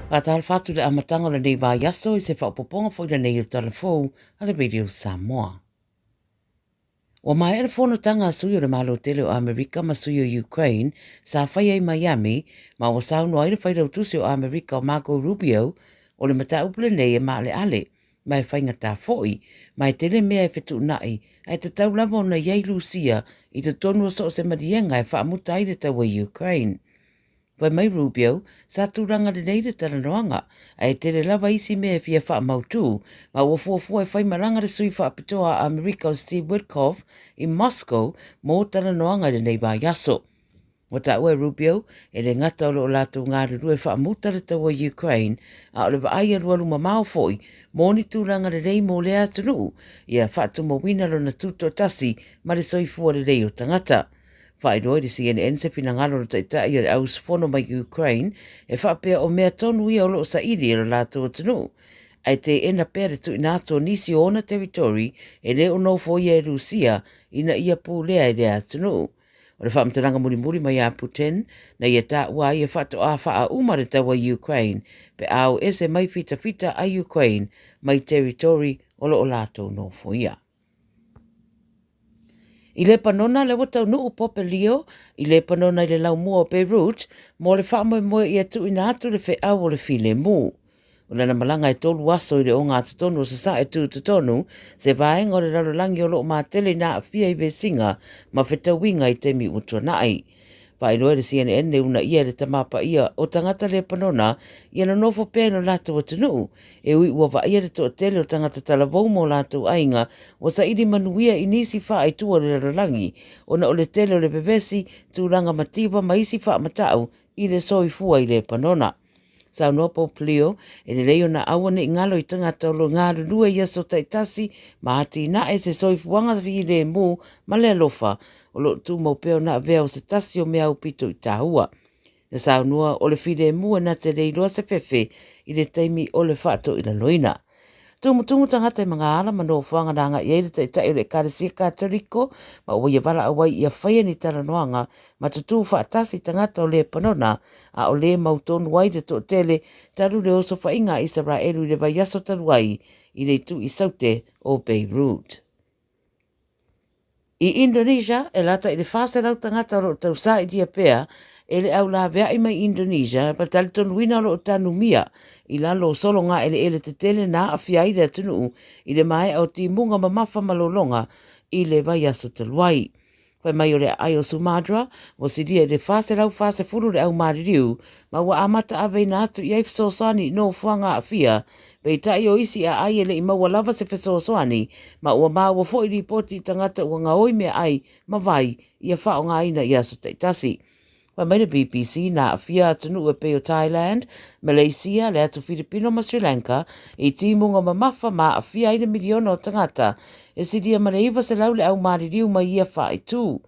Faatalofa atu i le amataga o lenei vaiaso i se faaopoopoga foi lenei o le Tala Fou a le Radio Samoa. Ua maea le fonotaga a sui o le Malo tele o Amerika ma sui o Ukraine sa faia i Miami ma ua saunoa ai le failautusi o Amerika o Marco Rubio o le mataupu lenei e maaleale ma e faigata foi ma e tele mea e fetuunai ae tatau lava ona i ai Lusia i totonu o so o se maliega e faamuta ai le taua i Ukraine. Fai mai Rubio, sa tulaga lelei le talanoaga, ae tele lava isi mea e fia faamautū, ma ua fuafua e fai malaga le sui faapitoa a Amerika o Steve Witkoff i Moscow mō talanoaga i lenei vaiaso. Ua taua e Rubio, e le gata o lo o latou galulue faamuta le taua i Ukraine, a o le vaai alualu mamao foi mō ni tulaga lelei mō lea atunuu, ia faatumauina lona tutoatasi ma le soifua lelei o tagata. Faailoa i le CNN se finagalo o le taitai o le auusufono mai Ukraine e faapea o mea tonu ia o lo o saili e lo latou atunuu, ae teena pea le tuuina atu o nisi o ona territory e le o nofoia e Rusia ina ia pulea e lea atunuu. O le faamatalaga mulimuli mai a Putin na ia taua ai e faatoa faauma le taua i Ukraine pe a o ese mai fitafita a Ukraine mai territory o lo o latou nofoia. I Lepanona, lea ua taunuu Pope Leo i Lepanona i le laumua o Beirut mo le faamoemoe ia tuuina atu le feau o le filemu. O lana malaga e tolu aso i le ogatotonu o Sasae Tutotonu, se vaega o le lalolagi o lo o matele ina aafia i vesiga ma fetauiga i taimi ua tuanai. Faailoa e le CNN le uunaia e le Tama Paia o tagata Lepanona ia nonofo pea i lo latou atunuu, e ui ua vaaia le toatele o tagata talavou ma o latou aiga ua saili manuia i nisi faaaitua o le lalolagi ona o le tele o le vevesi, tulaga mativa ma isi faamatau i le soifua i Lepanona. Saunoa Pope Leo, e lelei ona aua ne i galo i tagata o lo galulue i aso taitasi ma atinae se soifuaga filemu ma le alofa o lo o tumau pea ona avea o se tasi o mea aupito i taua. Na saunoa o le filemu e na te le iloa se fefe i le taimi o le faatoilaloina. Tumutumu tagata i magaala ma nofoaga na agai ai le taitai o le Ekalesia Katoliko ma ua ia valaau ai ia faia ni talanoaga ma tutū faatasi tagata o Lepanona a o lē mautonu ai le toatele talu le osofaiga a Isaraelu i le vaiaso talu ai i le itu i Saute o Beirut. I Indonesia, e lata i le 400 tagata o lo o tausailia pea e le au laveai mai Indonesia ma talitonuina o lo o tanumia i lalo o sologa eleele tetele na aafia ai le atunuu i le maea o timuga mamafa ma lologa i le vaiaso talu ai. Fai mai o le aai o Sumatra, ua silia i le 440 le au maliliu ma ua amata aveina atu i ai fesoasoani i nofoaga aafia Peitai o isi aai e le i maua lava se fesoasoani, ma ua maua foi lipoti i tagata ua gaoi meaai ma vai ia faaaogaina i aso taitasi. Fai mai le BBC, na aafia atunuu e pei o Thailand, Malaysia, le atu Filipino ma Sri Lanka i timuga mamafa ma aafia ai le miliona o tagata e silia ma le 900 le au maliliu mai ia faaitu.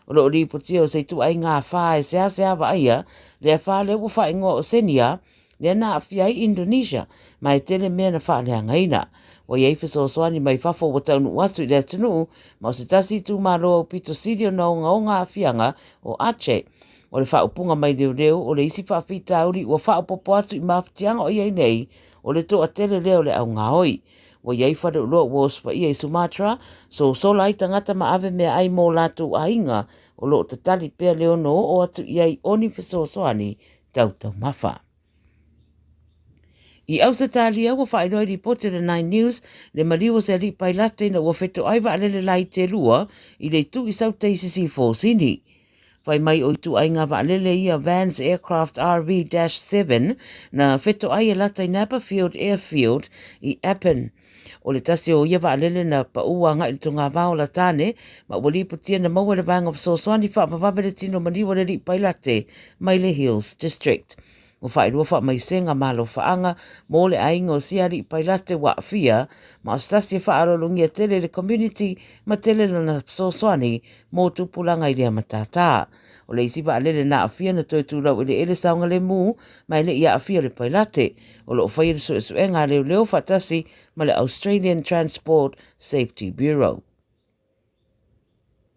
O lo o lipotia o se ituaiga afa e seasea vaaia le afa lea ua faaigoa o Senia, lea na aafia ai Indonesia, ma e tele mea na faaleagaina. Ua i ai fesoasoani mai fafo ua taunuu atu i le atunuu, ma o se tasi itumalo aupito sili ona ogaoga aafiaga o Aceh. O le faaupuga mai leoleo o le isi faafitauli ua faaopoopo atu i mafatiaga o i ai nei, o le toatele lea o le augaoi. Ua i ai faleoloa ua osofaia i Sumatra, sosola ai tagata ma ave meaai mō latou aiga, o lo o tatali pea le ono oo atu i ai o ni fesoasoani tau taumafa. I Ausetalia, ua faailoa i lipoti a le Nine News le maliu o se alii pailate ina ua fetoai vaalele laiti e lua i le itu i Saute i Sisifo o Sini. Fai mai o ituaiga vaalele ia Vans Aircraft RV-7 na fetoai e lata i Naperfield Airfield i Appin. O le tasi o ia vaalele na paʻū agai i le togavao o Latane ma ua lipotia na maua e le Vaega Fesoasoani Faavavave le tino maliu o le alii pailate mai le Hills District. Ua faailoa faamaisega ma alofaaga mo le aiga o sia alii pailate ua aafia ma o se tasi e faaaloalogia tele i le community ma tele lana fesoasoani mō tupulaga i lea matātā. O le isi vaalele na aafia na toe tūlau eleele saogalemu ma e le i aafia le pailate. O lo o faia le suesuega a leoleo faatasi ma le Australian Transport Safety Bureau.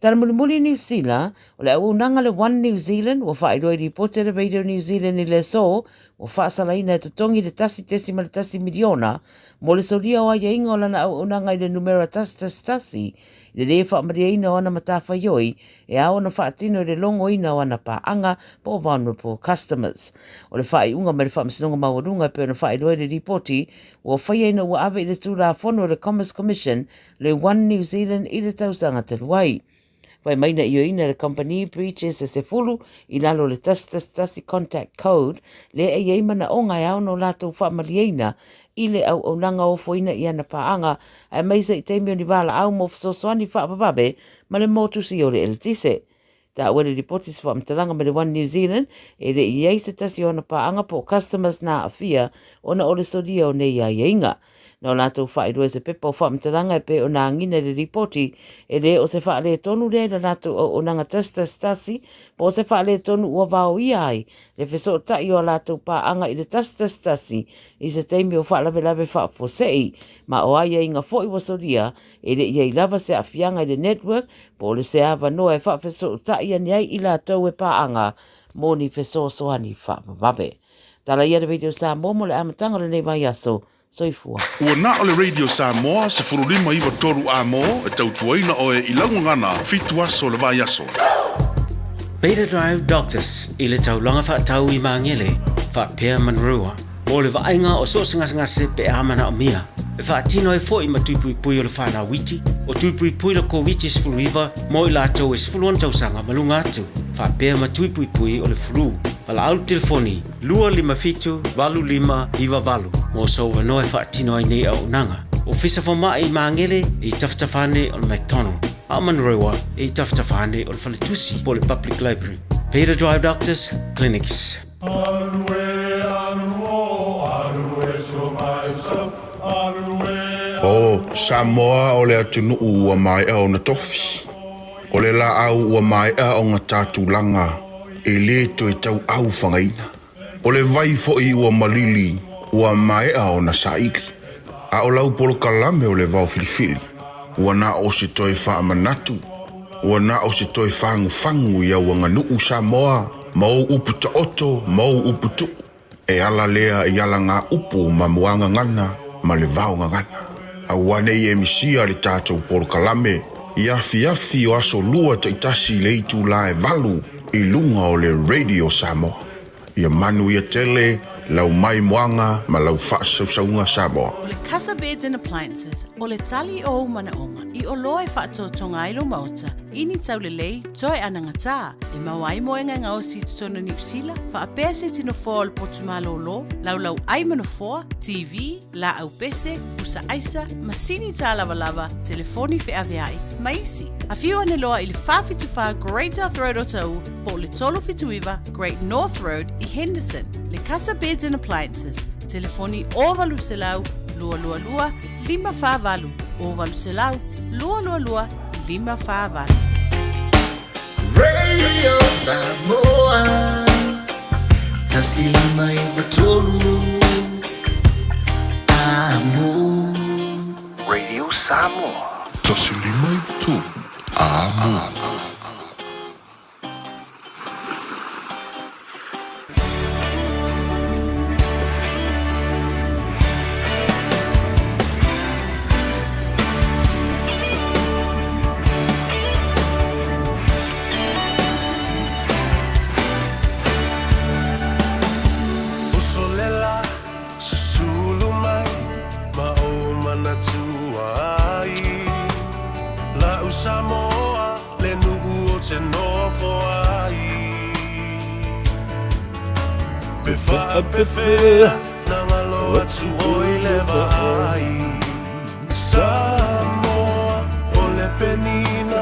Tala mulimuli Niu Sila, o le auaunaga le One New Zealand ua faailoa i lipoti a le Radio New Zealand i le aso, ua faasalaina e totogi le 1.1 miliona mo le solia o aiaiga o lana auaunaga i le numera 111 i le lē faamalieina o ana matafaioi e ao ona faatino i le logoina o ana paaga po o vulnerable customers. O le faaiuga mai le Faamasinoga Maualuga e pei ona faailoa i le lipoti ua faia ina ua ave i le Tulafono e le Commerce Commission le One New Zealand i le tausaga talu ai. Fai mai na ioeina e le kamupani breaches e 10 i lalo o le 111 Contact Code lea e i ai manaoga e ao ona o latou faamalieina i le auaunaga ofoina i ana paaga aemaise i taimi o ni valaau mo fesoasoani faavavave ma le motusi o le eletise. Taua le lipoti se faamatalaga mai le One New Zealand e le i ai se tasi o ana paaga po o customers na aafia ona o le solia o nei aiaiga. Na o latou faailoa i se pepa o faamatalaga e pei ona agina i le lipoti, e le o se faaletonu lea i la latou auaunaga 111 po o se faaletonu ua vaoia ai le fesootai o a latou paaga i le 111 i se taimi o faalavelave faafuasei, ma o aiaiga foi ua solia e le i ai lava se aafiaga i le network po o le se avanoa e faafesootai ane ai i latou e paaga mo ni fesoasoani faavavave. Tala ia le Radio Samoa mo le amataga o lenei vaiaso. Soifua. Ua na o le Radio Samoa 15 9 3 A-mo e tautuaina oe i lau gagana fitu aso o le vaiaso. Beta Drive Doctors i le taulaga faatau i Magele faapea Manurewa mo le vaaiga o so o se gasegase pe a manaomia. E faatino ai foi ma tui puipui o le whanau iti, o tui puipui le Koviti-19 mo i latou e 16 tausaga ma luga atu, faapea ma tui puipui o le flu. Valaau le telefoni 257 8598 mo sou avanoa e faatino ai nei auaunaga. Ofisa Fomai i Magele e i tafatafa ane o le McDonald, a o Manurewa e i tafatafa ane o le Faletusi po o le Public Library. Beta Drive Doctors Clinics. O Samoa o le atunuu ua maea ona tofi. O le laau ua maea ona ta tulaga e le toe tauau fagaina. O le vai foi ua malili ua maea ona saili. A o lau polokalame o le vao filifili, ua na o se toe faamanatu, ua na o se toe fagufagu i au aganuu Samoa ma ou upu taoto ma ou upu tuu. E ala lea i alagaupu ma muagagana ma le vaogagana. Aua ne i e misia le tatou polokalame i afiafi o aso lua taitasi i le itula e valu i luga o le Radio Samoa. Ia manuia tele lau maimoaga ma lau faasausauga Samoa. O le Casa Beds and Appliances, o le tali o ou manaoga i oloa e faatotoga ai lou maota i ni taulelei toe anagatā e maua ai moega e gaosi i totonu o Niu Sila, faapea se tino foa o le potu malōlō, laulau ʻai ma nofoa, TV, lāʻau pese, pusa ʻaisa, masini tālavalava, telefoni feʻaveaʻi, ma isi. Afio ane loa i le 474 Great South Road o Taʻu po o le 379 Great North Road i Henderson. Le Casa Beds and Appliances, telefoni 0800 222 548, 0800 222 548. Radio Samoa 1593 Amo. Radio Samoa. 1593 Amo. Uso lela, susulu mai ma ou manatua ai. La'u Samoa le nu'u o te nofo ai. Pe faapefea na galo atu oi le vaai. Samoa o le penina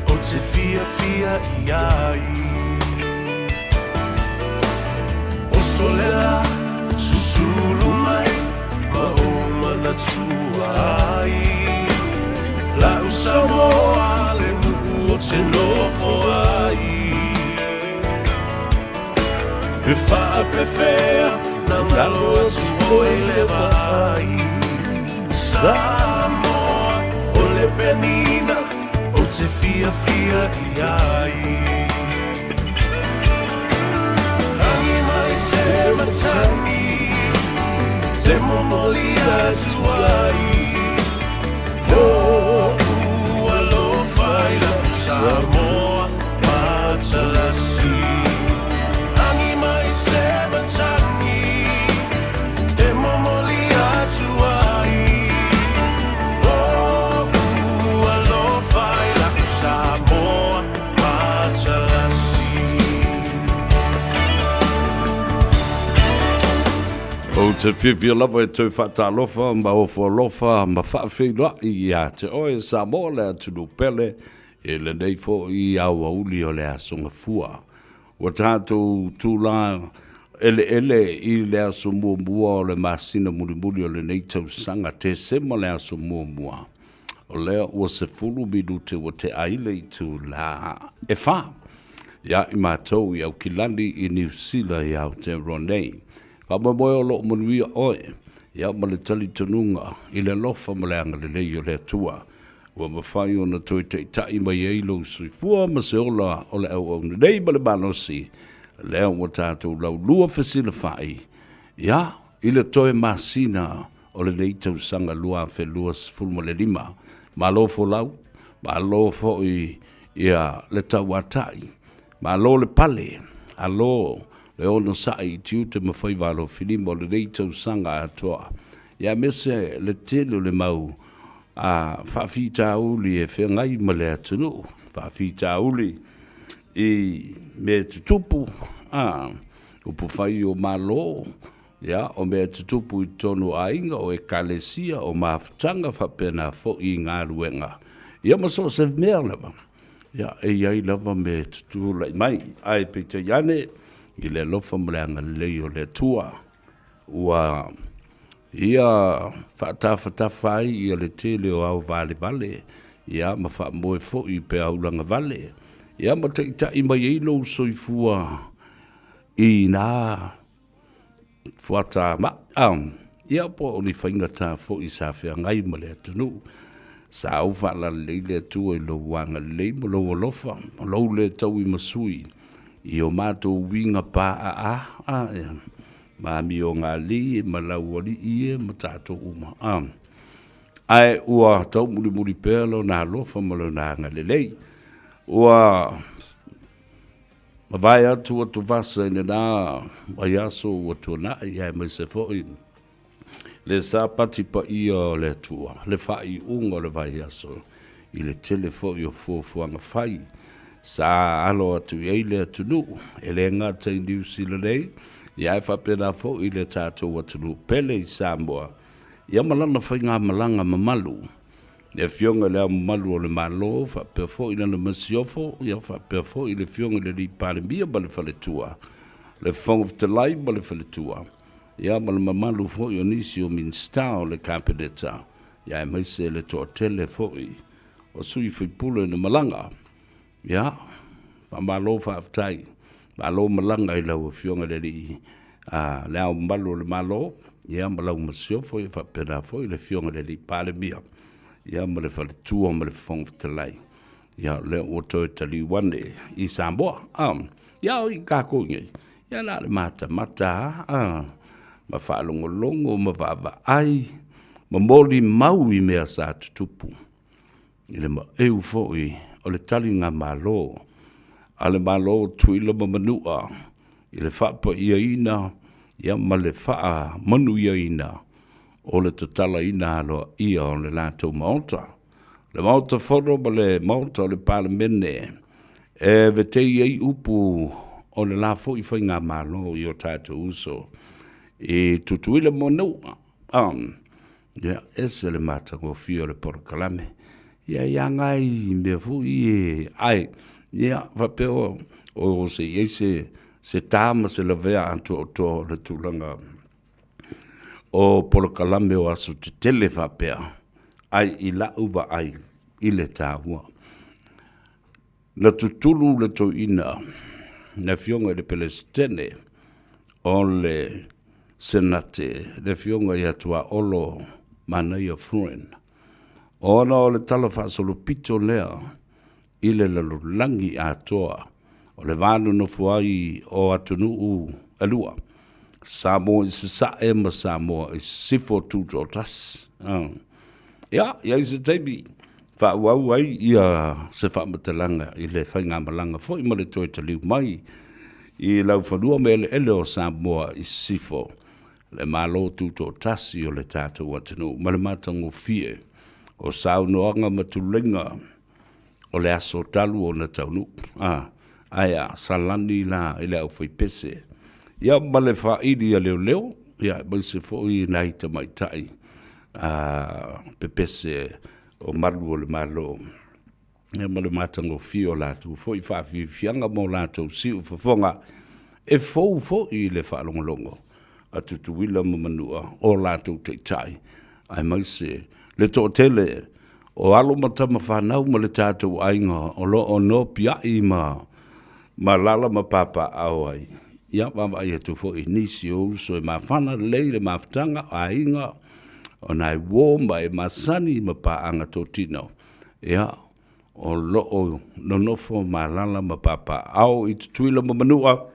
o te fiafia i ai. Oso le la, susulu mai ma ou manatua ai. La'u Samoa le nu'u o te nofo ai. Pe faapefea na galo atu oi le vaai. Samoa o le penina. te fiafia i a ia. Tangi mai se matangi, se momoli atu ai. Lōku alofa i laku Samoa matalasi. Tangi mai se matangi, te momoli atu ai. Lōku alofa i laku Samoa matalasi. Ou te fiafia lava e toe faatalofa ma ofo alofa ma faafeiloai ia te oe Samoa le atunuu pele i lenei foi aoauli o le Aso Gafua. Ua tatou tula eleele i le aso muamua o le masina mulimuli o lenei tausaga, Tesema le aso muamua. O lea ua 10 minute ua tea ai le itula e 4 ia i matou i Aukilani i Niu Sila i Aotearoa nei. Faamoemoe o loo manuia oe, ia ma le talitonuga i le alofa ma le agalelei o le Atua ua mafai ona toe taitai mai ai lou soifua ma se ola o le auauna nei ma le malosi lea ua tatou laulua fesilafai ia i le toe masina o lenei tausaga 2025. Malo folau, malo foi ia le tauatai, malo le pale, alo le onosai i tiute ma faiva alofilima o lenei tausaga atoa, ia aemaise le tele o le mau a faafitauli e feagai ma le atunuu, faafitauli i mea tutupu, a upufai o Malo, ia, o mea tutupu i totonu o aiga, o ekalesia, o mafutaga faapena foi i galuega, ia ma so o se mea lava, ia, e i ai lava mea e tutulai mai. Ae peitai ane, i le alofa ma le agalelei o le Atua, ua ia faatafatafa ai ia le tele o ao valevale, ia ma faamoe foi i peau lagavale, ia ma taitai mai ai lou soifua i nā fuata ma'a, ia po o ni faigata foi sa feagai ma le atunuu. Sa ou faalalelei le Atua i lou agalelei ma lou alofa, ma lou le tauimasui i o matou uiga paaa a, ma amiogalii ma laualii e ma tatou uma. A, ae ua taumulimuli pea lona alofa ma lona agalelei. Ua mavae atu atuvasa i lena vaiaso ua tuanai, aemaise foi le Sapati paia o le Atua, le faaiuga o le vaiaso, i le tele foi o fuafuaga fai sa alo atu i ai le atunuu, e le gata i Niu Sila nei, ae faapena foi le tatou atunuu pele i Samoa, ia ma lana faigamalaga mamalu. Le Afioga i Le Ao Mamalu o le Malo faapea foi lana Masiofo, ia faapea foi le Afioga i le Alii Palemia ma le Faletua, le Fofoga Fetalai ma le Faletua, ia ma le mamalu foi o nisi o Minisita o le Kapeneta, ia aemaise le toatele foi o sui usufono na malaga. Ia, faamalo faafetai, malo malaga i lau Afioga i le Alii a Le Ao Mamalu o le Malo, ia ma lau Masiofo, ia faapena foi le Afioga i le Alii Palemia, ia ma le Faletua ma le Fofoga Fetalai. Ia, o lea ua toe taliu ane i Samoa. Ah, ia o i kākou nei, ia na o le matamata lava, ma faalogologo ma vaavaai, ma molimau i mea sa tutupu. I le maeu foi o le taligamalo a le Malo o Tutuila ma Manua i le faapaiaina ia ma le faamanuiaina o le tatalaina aloaia o le latou Maota, le Maota Fono ma le Maota o le Palemene, e vetei ai upu o le la foi faigamalo i o tatou uso i Tutuila ma Manua. Ia, ese le matagofie o le polokalame. Ia, ia ngai mea foi e ae, ia, faapea o, o se i ai se, se tā ma se lavea atoatoa o le tulaga o polokalame o aso tetele faapea, ae i la'u vaai i le taua. Na tutulu le toeaina, le afioga i le Peresetene o le Senate, le afioga ia Tuaolo Manaia Friend, ona o le tala faasolopito lea i le lalolagi atoa o le va nonofo ai o atunuu e lua, Samoa i Sasae ma Samoa i Sisifo Tutoatasi. Ia, i ai se taimi faaauau ai ia se faamatalaga i le faigamalaga foi ma le toe taliu mai i laufanua ma eleele o Samoa i Sisifo, le Malo Tutoatasi o le tatou atunuu ma le matagofie o saunoaga ma tuleiga o le aso talu ona taunuu. A, ae a, salani la i le aufaipese, ia ma le faaili a leoleo, ia aemaise foi nai tamaitai a, pepese o malu o le Malo, ia ma le matagofie o latou foi faafiafiaga ma o latou siufofoga e fou foi i le faalogologo a Tutuila ma Manua, o latou taitai, aemaise le toatele o alo ma tama fanau ma le tatou aiga o lo o nopiai ma alaala ma papaaao ai. Ia, vaavaai atu foi i nisi o uso e mafana lelei le mafutaga, aiga, o nai uo ma e masani ma paaga totino, ia, o lo o nonofo ma alaala ma papaaao i Tutuila ma Manua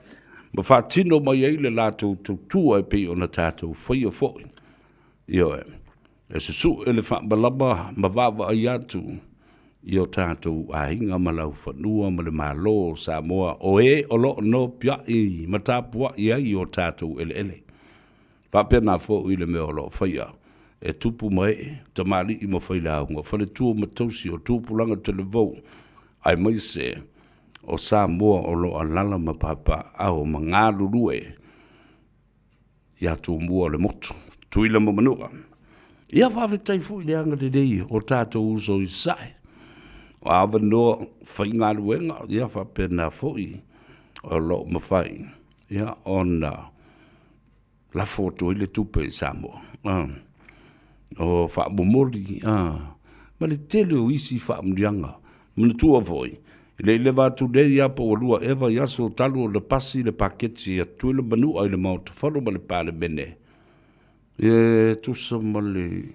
ma faatino mai ai le latou tautua e pei ona tatou faia foi. Ioe. E susu'e le faamalama ma vaavaai atu i o tatou aiga ma laufanua ma le Malo o Samoa o e o lo o nopiai ma tapuai ai i o tatou eleele. Faapena foi le mea o lo o faia e tupu ma ee, tamalii ma failauga, faletua ma tausi o tupulaga televou, aemaise o Samoa o lo o alaala ma papaaao ma galulue ia Tumua o le motu, Tutuila ma Manua. Ia faafetai foi i le agalelei o tatou uso i Sasae, o avanoa faigaluega, ia faapena foi o lo o mafai ia ona lafo atu ai le tupe i Samoa. O faamomoli ma le tele o isi faamanuiaga. Manatua foi, e le i leva atu nei lava po ua lua ea vaiaso talu ona pasi le paketi a Tutuila ma Manua i le Maota Fono ma le Palemene, e tusa ma le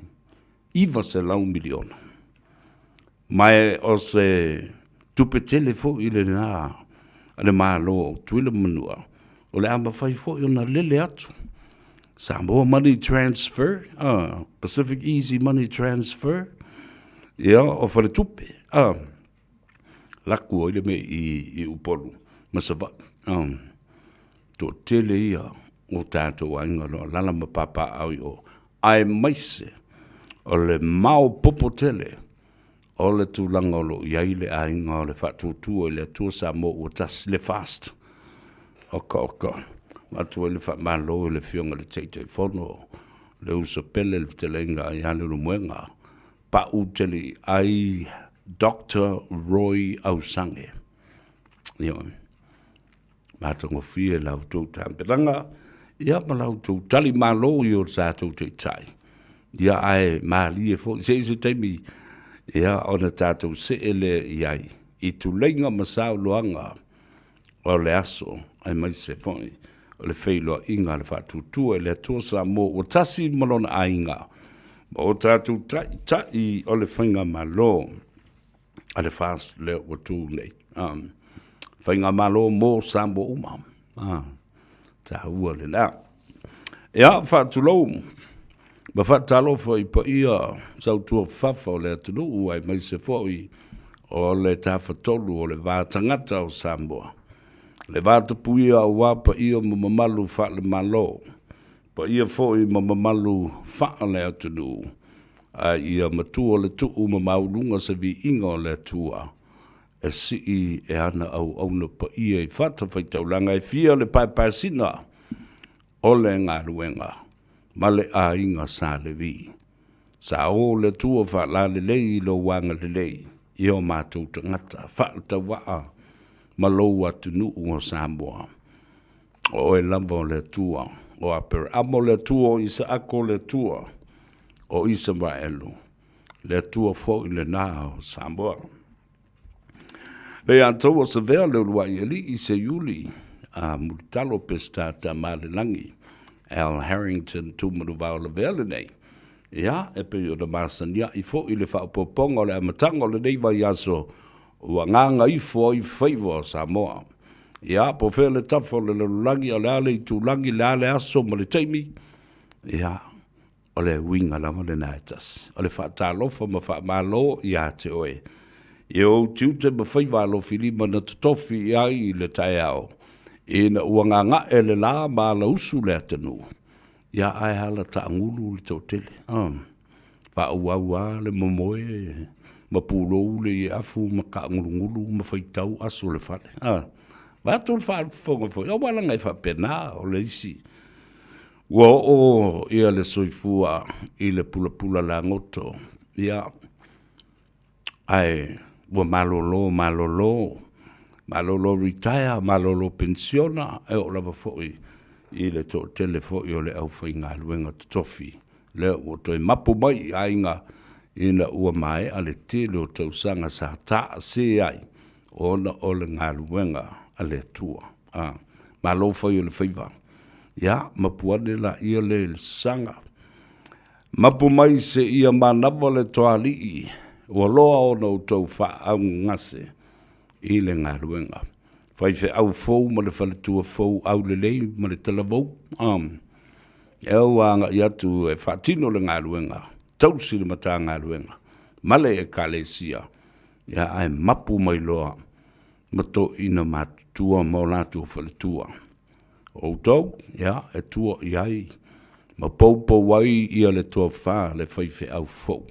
$900 miliona. Ma o se tupe tele foi lena a le Malo o Tutuila ma Manua, o le a mafai foi ona lele atu Samoa Money Transfer, Pacific Easy Money Transfer, ia, o faletupe, laku ai le mea i Upolu ma Savaii. Toatele ia o tatou aiga o lo o alaala ma papaaao i o, aemaise o le maopoopo tele o le tulaga o lo o i ai le aiga o le Faatuatua i le Atua Samoa ua Tasi, le FAST. Oka oka. Avatu ai le faamalo i le Afioga i le Taitaifono, le uso pele le fetalaiga ia Leulumoega, pau tele i ai Doctor Roy Ausage. Ioe. Matagofie la outou tapenaga, ia ma la outou talimalo i o tatou taitai. Ia ae malie foi se i se taimi ia ona tatou see lea i ai i tuleiga ma saunoaga o le aso aemaise foi o le feiloaiga a le Faatuatua i le Atua Samoa ua tasi ma lona aiga ma o tatou taitai o le faigamalo a le FAST lea ua tu nei. Faigamalo mo Samoa uma. Taua lena. Ia, faatulou ma faatalofa i paia sautuafafafa o le atunuu aemaise foi o le Tafatolu o le Va Tagata o Samoa. Le va tapuia aua paia ma mamalu faale-Malo, paia foi ma mamalu faale-atunuu, a ia matua le tuu ma maualuga se viiga o le Atua e sii e ana auauna paia i fatafaitaulaga e fia le paepaesina o le galuega ma le aiga Sa Levi. Sa o le Atua faalalelei i lou agalelei i o matou tagata faatauvaa ma lou atunuu o Samoa. O oe lava o le Atua o Aperamo, o le Atua o Isaako, o le Atua o Isaraelu, le Atua foi lena o Samoa. Le ia taua savea le uluai alii Seiuli a Mulitalo Peseta Tamalelagi Al Harrington Tumanuvao Lavea lenei. Ia, e pei ona masaniai foi le faaopoopoga o le amataga o lenei vaiaso. Ua agaga ifo ai faiva o Samoa. Ia, po o fea le tafa o le lalolagi, o le a le itulagi, le a le aso ma le taimi, ia, o le uiga lava lena e tasi, o le faatalofa ma faamalo ia te oe i ou tiute ma faiva alofilima na totofi i ai i le taeao ina ua gaga'e le la ma alausu le atunuu, ia ae ala taagulu le toatele. Faaauau lava le momoe ma pulou le ieafu ma taagulugulu ma faitau aso o le fale. Vaeatu le faafofoga foi, aua leaga e faapena o le isi Ua oo ia le soifua i le pulapula lagoto, ia, ae ua malolo, malolo, malolo retire, malolo penisiona, e oo lava foi i le toatele foi o le aufaigaluega totofi, lea ua toe mapu mai i aiga ina ua maea le tele o tausaga sa taase ai ona o le galuega a le Atua. A, malo fai o le faiva. Ia, mapu ane laia le i le saga. Mapu mai seia manava le toalii, ua loa ona outou faaaaugagase i le galuega. Faifeau fou ma le faletua fou aulelei ma le talavou. A, e ua agai atu e faatino le galuega, tausi le Matagaluega ma le Ekalesia, ia ae mapu mai loa ma toeaiina matutua ma o latou faletua. O outou, ia, e tua i ai ma poupou ai ia le tofa a le faifeau fou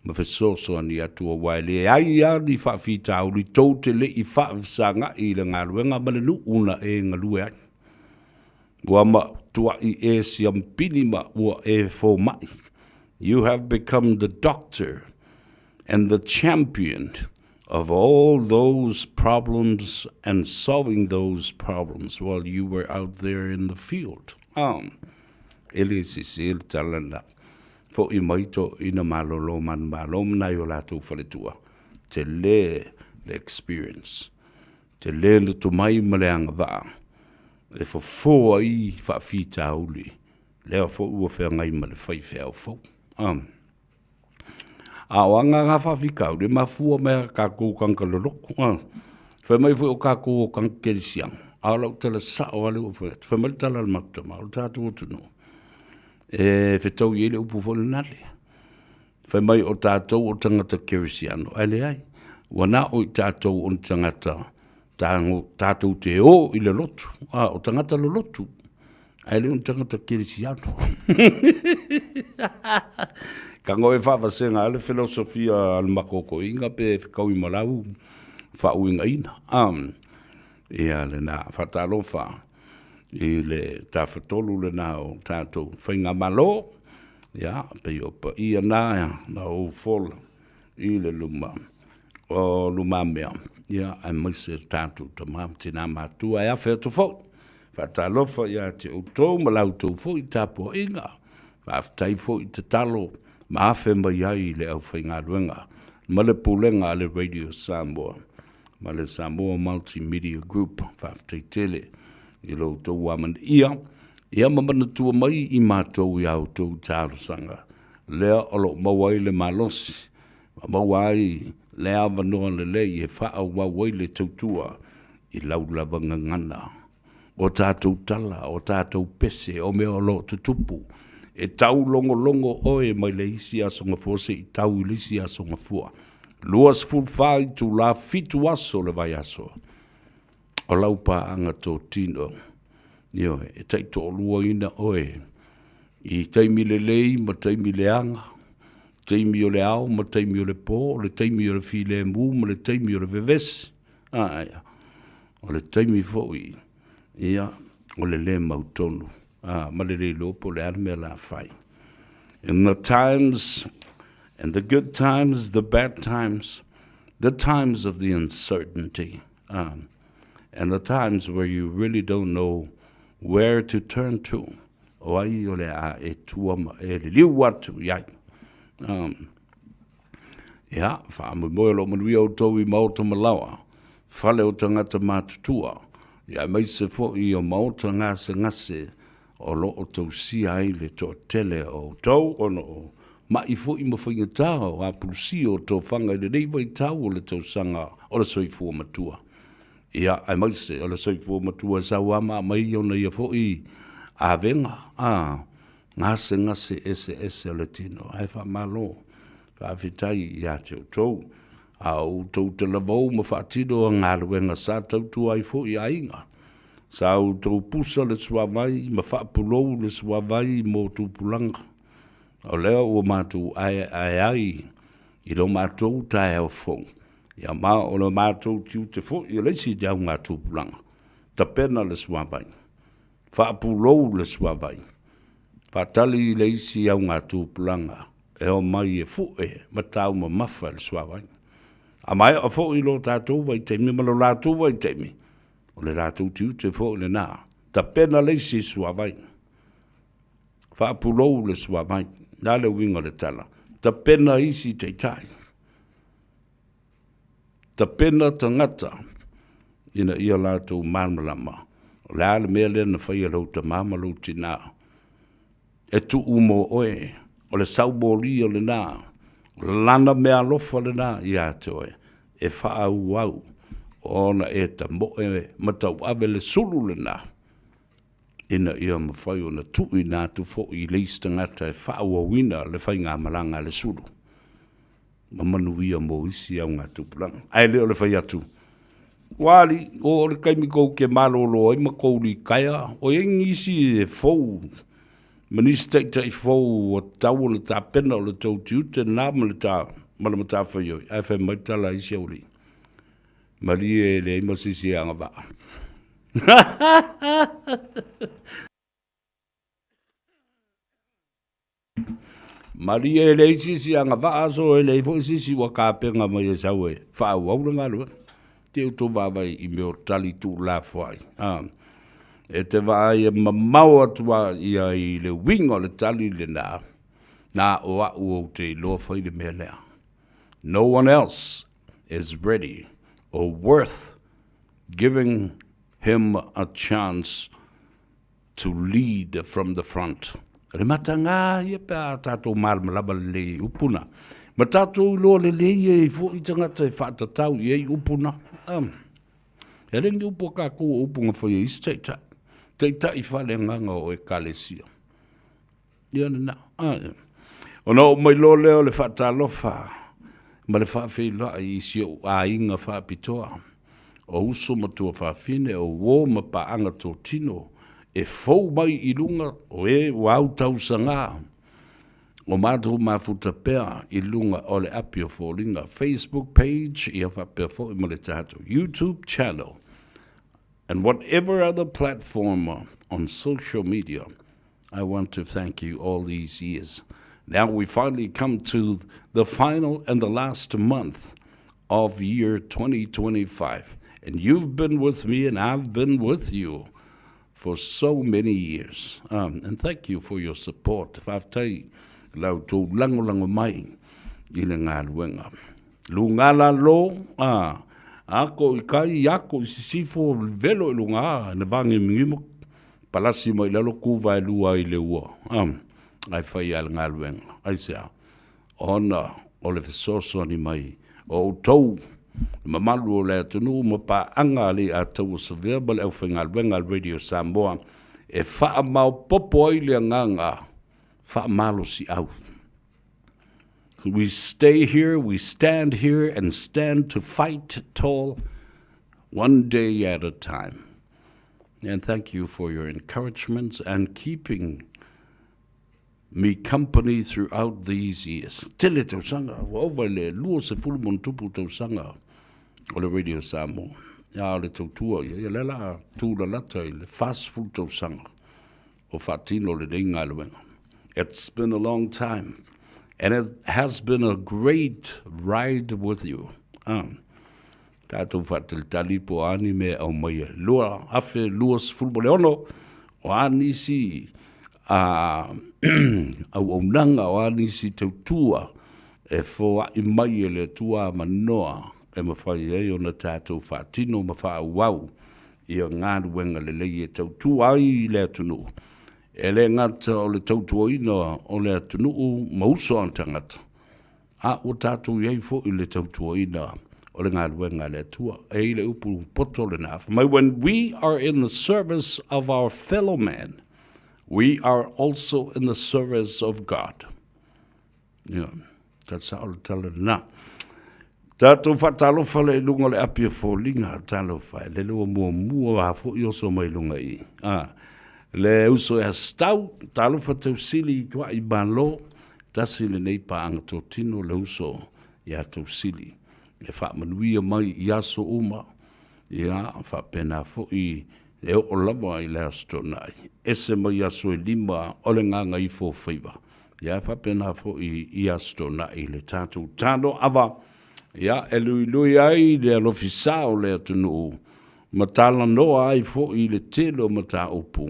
ma fesoasoani atu aua e leai lava ni faafitauli tou te le i faafesagai i le galuega ma le nuu na e galue ai. Ua matuai e siampili ma ua e fomai. You have become the doctor and the champion of all those problems and solving those problems while you were out there in the field. E le sese le tala lena. Fo'i mai toeaiina malolo manumalo ma nai o latou faletua. Tele le experience. Tele le tomai ma le agavaa e fofo ai faafitauli lea foi ua feagai ma le faifeau fou. A o aga na faafitauli, e mafua mai lava i tatou tagata loloto. Fai mai foi o tatou o tagata kerisiano, a o lau tala sao lava lea ua ou fai atu. Fai mai le tala a le matou tama, o le tatou atunuu, e fetaui ai le upu foi lenale. Fai mai o tatou o tagata kerisiano, ae leai, ua na o i tatou o ni tagata tatou te o i le lotu, a o tagata lolotu, ae le o ni tagata kerisiano. Tago e faavasega a le filosofia a le matou toeaina pe fetaui ma lau faauigaina. Ia lena, faatalofa i le tafatolu lena o tatou faigamalo, ia, pei o paia na na ou fola i le luma o lumamea, ia, aemaise tatou tama ma tina matutua e afe atu foi. Faatalofa ia te outou ma la outou foi tapuaiga. Faafetai foi tatalo ma afe mai ai i le aufaigaluega ma le pulega a le Radio Samoa ma le Samoa Multimedia Group. Faafetai tele i lo outou amanaia, ia ma manatua mai i matou i a outou talosaga lea o lo o maua ai le malosi ma maua ai le avanoa lelei e faaauau ai le tautua i lau lava gagana. O tatou tala, o tatou pese, o mea o lo o tutupu, e taulogologo oe mai le isi Aso Gafua seia tau i le isi Aso Gafua. 24 itula, 7 aso o le vaiaso. O lau paaga totino, ioe, e taitoaluaina oe i taimi lelei ma taimi leaga, taimi o le ao ma taimi o le po, o le taimi o le filemu ma le taimi o le vevesi. Ae, o le taimi foi, ia, o le lē mautonu, a, ma le le iloa po o le a le mea o le a fai. In the times, and the good times, the bad times, the times of the uncertainty, and the times where you really don't know where to turn to, o ai o le a e tua ma e liliu atu i ai. Ia, faamoemoe o lo o manuia outou i maota ma laoa, fale o tagata matutua, ia aemaise foi o maota gasegase o lo o tausia ai le toatele o outou ona o ma'i foi ma faigata o apulusia o tofaga i lenei vaitau o le tausaga o le soifua matua. Ia, aemaise o le soifua matua e sauama mai ona ia foi avega, a, gasegase eseese o le tino. Ae faamalo, faafetai ia te outou. A o outou talavou ma faatino a galuega sa tautua ai foi aiga. Sa outou pusa le suavai ma faapulou le suavai mo tupulaga. O lea ua matou aeae ai i lo matou taeao fou. Ia ma o le matou tiute foi o le isi augatupulaga, tapena le suavai, faapulou le suavai, faatali i le isi augatupulaga e omai e fue ma taumamafa i le suavai. A maea foi lo tatou vaitaimi ma lo latou vaitaimi, o le latou tiute foi lena, tapena le isi suavai, faapulou le suavai. O le a le uiga o le tala? Tapena isi taitai, tapena tagata ina ia latou malamalama o le a le mea lea na faia lou tamā ma lou tinā e tuu mo oe, o le saumolia lena, o lana meaalofa lena ia te oe e faaauau ona e tamoe ma tauave le sulu lena ina ia mafai ona tuuina atu foi i le isi tagata e faaauauina le faigamalaga a le sulu ma manuia mo isi augatupulaga. Ae le o le fai atu, ua alii, o le taimi tou te malolo ai ma tou litaea, o i ai nisi e fou ma nisi taitai fou ua tatau ona tapena, o le tou tiute lena ma le ta, ma le matafaioi. Ae fai mai le tala a isi aualii, malie e leai ma se isi e agavaa. Malie e leai se isi agavaa so e leai foi se isi ua tapena mai e sau e faaauau le galuega. Te outou vaavaai i mea o tali tuulafoai. A, e te vaai e mamao atu a ia i le uiga o le tali lena, na o au ou te iloa fai le mea lea. No one else is ready or worth giving him a chance to lead from the front. O le matagā ia pe a tātou malamalama lelei i upu na. Ma tātou iloa lelei ai foi tagata e faatatau i ai upu na. Um, e le ni upu a kākou o upu na fai e isi taitai. Taitai faaleagaga o ekalesia. Ia lena. Ae. Ona oo mai loa lea o le faatalofa ma le faafeiloai i si ou aiga faapitoa, o uso ma tuafafine, o uo ma paaga totino e fou mai i luga o e ua autausaga o matou mafuta pea i luga o le api o foliga, Facebook page, ia faapea foi ma le tatou YouTube channel and whatever other platform on social media. I want to thank you all these years. Now we finally come to the final and the last month of year 2025. And you've been with me and I've been with you for so many years. Um, and thank you for your support. Faafetai la outou lagolago mai i le galuega. Luga lalo, a, ako i kai, ako i sisifo, velo i luga, a, na vagimugimo, Palasi mai lalo kuva e lua i le ua, ae fai a le galuega. Aisea? Ona o le fesoasoani mai o outou, le mamalu o le atunuu ma paaga a le Ataua Savea ma le aufaigaluega a le Radio Samoa e faamaopopo ai le agaga faamalosiau. We stay here, we stand here and stand to fight tall one day at a time. And thank you for your encouragements and keeping me company throughout these years. Tele tausaga, ua ova i le 20 ma ona tupu tausaga o le Radio Samoa. A o le tautua ia, ia lea la tūlalata i le 40 tausaga o faatino lenei galuega. It's been a long time and it has been a great ride with you. Ah. Tatou faatalitali po o a ni mea e aumaia i le 2026, o a nisi auaunaga, o a nisi tautua e foai mai e le Atua avanoa e mafai ai ona tatou faatino ma faaauau ia galuega lelei e tautua ai le atunuu. E le gata o le tautuaina o le atunuu ma uso a tagata, a ua tatou i ai foi le tautuaina o le galuega a le Atua. E i le upu poto lena, fai mai, When we are in the service of our fellow man, we are also in the service of God. Ia, tala sao le tala lena. Tatou faatalofa le i luga o le api o foliga, talofa e lele ua muamua a foi oso mai luga i. A, le uso e astau, talofa tausili i tuai malo, tasi lenei paaga totino le uso ia tausili. E faamanuia mai i aso uma, ia, faapena foi e oo lava i le Aso Toonai, ese mai aso e lima o le gagaifo o faiva. Ia, e faapena foi i Aso Toonai le tatou talo ava, ia, e luilui ai le alofisa o le atunuu ma talanoa ai foi i le tele o mataupu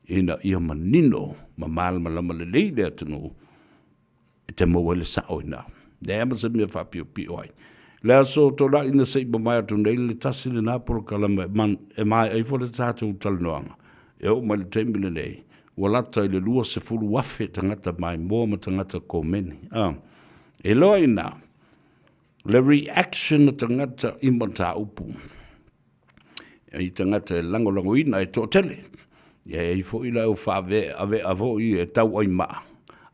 ina ia manino ma malamalama lelei le atunuu e te maua ai le sao i ina. Leai ma se mea faapiopio ai. Le aso Toonai na se i mamae atu nei le tasi lena polokalame e maea ifo le tatou talanoaga, e oo mai le taimi lenei, ua lata i le 20,000 tagata maimoa ma tagata komeni. A, e iloa i ina le reaction a tagata i mataupu i tagata e lagolagoina e toatele. Ia e i ai foi la e faaveavea foi e tauai maa,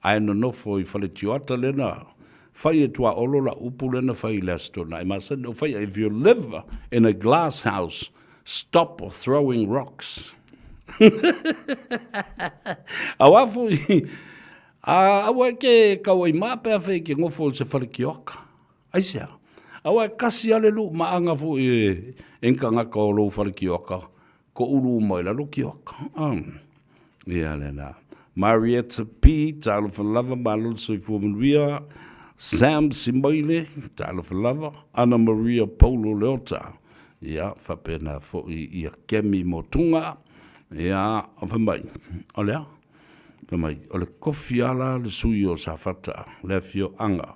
ae nonofo i faletioata lena fai e tuaolo lau upu lena fai i le Aso Toonai masani o fai if you live in a glass house stop throwing rocks. Aua foi a aua e ke kauai maa pe a fai ke ngofo i se fale kioaka. Aisea? Aua e kasi a le lu maaga foi e e ngangaka o lou fale kioaka ko ulu uma i lalo kioaka. Um. Ia lena. Marietta P, talofa lava, malo le soifua manuia. Sam Simaile, talofa lava. Ana Maria Paulo Leota, ia, faapena foi ia Kemi Motunga, ia, fai mai, o le a? Fai mai, o le kofi ala le sui o Safata, le afioaga,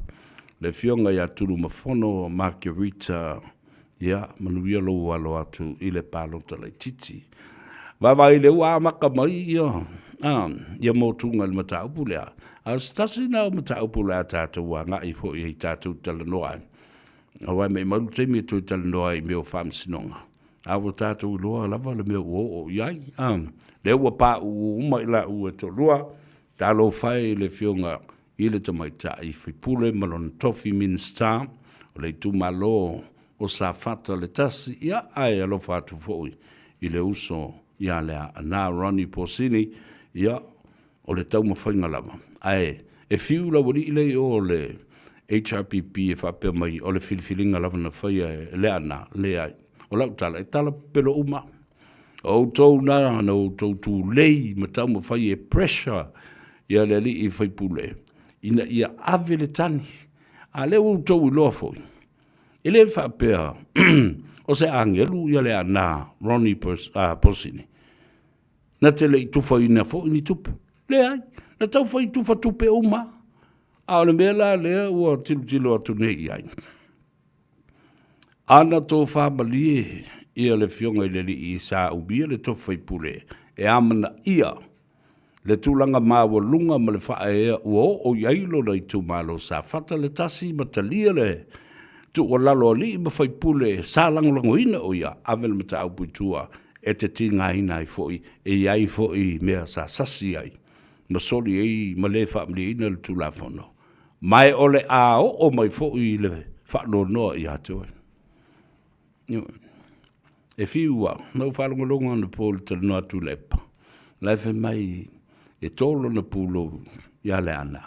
le afioga ia Tulumafono Margarita Ia, manuia lou alo atu i le palota laitiiti. Vaavaai lea ua amata mai ia, a, ia motuga i le mataupu lea. A o se tasi lena o mataupu o le a tatou agai foi ai tatou talanoa ai. Aua e maimau le taimi e toe talanoa ai i mea o faamasinoga. A ua tatou iloa lava le mea ua oo i ai. A, lea ua pauu uma i laua e toalua, talofa e i le Afioga i le tamaitai faipule ma lona tofi Minisita o le itumalo o Safata le tasi, ia ae alofa atu foi i le uso ia Leaana Ronnie Posini, ia o le taumafaiga lava. Ae e fiu laualii lea i o le HRPP e faapea mai o le filifiliga lava na faia e Leaana, leai. O lau tala, e tala pepelo uma. O outou na, na outou tulei ma taumafai e pressure ia le alii faipule ina ia ave le tani. A lea ua outou iloa foi, e le faapea o se agelu ia Leaana Ronnie Posini, na te le i tufaina foi ni tupe. Leai, na tau fai tufa tupe uma. A o le mea la lea ua tilotilo atu nei i ai, Ana tofa malie ia le Afioga i le Alii sa umia le tofi faipule e amanaia le tulaga maualuga ma le faaeaea ua oo i ai lona itumalo Safata le tasi ma talia le tuualalo alii ma faipule sa lagolagoina o ia ave le mataupu i tua e te tigaina ai foi e i ai foi mea sa sasi ai ma soli ai ma le faamalieina le Tulafono ma e o le a oo mai foi le faanoanoa ia te oe. E fiu au, na ou faalogologo anapo i le talanoa a Tuilaepa, la e fai mai e to lona pulou ia Leaana.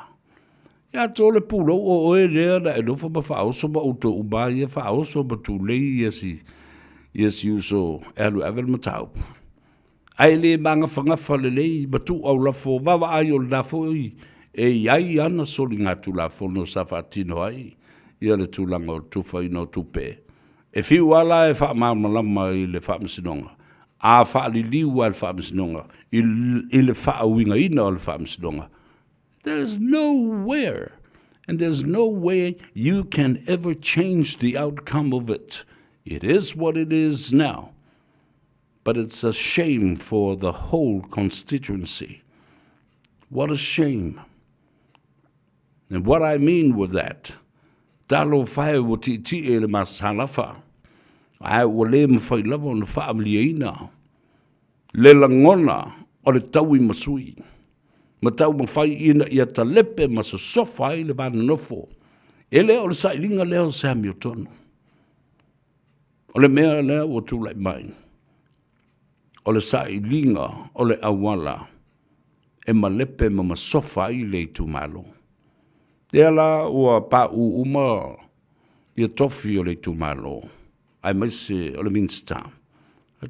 Ia to le pulou o oe lea na e nofo ma faaoso ma outou uma ia faaoso ma tulei ia si, ia si uso e alu e ave le mataupu. Ae le magafagafa lelei ma tuu aulafo vaavaai o lena foi e i ai ana soligatulafono sa faatino ai ia le tulaga o le tufaina o tupe. E fiu lava la e faamalamalama i le Faamasinoga, a faaliliu lava e le Faamasinoga i le faauigaina o le Faamasinoga, there is nowhere and there's no way you can ever change the outcome of it. It is what it is now. but it's a shame for the whole constituency. What a shame. And what I mean with that, talofa e ua tietie i le masalafa, ae ua le mafai lava ona faamalieina le lagona o le taui ma sui, ma taumafai ina ia talepe ma sosofa ai le va nonofo. E le o le sailiga lea o se amiotonu. O le mea lea ua tulai mai, o le sailiga o le auala e malepe ma masofa ai le itumalo. Lea la ua pauu uma ia tofi o le itumalo, aemaise o le Minisita,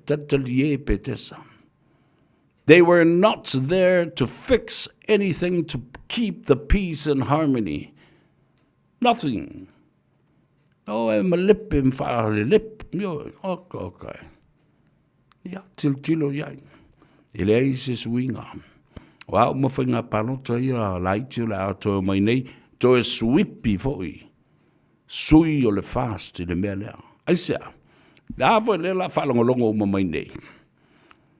talitalie Petesa. They were not there to fix anything to keep the peace and harmony. Nothing. O e malepe ma faalelepe. Oka, oka. Ia, tilotilo i ai. E leai se suiga. O a uma faiga palota ia laiti o le a toe omai nei, toe suipi foi sui o le FAST i le mea lea. Aisea? Le a foi lea o le a faalogologo uma mai nei.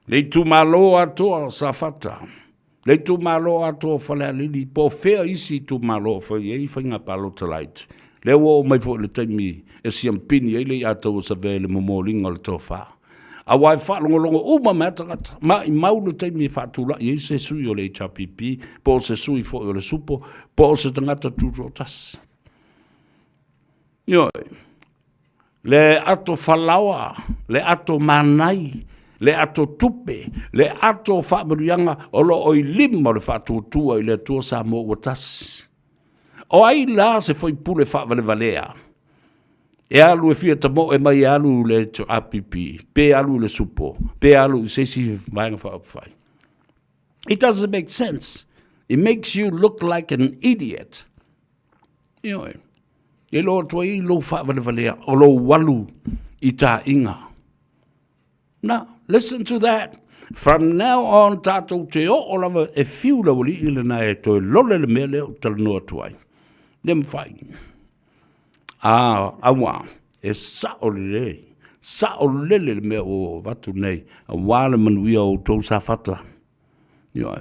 Le itumalo atoa o Safata, le itumalo atoa o Falealili, po o fea isi itumalo o fai ai faiga palota laiti. Lea ua oo mai foi i le taimi e siampini ai le iatau o Savea i le momoliga o le tofa. Aua e faalogologo uma mai lava tagata, maimau le taimi e faatulai ai se sui o le HRPP, po o se sui foi o le SUPO, po o se tagata tutoatasi. Ioe, le ato falaoa, le ato manai, le ato tupe, le ato faamanuiaga o lo o i lima o le faatuatua i le Atua Samoa ua tasi. O ai la se faipule faavalevalea e alu e fia tamoe mai e alu i le APP, pe alu i le SUPO, pe alu i se isi vaega faaupufai. It doesn't make sense. It makes you look like an idiot. Ioe. E iloa atu ai lou faavalevalea o lou alu i taaiga. Na, listen to that. From now on, tatou te oo lava e fiu le aualii lena e toe lole le mea lea ou te talanoa atu ai. Le mafai. A, auā, e sao lelei, sao lele le mea ua avatu nei, auā le manuia o outou Safata. Ioe.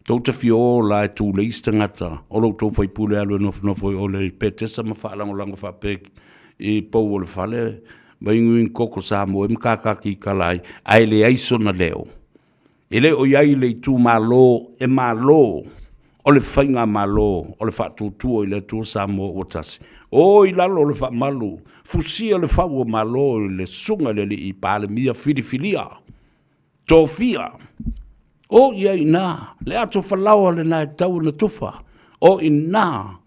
Tou te fia o la e tulei se tagata o lo outou faipule alu e nofonofo i o le Petesa ma faalagolago faapea i pou o le fale ma inuinu koko Samoa ma kakakikala ai, ae leai sona leo. E le o i ai le itumalo e malo o le faigamalo o le faatuatua i le Atua Samoa ua tasi. O i lalo o le faamalu, fusia le fau o Malo i le susuga i le Alii Palemia filifilia. Tofia, o i ai ina le ato falaoa lena e tatau ona tufa, o i ina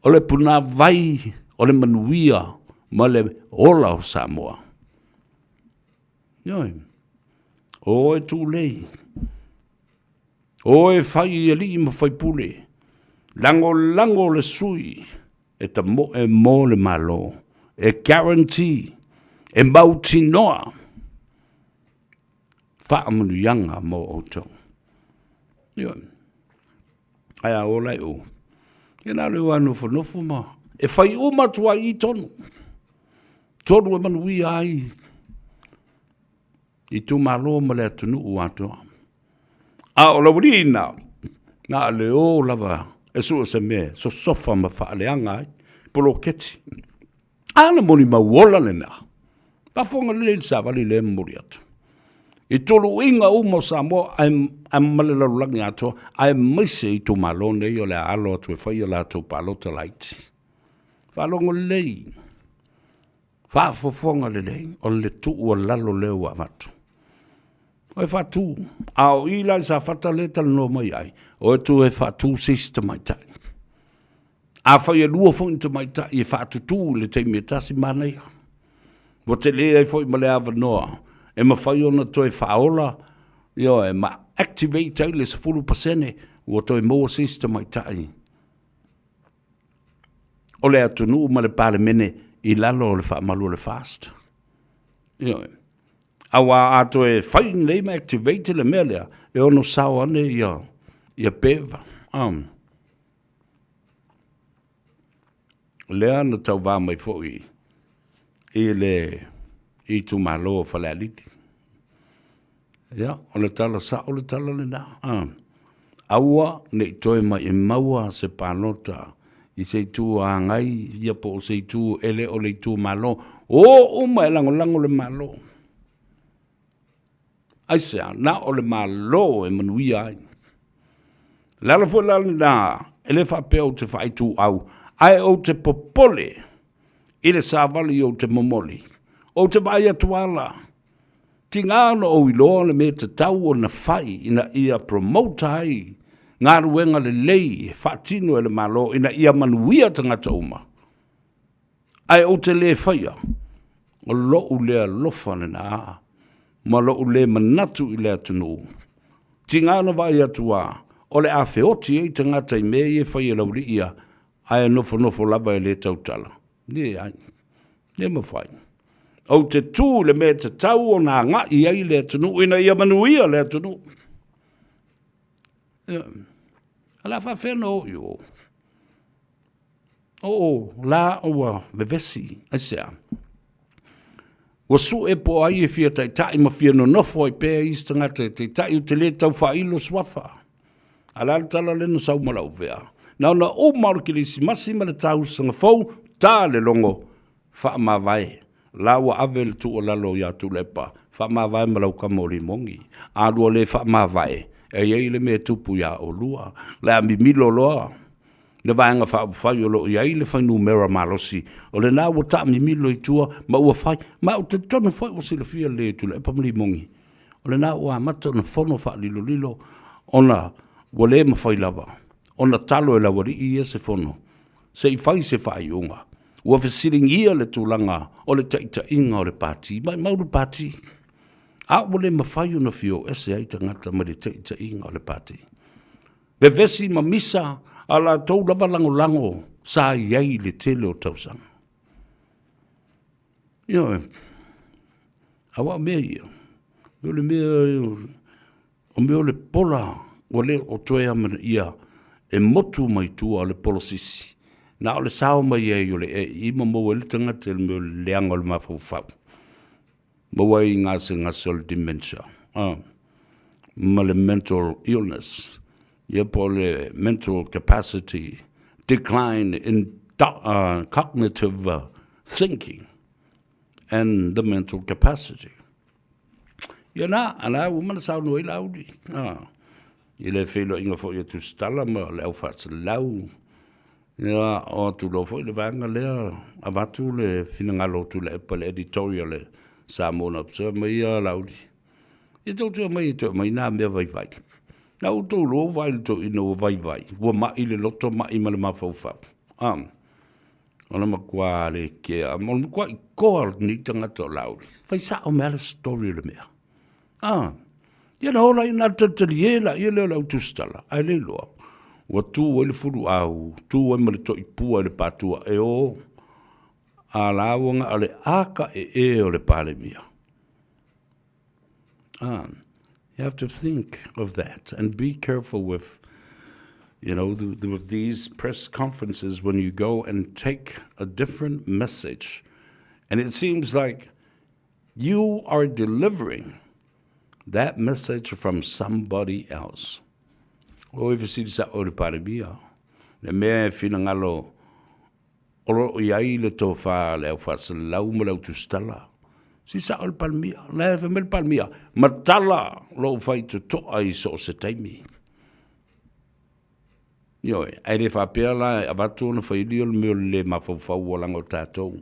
o le punavai o le manuia ma le ola o Samoa. Ioe, o e tulei, o e fai i alii ma faipule, lagolago le sui e tamoe mo le Malo, e guarantee, e mautinoa faamanuiaga mo outou. Ioe. Ae a ola e o, ia na o le o lava nofonofo ma e fai uma atu ai i tonu. Tonu e manuia ai itumalo ma le atunuu atoa. A o le aualii na, na o le o lava e sue se mea e sosofa ma faaleaga ai poloketi. A na molimau ola lena, faafofoga lelei le savali lea e momoli atu. I tuluiga uma o Samoa ae, ae ma le lalolagi atoa, aemaise itumalo nei o le a alo atu e fai a latou palota laiti. Faalogo lelei. Faafofoga lelei, o le tuualalo lea ua avatu. O e faatu, a o i la i Safata lea e talanoa mai ai, o e tu e faatu se isi tamaitai. Afai e lua foi ni tamaitai e faatutū i le taimi e tasi, manaia. Ua tele ai foi ma le avanoa e mafai ona toe faaola, ioe, ma activate ai le 10% ua toe maua se isi tamaitai. o le atunuu ma le Palemene i lalo o le faamalu o le FAST. Ioe. Aua a toe fai lelei ma activate le mea lea, e ono sao ane ia, ia Bev. Lea na tauva mai foi i le itumalo o Falealili. Ia, o le tala sa'o le tala lenā. A. Aua ne i toe maʻimaua se palota i se itu agai ia po o se itu e le o le itumalo. O uma e lagolago le Malo. Aisea? Na o le Malo e manuia ai. O le ala foi la lenā, e le faapea ou te faaituau, ae ou te popole i le savali ou te momoli. Ou te vaai atu ala, tiga ona ou iloa le mea e tatau ona fai ina ia promote ai galuega lelei e faatino e le Malo ina ia manuia tagata uma. Ae ou te le faia, o lo'u le alofa lenā ma lo'u le manatu i le atunuu. Tiga ona vaai atu a, o le a feoti ai tagata i mea ia e fai e Laulii ia, ae nofonofo lava e le tautala. Leai, le mafai. Ou te tū i le mea e tatau ona agai i ai le atunuu ina ia manuia le atunuu. Ia, o le a faafefea ona oo i o? Oo la ua vevesi, aisea? Ua suʻe po o ai e fia taitai ma fia nonofo ai pea isi tagata e taitai, ou te le tau faailo suafa. A o le a le tala lea na sau ma lau vea? Na ona uma o le Kerisimasi ma le tausaga fou, ta le logo, faamavae. La ua ave le tuualalo ia Tuilaepa, faamavae ma lau kama o Limogi. A lua le faamavae, e i ai le mea e tupu iā olua. O le a mimilo loa le Vaega Faaupufai o lo o i ai le fuainumera malosi, o lena ua taamimilo i tua ma ua fai, ma ou te talitonu foi ua silafia lelei e Tuilaepa ma Limogi, o lena ua amata ona fono faalilolilo ona ua le mafai lava ona talo e le aualii ia se fono se i fai se faaiuga. Ua fesiligia le tulaga o le taitaiga o le Pati, maumau le Pati, a ua le mafai ona fia o ese ai tagata mai le taitaiga o le Pati. Vevesi ma misa a latou lava lagolago sa i ai i le tele o tausaga. Ioe, aua o mea ia, o le mea, o mea o le pola ua le o toe amanaia e motu mai tua o le polosisi. Na o le sao mai ai o le EI ma maua ai le tagata i le mea o le leaga o le mafaufau. Maua ai gasegase o le dementia ma le mental illness, ia po o le mental capacity decline in cognitive thinking and the mental capacity. Ia na, a la ua mana saunoa ai Laauli, i le feiloaiga foi a Tusitala ma le au faasalalau, Ia, o atu loa foi le vaega lea, avatu le finagalo o Tuilaepa, le editorial le Samoan Observer ma ia Laauli. Ia tou te omai e toe aumai nā mea vaivai. Na outou loa ua vaai i le toeaina ua vaivai, ua ma'i le loto, ma'i ma le mafaufau. A, o le matua le kea, o le matua ikoa o lenei tagata o Laauli. Fai sa'o mai lava le story o le mea. A, ia na ola ai na talitalie laia lea o le au tusitala, ae le iloa. Ua tu ai le fuluau, tu ai ma le toipua i le patua e o, a lāua na o le a ka e e o le Palemia. A, you have to think of that and be careful with, you know, with these press conferences when you go and take a different message. And it seems like You are delivering that message from somebody else. O e fesili sa o le Palemia, le mea e finagalo o lo o i ai le tofa le au faasalalau ma le au tusitala. Si sa o le Palemia, la e fai mai le Palemia, matala lou faitotoa i so o se taimi. Ioe, ae le faapea la e avatu ona faili o le mea o le le mafaufau ua laga o tatou.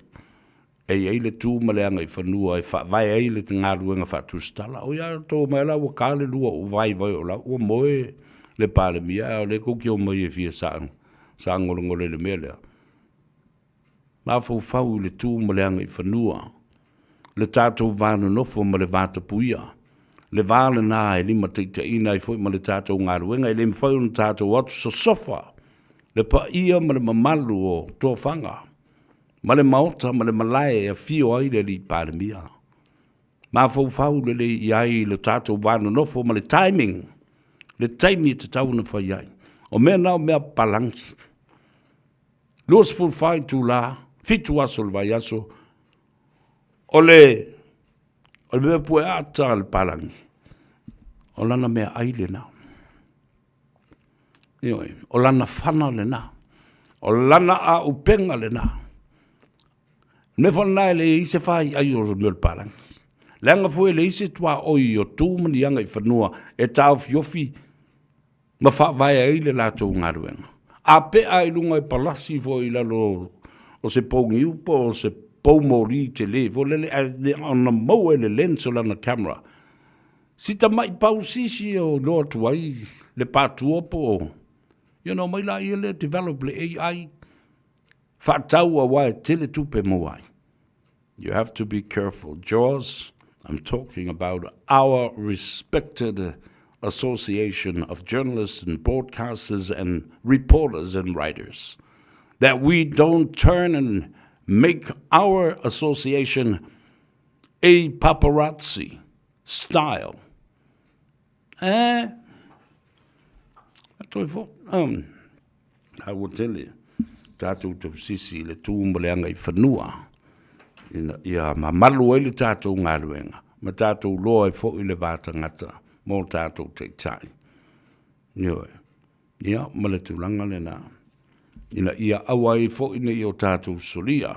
E i ai le tu ma le agaifanua e faavae ai le galuega faatusitala. O ia tou omai la ua ka le lua o vaivai o la ua moe le Palemia, ae o lea tou te omai e fia sagolegole i le mea lea. Mafaufau i le tu ma le agaifanua, le tatou va nonofo ma le va tapuia, le va lena e limataitaiina ai foi ma le tatou galuega. E le mafai ona tatou atu sosofa le paia ma le mamalu o tofaga ma le maota ma le malae e afio ai le Alii Palemia. Mafaufau lelei i ai i le tatou va nonofo ma le timing, le taimi e tatau ona fai ai. O mea na o mea palangi. 24 itula, 7 aso o le vaiaso, o le, o le mea pueata a le palangi. O lana meaai lena. Ioe, o lana fana lena. O lana aupega lena. Mea foi lena e leai se faiai o le mea o le palagi. Leaga foi e leai se tuaoi o tu ma ni agaifanua e taofiofi ma faavae ai le latou galuega. A pea i luga e palasi foi i lalo o se pou niu po o se pou moli tele foi lele ae ona maua e le lens o lana camera si tamai pau sisi e iloa atu ai le patua po o, ia ona omai laia lea develop le AI faatau aua e tele tupe e maua ai. You have to be careful. Jaws, I'm talking about our respected association of journalists and broadcasters and reporters and writers. That we don't turn and make our association a paparazzi style. Eh? Toi fo. Um, Taua tele tatou tausisi i le tu ma le agaifanua ina ia mamalu ai le tatou galuega ma tatou loa ai foi le va tagata mo tatou taitai. Ioe. Ia, ma le tulaga lena, ina ia aua ai foi ne i o tatou solia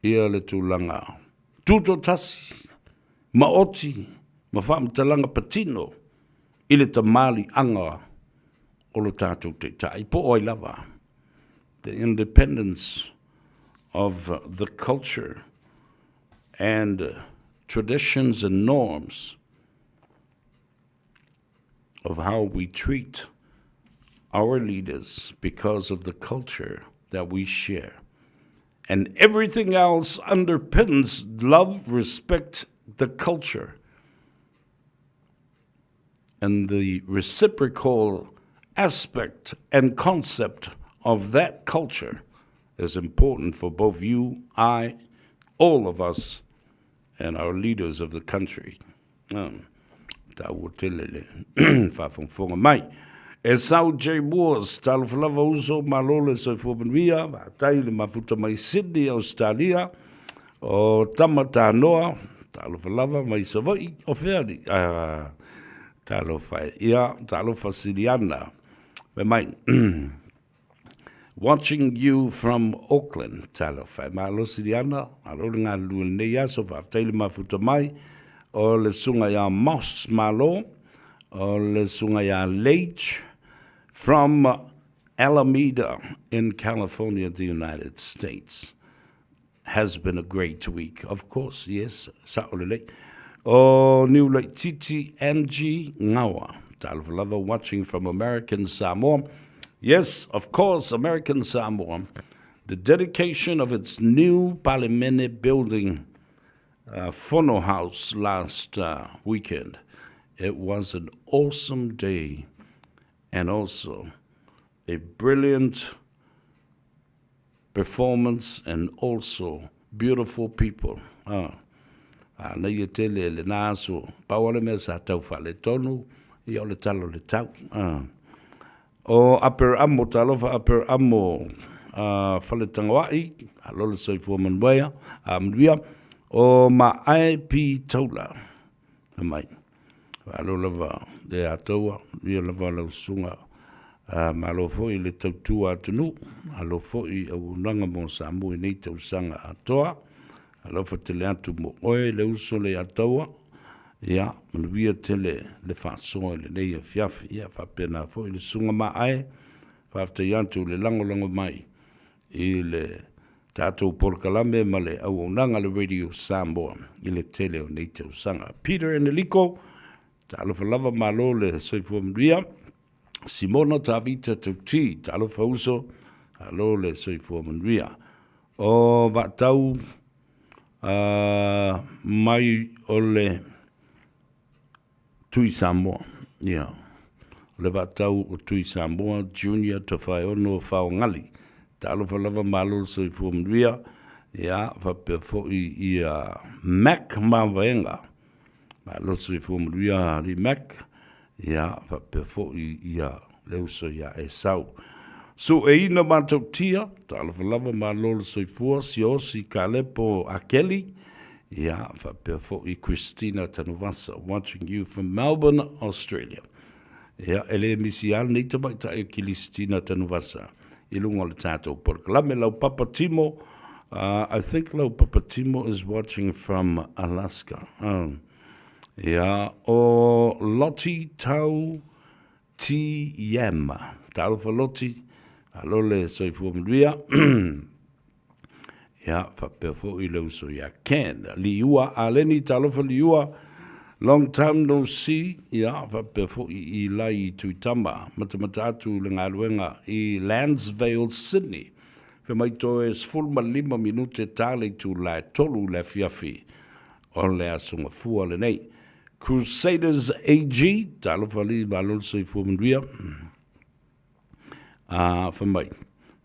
ia le tulaga tutoatasi, maoti ma faamatalaga patino i le tamaliiaga o lo tatou Taitai, po o ai lava, the independence of the culture and traditions and norms of how we treat our leaders because of the culture that we share. And everything else underpins love, respect, the culture and the reciprocal aspect and concept of that culture is important for both you, I, all of us, and our leaders of the country. Um, taua tele le faafogafoga mai. E sau J. Moores, talofa lava uso, malo le soifua manuia, faafetai le mafuta mai Sydney, Australia, O Tama Tanoa, talofa lava mai Savaii, o fea alii? Ah, talofa e. Ia, talofa Siliana. Fai mai, Watching you from Auckland. Talofa e. Malo Siliana, malo le galulue i lenei aso, faafetai le mafuta mai. O le susuga ia Moss Malo, o le susuga ia Leitch from Alameda in California, the United States. Has been a great week. Of course, yes, sao lelei. O Niu Laititi Angie Ngawa. Talofa lava watching from American Samoa. Yes, of course, American Samoa. The dedication of its new Palemene building, Fono House, last uh, weekend. It was an awesome day and also a brilliant performance and also beautiful people. Ah, a nei e tele le nā aso, pau o le mea sa tau faaletonu, ia o le tala o le tau. Ah. O Upper Amo, talofa Upper Amo, uh, Faletangoa'i, alo le soifua manuia, a manuia, o Maae P. Taula. Mai. Malo lava le atoua, ia lava lau susuga. Malo foi le tautua atunuu, malo foi auaunaga mo Samoa i nei tausaga atoa. Alofa tele atu mo oe le uso le Ataua. Ia, manuia tele le faasoa i lenei afiafi. Ia, faapena foi le susuga Maae, faafetai atu i le lagolago mai i le tatou polokalame ma le auaunaga a le Radio Samoa i le tele o nei tausaga. Peter Eneliko, talofa lava malo le soifua manuia. Simona Tavita Tauti, talofa uso, alo le soifua manuia. O Vaatau uh, mai o le Tui Samoa, ia. O le vaatau o Tui Samoa, Junior Tofaeono Faogali. Talofa lava malo le soifua manuia. Ia, faapea foi ia Mac Mavaega. Malo le soifua manuia alii Mac. Ia, faapea foi ia le uso ia Esau. Sueina Matautia, talofa lava malo le soifua, Siaosi Kalepo Akeli. Ia, faapea foi Christina Tanuvasa, watching you from Melbourne, Australia. Ia, e le misi lava lenei tamaitai o Kilistina Tanuvasa i luga o le tatou polokalame. Lau Papa Timo, I think lau Papa Timo is watching from Alaska. Ia, o Lottie Tau T Yam. Talofa Lottie, malo le soifua manuia. Ia, faapea foi le uso ia Ken. Liua Aleni, talofa Liua, long time no see. Ia, faapea foi i Lai Tuitama, matamata atu le galuega i Lansvale, Sydney. Fe mai toe 15 minute ta le itula e 3 le afiafi o le Aso Gafua lenei. Crusaders AG, talofa alii, malo le soifua manuia. Fai mai,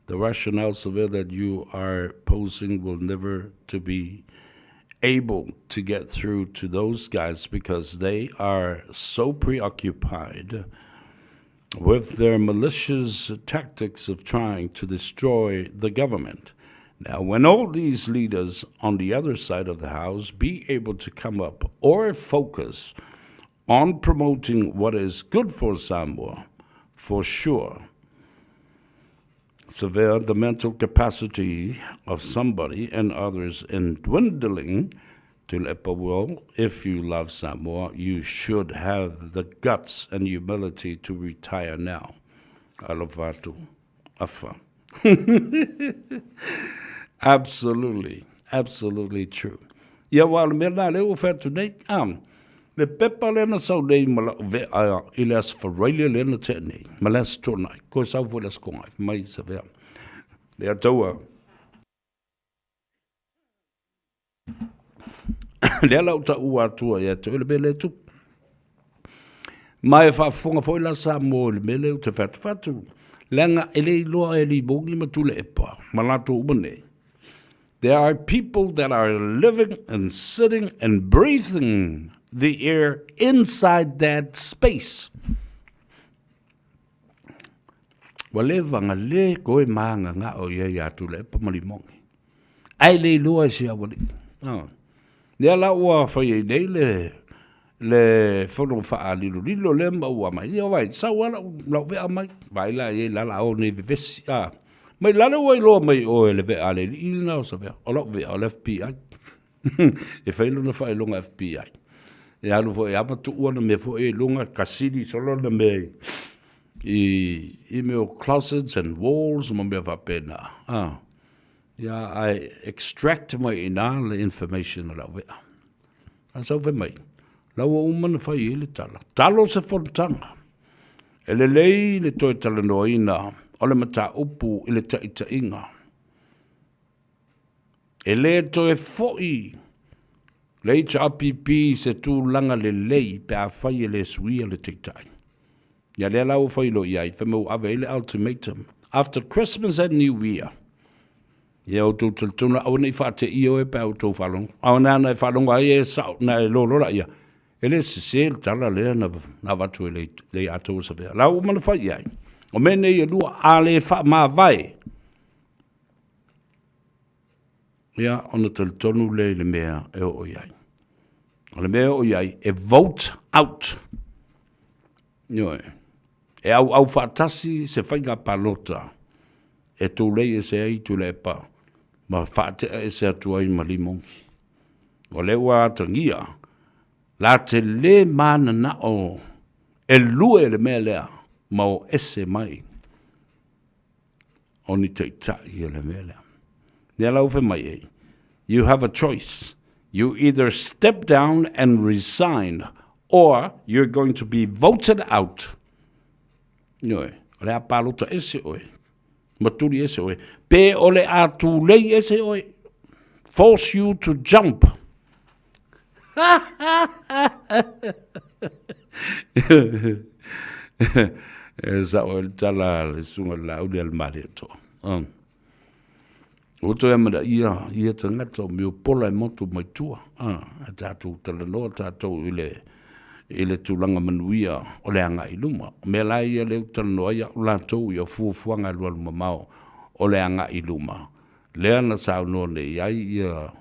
the rationale severe that you are posing will never to be able to get through to those guys because they are so preoccupied with their malicious tactics of trying to destroy the government. Now, when all these leaders on the other side of the house be able to come up or focus on promoting what is good for Samoa, for sure, severe the mental capacity of somebody and others in dwindling Tuilaepa will, if you love Samoa, you should have the guts and humility to retire now. Alofa atu. Afa. Absolutely, absolutely true. Ia wā o le mea nā lea ua fai atu nei, le pepa lea na sau nei ma la'u vea i le Aso Faraile lea na tea nei, ma le Aso Toonai, koe sau foi le Aso Kogai, mai sa vea. Lea taua. Lea la ou taua atua ia te oe le mea lea e tupu. Ma e faafofoga foi la Samoa i le mea lea ou te fai atu, fai atu, leaga e le iloa e Limogi ma Tuilaepa ma latou uma nei. There are people that are living and sitting and breathing the air inside that space. Ua leva na le koe māgagao i ai ia Tuilaepa ma Limogi. Ae le iloa e si aualii. Oh. Lea la ua fai ai nei le le fono faalilolilo lea ma ua mai. Ia vai, sau lava lau, lau vea mai. Vaai la i ai la la o nei vevesi. Ah. Mai lale ua iloa mai oe le vea a le alii lena o Savea. O lau vea o le FBI. e fai lona faailoga FBI. E alu foi ama tuu ana mea foi i luga, kasili solo na mea i, i mea o closets and walls ma mea faapena. Ah. Ia, ae extract mai i ina le information o lau vea. A sau fai mai, la ua uma na fai i le tala. Talo se fonotaga. E lelei le toe talanoaina o le mataupu i le taitaiga. E le toe foi le HRPP i se tulaga lelei pe afai e le suia le Taitai. Ia lea la ua fai loa i ai, fai mai ua ave ai le ultimatum, after Christmas and New Year, ia outou talitonu aua ne i faateia oe pe a outou faalogo. A o na e faalogo ai e sao, na e lolo laia, e le sese le tala lea na, na avatu e le, le ia tou Savea. La ua uma na fai i ai. O mea nei e lua, a le faamavae, Ia, ona talitonu lea i le mea e oo i ai. O le mea e oo i ai, e vote out. Ioe. E auau faatasi se faiga palota e tulei ese ai Tuilaepa ma faatea ese atu ai ma Limogi. O lea ua atagia, la te le mananao e lue le mea lea ma o ese mai o ni taitai o le mea lea. Lea la ua fai mai ai, you have a choice. You either step down and resign or you're going to be voted out. Ioe, o le a palota ese oe, ma tuli ese oe, pe o le a tulei ese oe, force you to jump. E sao ai le tala a le susuga i le Laauli a le Malietoa. Ua toe amanaia ia tagata o mea pola e motu mai tua. A tatou talanoa tatou i le i le tulaga manuia o le agai i luma. O mea la ia lea ou te talanoa ai au latou ia fuafuaga alualu mamao o le agai i luma. Lea na saunoa nei ai ia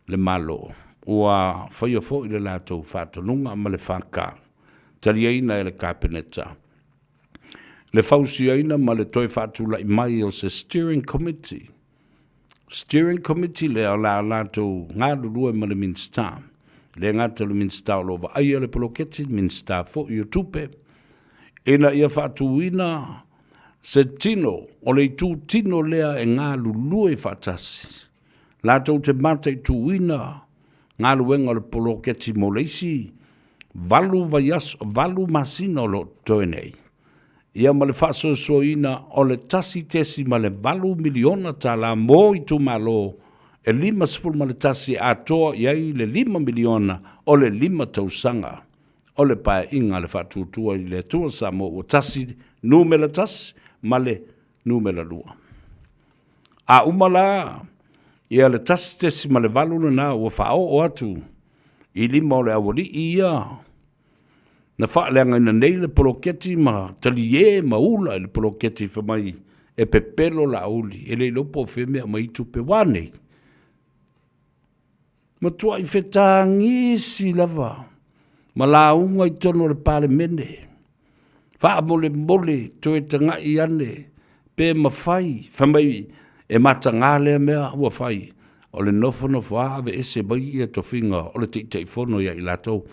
le Malo. Ua faia foi le latou faatonuga ma le FK, taliaina e le Kapeneta le fausiaina ma le toe faatulai mai o se Steering Committee. Steering Committee lea o le a latou galulue ma le Minisita. E le gata o le Minisita o lo o vaaia le poloketi, Minisita foi o Tupe, ina ia faatuina se tino o le itu tino lea e galulue faatasi latou te mataituina galuega o le poloketi mo le isi valu vaiaso, valu masina o lo o totoe nei, ia ma le faasoasoaina o le $1.8 miliona tala mo itumalo e 51 e atoa i ai le $5 miliona o le lima tausaga o le Paeaiga a le Faatuatua i le Atua Samoa ua Tasi, numera tasi ma le numera lua. A uma la ia le 1.8 lena ua faaoo atu i lima o le aualii ia na faaleagaina nei le poloketi ma talie ma ula i le poloketi fai mai e pepelo Laauli, e le iloa po o fea mea aumai ai tupe. Ua a nei? Matuai fetagisi lava ma lauga i totonu o le Palemene, faamolemole toe tagai ane pe mafai, fai mai e mataga lea mea ua fai, o le nofonofo lava aveese mai ia tofiga o le Taitaifono ia i latou.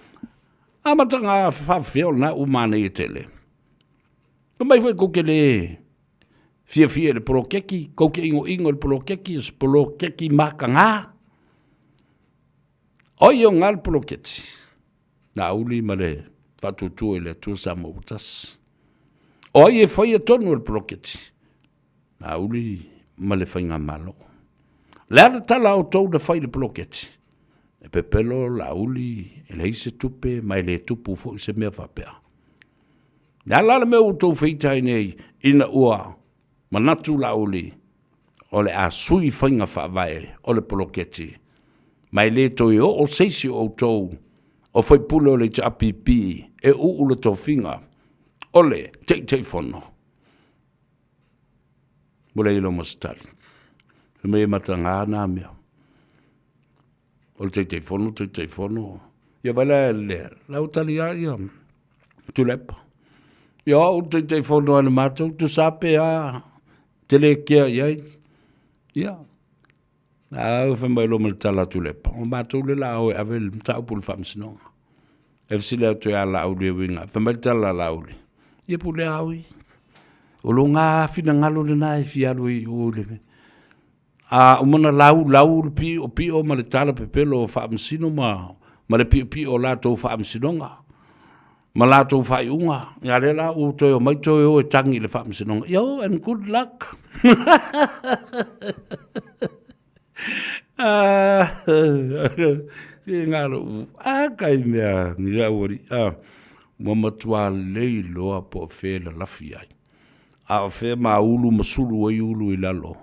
A mataga faafefea o lena ua manaia tele. Fai mai foi tou te le fiafia i le poloketi, tou te inoino i le poloketi, o se poloketi mataga. O ai e ona le poloketi? Laauli ma le Faatuatua i le Atua Samoa ua Tasi. O ai e faia tonu o le poloketi? Laauli ma le Faigamalo. O le a le tala a outou na fai i le poloketi? E pepelo Laauli, e leai se tupe ma e le tupu foi se mea faapea. Le a la le mea ua outou feita ai nei ina ua manatu Laauli o le a sui faiga faavae o le poloketi ma e le toe oo se isi o outou o faipule o le HRPP e uu le tofiga o le Taitaifono? Ua leai loa ma se tali. Fai mai e mataga na mea. O le Taitaifono, Taitaifono. Ia vaai la le, la ua tali lava ia Tuilaepa. Ia o au le Taitaifono a le matou, tusa pe a, te le kea i ai. Ia, a fai mai loa ma le tala a Tuilaepa, o matou lea o le a o e ave le mataupu i le Faamasinoga. E fesili atu ia Laauli e uiga, fai mai le tala a Laauli, ia pulea au ia. O lona finagalo lena e fia alu ai i o i le A uma ona laulau le piopio ma le tala pepelo o Faamasino ma ma le piopio o latou faamasinoga ma latou faaiuga, ia lea la ua toe omai toe o e tagi i le faamasinoga. Ia o and good luck. Se galo, a kai mea, ia ua, ua matua lei loa po o fea e lalafi ai. A o fea maulu ma sulu ai ulu i lalo?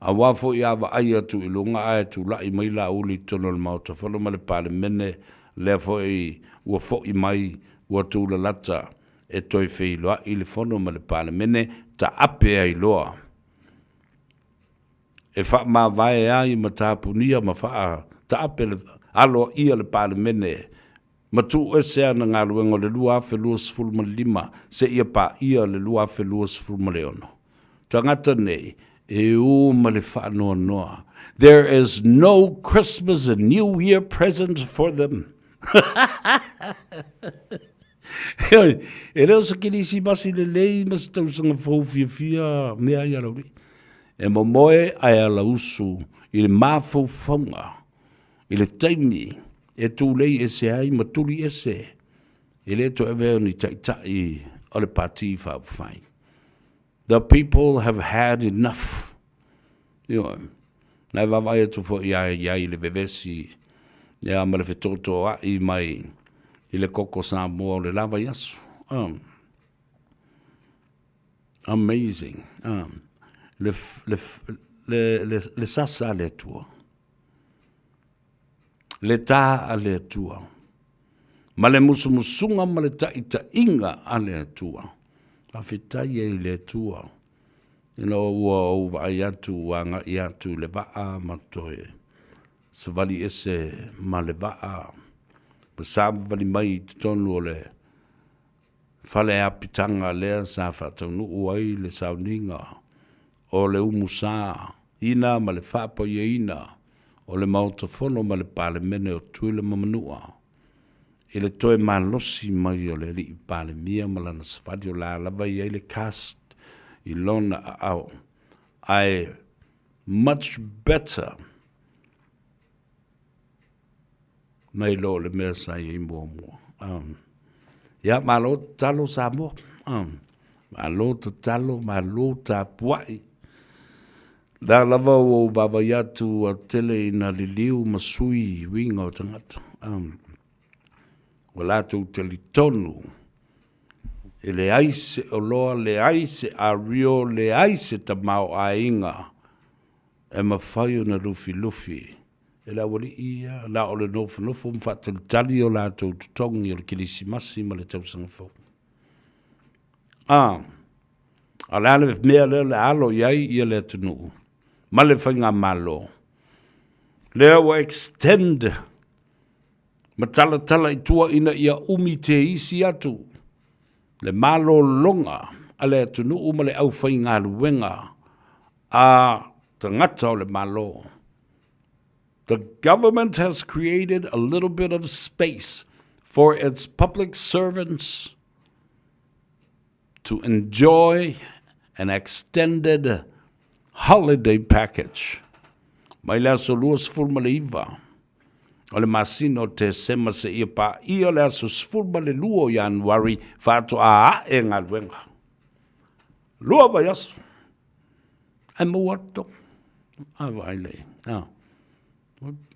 Aua foi a vaai atu i luga ae tulai mai Laauli i totonu o le Maota Fono ma le Palemene, lea foi ua foi mai ua tulalata e toe feiloai le Fono ma le Palemene, taape ai loa e faamavae ai ma tapunia ma faataape aloaia le Palemene ma tuuese ana galuega o le 2025 seia paia le 2026. Tagata nei e ū ma le faanoanoa. There is no Christmas and New Year present for them. Heoi, e le o se Kerisimasi lelei ma se tausaga fou fiafia mea ia Lauli. E momoe ae alausu i le mafaufauga i le taimi e tulei ese ai ma tuli ese, e le toe avea o ni taitai o le Pati Faaupufai. The people have had enough. Ioe. Na e vaavaai atu foi ia i ai le vevesi ia ma le fetotoai mai i le koko Samoa o le la vaiaso. Amazing. Le, le, le, le, le sasa a le Atua. Le tā a le Atua, ma le musumusuga ma le taʻitaʻiga a le Atua. Faafetai ai i le Atua, ina ua ou vaai atu ua agai atu i le vaa ma toe. Savali ese ma le vaa ma savavali mai i totonu o le fale apitaga lea sa faataunuu ai le sauniga o le umusa ina ma le faapaiaina o le Maota Fono ma le Palemene o Tutuila ma Manua i le toe malosi mai o le Alii Palemia ma lana savali o la lava i ai le cast i lona aao ae much better nai lo le mea sa i ai muamua. Ia, malo tatalo Samoa. Malo tatalo, malo tapuai. La lava ua ou vaavaai atu ua tele ina liliu ma sui uiga o tagata. Ua latou talitonu e leai se oloa, leai se ario, leai se tamaoaiga e mafai ona lufilufi e le aualii ia, na o le nofonofo ma faatalitali o latou totogi o le Kerisimasi ma le Tausaga Fou. A, a o le a le mea lea o le a alo i ai ia le atunuu ma le faigamalo? Lea ua extend ma talatala i tua ina ia umi te isi atu le malologa a le atunuu ma le aufaigaluega a tagata o le Malo. The government has created a little bit of space for its public servants to enjoy an extended holiday package. Mai le aso 29 o le masina o Tesema seia paia le aso 12 o Ianuari faatoa ae galuega. 2 vaiaso. Ae maua atu tonu. A vaai le, a.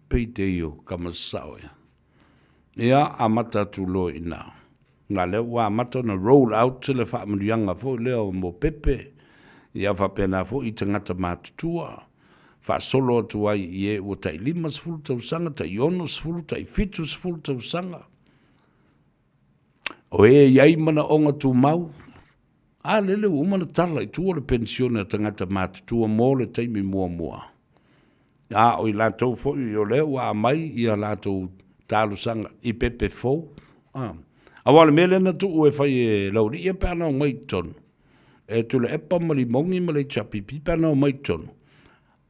Payday o Kamasao ia. Ia, amata atu loa i ina. Na lea ua amata ona roll out le faamanuiaga foi lea o mo pepe, ia faapena foi i tagata matutua, faasolo atu ai i e ua tai 50 tausaga, tai 60, tai 70 tausaga. O e i ai manaoga tumau, a lele ua uma ona tala i tua le penisione a tagata matutua mo le taimi muamua. A o i latou foi o lea ua aumai ia latou talosaga i pepe fou. A. Aua o le mea lea na tuu e fai e Laulii ia pe ana omai i totonu, e Tuilaepa ma Limogi ma le HRPP pe ana omai i totonu,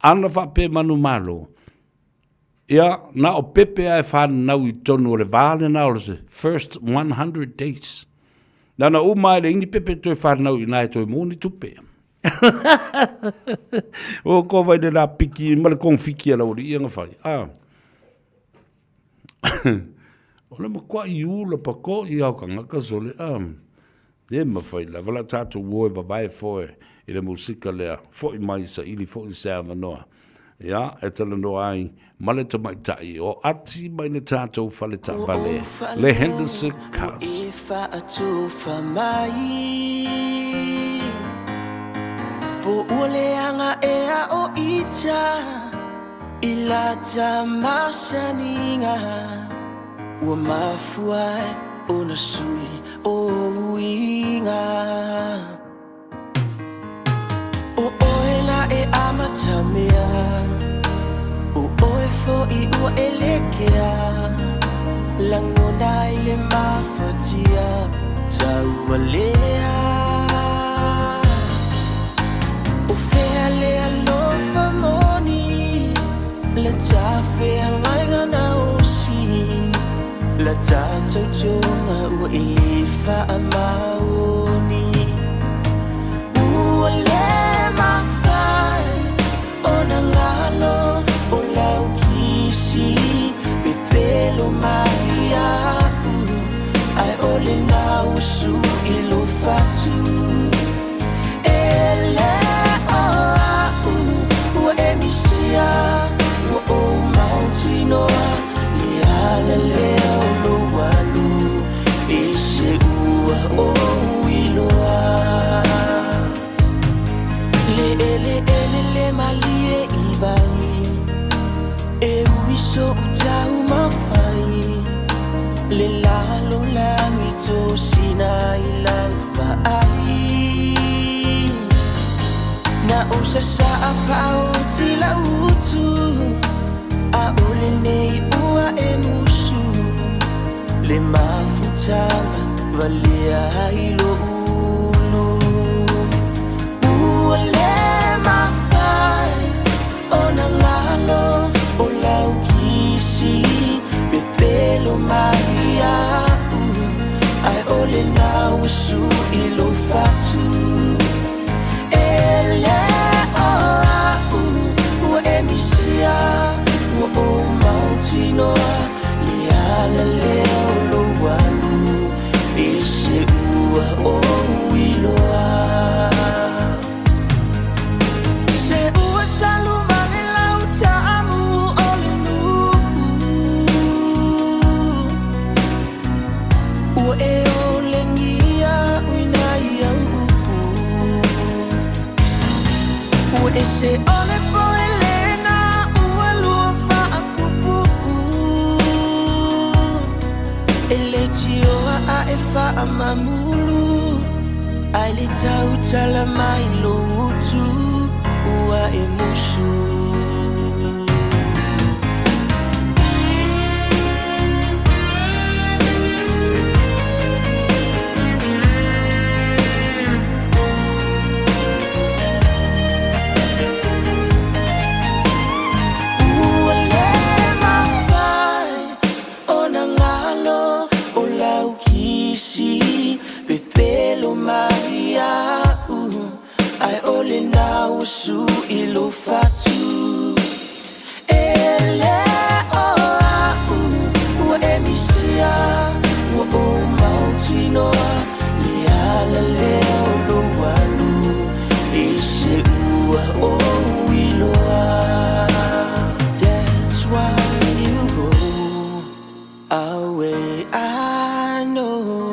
ana faapea manumalo, ia, na o pepe lava e fananau i totonu o le va lena o le first 100 days. Na ona uma lava e leai ni pepe e toe fananau i ina e toe maua ni tupe. Ua kova i le lapiki ma le kongofiki a Laualii ia na fai. Ah. O le makuaʻi ula pakoʻi a o kangaka sole. Ah. E mafai lava la tatou o e vavae foe i le musika lea, foʻi mai saili foʻi se avanoa, ia, e talanoa ai ma le tamaitai o ati mai le tatou fale taavale, le Henderson Cars. Ua mafua ai ona sui o uiga. O oe la e amatamea, O oe foi ua e lekea, Lagona ai le mafatia taualea. O fea le alofa moni, Le ta feagaiga na osi, La ta tautoga ua e le faamaoni. Ua le mafai ona galo o lau kisi, Pepelo mai iaʻu, Ae ʻole na ua sui lou fatu. E le o aʻu ua e misia, Ua ou mautinoa le ala lea o lou alu, I se ua ou iloa. Le eleele le malie i vai, E ui soʻu taumafai, Le lalolagi tosina i lau vaai. Na ou sasaa faaoti lau utu. A o lenei ua e musu Le mafutaga valea ai lou ulu Ua le mafai ona galo O lau kisi pepelo mai iaʻu Ae o lena ua sui lou fatu E le o au ua e misia Ua ou mautinoa le ala lea o lou alu I se ua ou iloa Se ua salu vale lau taamu o le nuu Ua e olegia uina i au upu Ua ese o le poe lena ua lua faapuupuu E leitioa a e faamamulu Ae le tautala mai lou gutu ua e musu. Ua le mafai ona galo o lau kisi pepelo mai iaʻu Ae o lena ua sui lou fatu E le o au ua e misia Ua ou mautinoa le ala lea o lou alu I se ua ou iloa That's why you go away I know.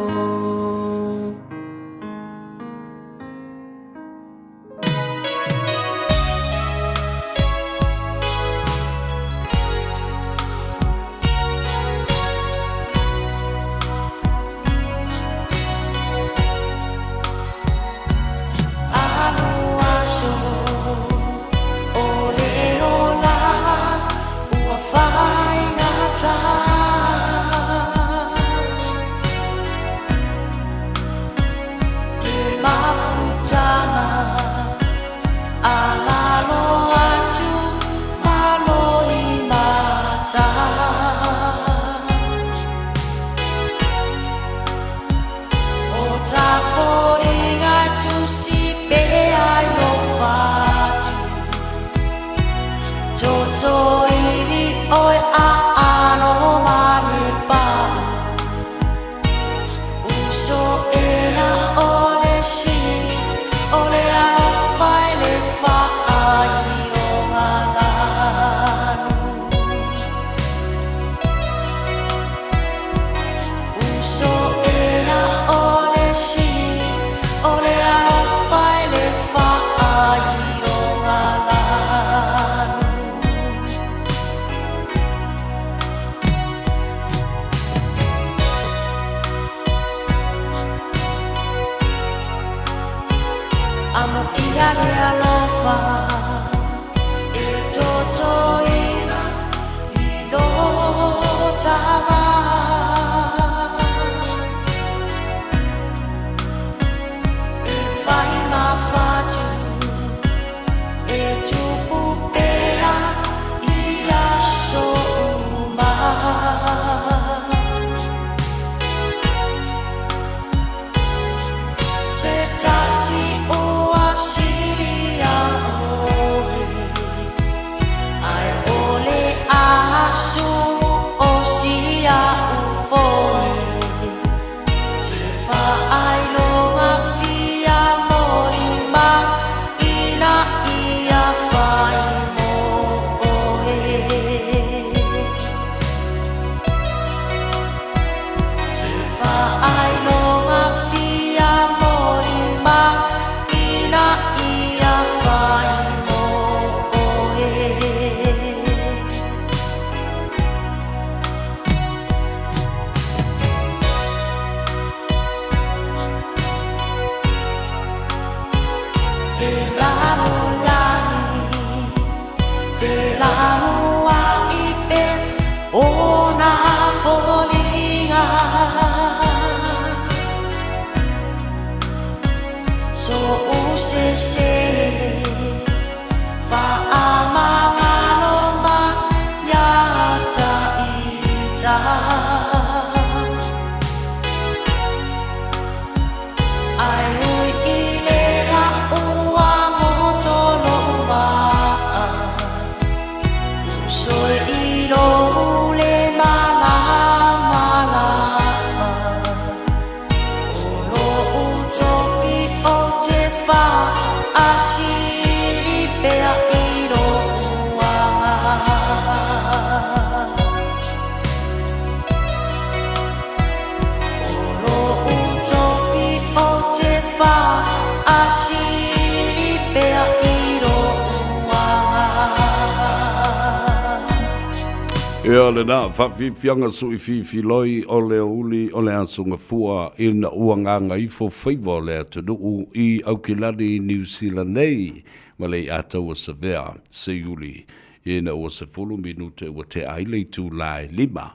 Ia lena, faafiafiaga suifiifiloi o le aoauli o le Aso Gafua ina ua gagaifo faiva o le atunuu i Aukilani i Niu Sila nei ma le iataua Savea, Seiuli, ina ua 10 minute ua tea ai le itula e 5.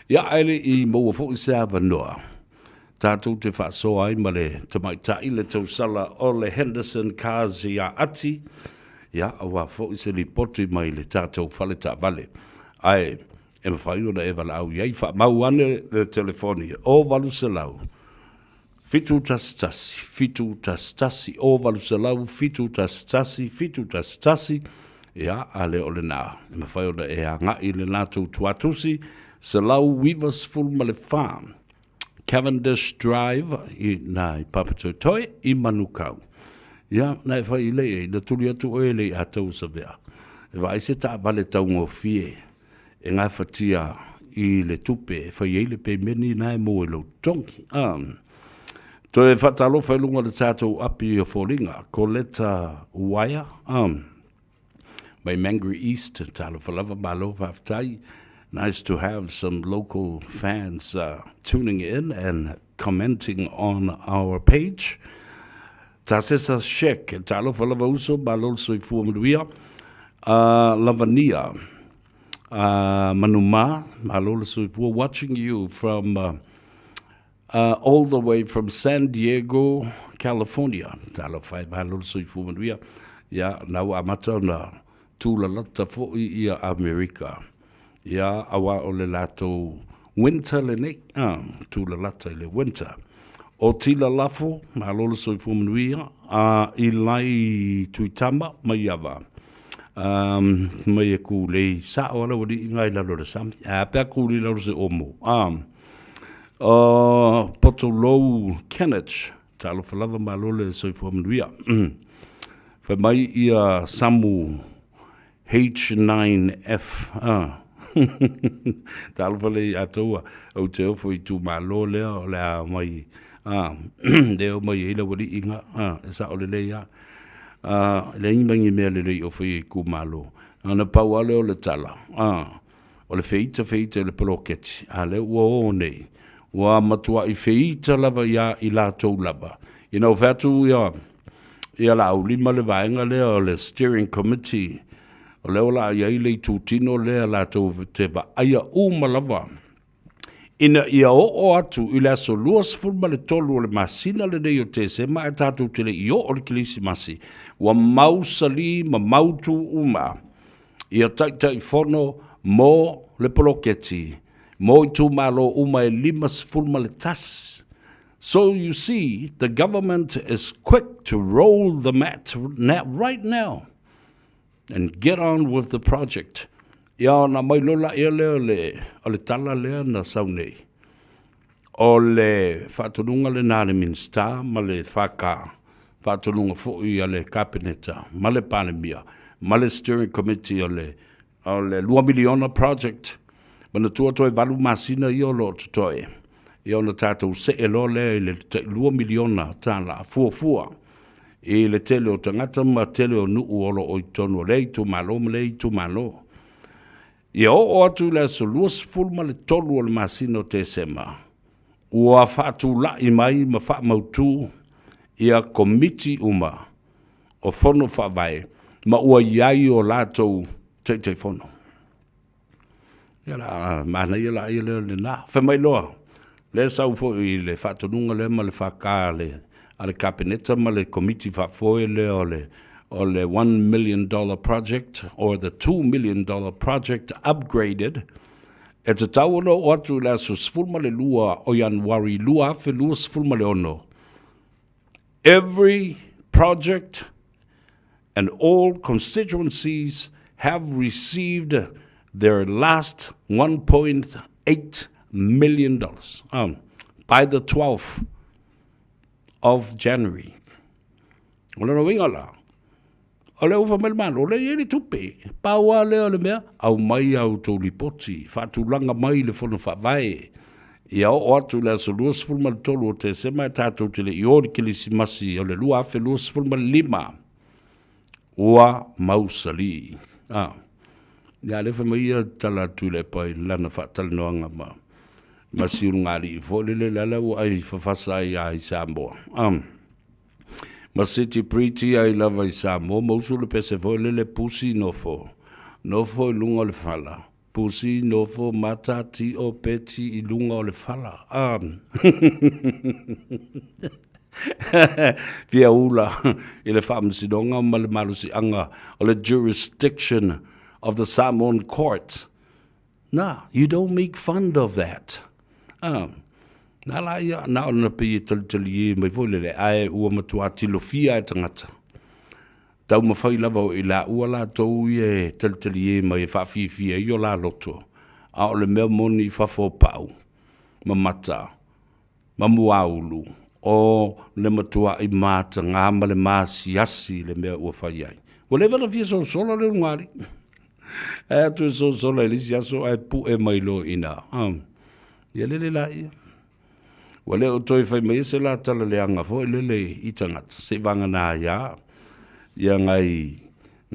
Ia, ae le i maua foi se avanoa tatou te faasoa ai ma le tamaitai le tausala o le Henderson Cars ia Ati, ia, aua foi se lipoti mai le tatou fale taavale. Ae e mafai ona e valaau i ai, faamau ane le telefoni o 800 711 711 o 800 711 711, ia, a le o lena, e mafai ona e agai i le latou tuatusi 194 Cavendish Drive i na i Papatoetoe i Manukau. Ia, na e fai i lei e, na tuli atu oe lei a tau savea. E vaai se taavale taugofie e gafatia i le tupe e fai ai le pemeni na e maua i lou totogi. Ah. Toe faatalofa i luga o le tatou api o foliga, Coletta Uaia. Ah. Mai Mangere East, talofa lava, malo faafetai. Nice to have some local fans tuning in and commenting on our page. Tasesa Shek, talofa lava uso, malo le soifua manuia. Lavania Manuma, malo le soifua, watching you from all the way from San Diego, California. Talofa e, malo le soifua manuia. Ia, na ua amata ona tūlalata foi ia Amerika. Ia, aua o le latou winter lenei, ah, tūlalata i le winter. O Tila Lafo, malo le soifua manuia, a i lai Tuitama mai Ava. Um, mai e kūlei, sao ala wali i ngai lalo le sami. A pea kūlei lalo se omo. Um, O Potolou Kenneth, talofa lava malo le soifua manuia. Fai mai ia Samu H9F. Ah. Talofa le ia taua, au te ofo i tu malo lea o le a mai, ah, lea o mai ei la wali inga, ah, e sa o le lei a. Ah, le ingi mangi mea le lei ofo i ku malo. Ana pau ale o le tala, ah, O le feita feita i le poloketi, a lea ua o nei, ua matuai feita lava iā i latou lava. Ina ua fai atu ia, ia Laauli ma le vaega lea o le Steering Committee, o lea o le a i ai le itutino lea latou te vaaia uma lava ina ia oo atu i le aso 23 o le masina lenei o Tesema ae tatou te le i oo i le Kerisimasi, ua mausali ma mautu uma ia Taitaifono mo le poloketi mo itumalo uma e 51. So you see, the government is quick to roll the mat right now and get on with the project. Ia ona mai lola ia lea o le, o le tala lea na sau nei. O le faatonuga lena a le Minisita ma le FK, faatonuga foi a le Kapeneta ma le Palemia ma le Steering Committee o le o le $2 miliona project. Manatua toe 8 masina ia o lo o totoe, ia ona tatou see loa lea i le tai $2 miliona fuafua i le tele o tagata ma tele o nuu o lo o i totonu o lea itumalo ma lea itumalo. Ia oo atu i le aso 23 o le masina o Tesema, ua faatulai mai ma faamautu ia Komiti uma o Fono Faavae ma ua i ai o latou Taitaifono. Ia la manaia la ia lea lena. Fai mai loa, lea sau foi i le faatonuga lea ma le FK a le, a le Kapeneta ma le Komiti Faafoe lea o le o le $1 million project or the $2 million project upgraded, e tatau ona oo atu i le aso 12 o Ianuari 2026, every project and all constituencies have received their last $1.8 million by the 12th of January. O lona uiga la, o lea ua fai mai le Malo, o lea e i ai le tupe. Pau lava lea o le mea, aumai a outou lipoti, faatulaga mai le Fono Faavae, ia oo atu i le aso 23 o Tesema e tatou te le i o i le Kerisimasi o le 2025, ua mausali. Ia, lea fai mai ia tala a Tuilaepa i lana faatalanoaga ma ma Siuligalii foi lele, le ala ua ai fafasa ai a i Samoa. Um, ma City Pretty ai lava i Samoa, ma usu le pese foi lele pusi nofo, nofo i luga o le fala. Pusi nofo mata tio peti i luga o le fala. Um. Fia ula i le faamasinoga ma le malosiaga o le jurisdiction of the Samoan Court. Na, you don't make fun of that. Ah, na la ia, na ona pei e talitali e mai foi lele, ae ua matua tilofia e tagata. Taumafai lava o i laua latou ia e talitali e mai e faafiafia ai o la loto, a o le mea moni i fafo o pau ma mata ma muaulu, o le matuaʻi matagā ma le masiasi i le mea ua fai ai. Ua leva ona fia sosola le ulugalii. Ae atu e sosola i le isi aso ae puʻe mai loa i ina. Ia lele laia. Ua le o toe fai mai se la tala leaga foi lele i tagata, seiavagana ai lava ia ngai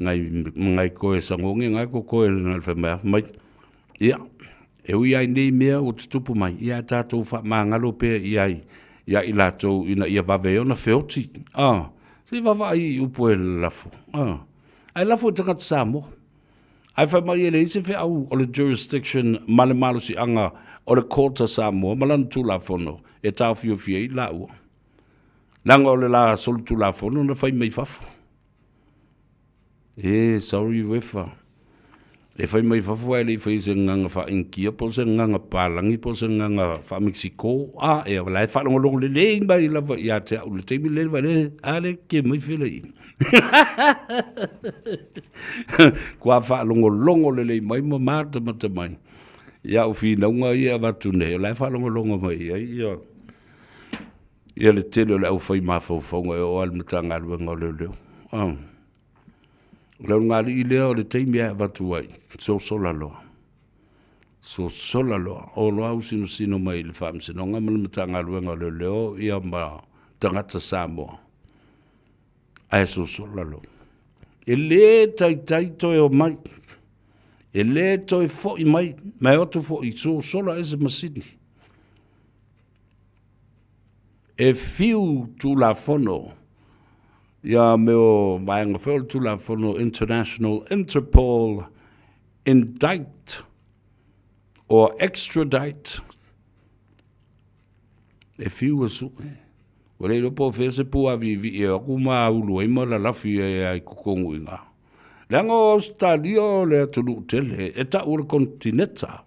ngai ngai koe sagogi ngai ko koe na le fai mai mai. Ia, e ui ai nei mea ua tutupu mai, ia tatou faamagalo pea i ai ia i latou ina ia vave ai ona feoti. Ah, se i vaavaai i upu e lafo. Ah, ae lafo i tagata Samoa. Ae fai mai e leai se feau o le jurisdiction ma le malosiaga o le Court a Samoa ma lana Tulafono e taofiofi ai laua. Leaga o le la solitulafono na fai mai fafo. E, sorry Uefa. E fai mai fafo ae le i faia se gagaga faa-Initia po o se gagaga Papalagi po o se gagaga faa-Mexico. A, e, o la e faalogologo lelei mai lava ia te au i le taimi lenei, le, a le ke mai fela i. Kua faalogologo lelei mai ma matamata mai i au finauga ia e avatu nei, o la e faalogologo mai i ai ia, ia le tele o le aufai mafaufauga e oo lava i le Matagaluega o Leoleo. Oh. O le ulugalii lea o le taimi e avatu ai, sosola loa. Sosola loa. O loa au sinosino mai i le Faamasinoga ma le Matagaluega o Leoleo ia ma tagata Samoa. Ae sosola loa. E le taitai toe o mai. E le toe foi mai. Ma e o atu foi, sosola e se masini. E fiu Tulafono ia mea o vaega foi o le Tulafono International Interpol indict or extradite e fiu e sue. Ua le iloa po o fea se puaviivii e o atu ma ulu ai ma lalafi ai i totonu i ina. Leaga o Ausetalia o le atunuu tele e tau o le konetineta.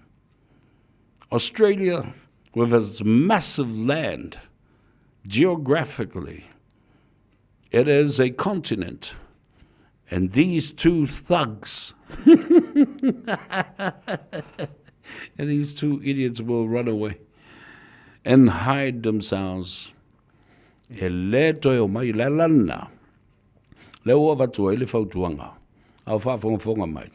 Australia with its massive land geographically it is a continent and these two thugs and these two idiots will run away and hide themselves e le toe o mai le lana Lea ua avatu ai le fautuaga, a o faafogafoga mai.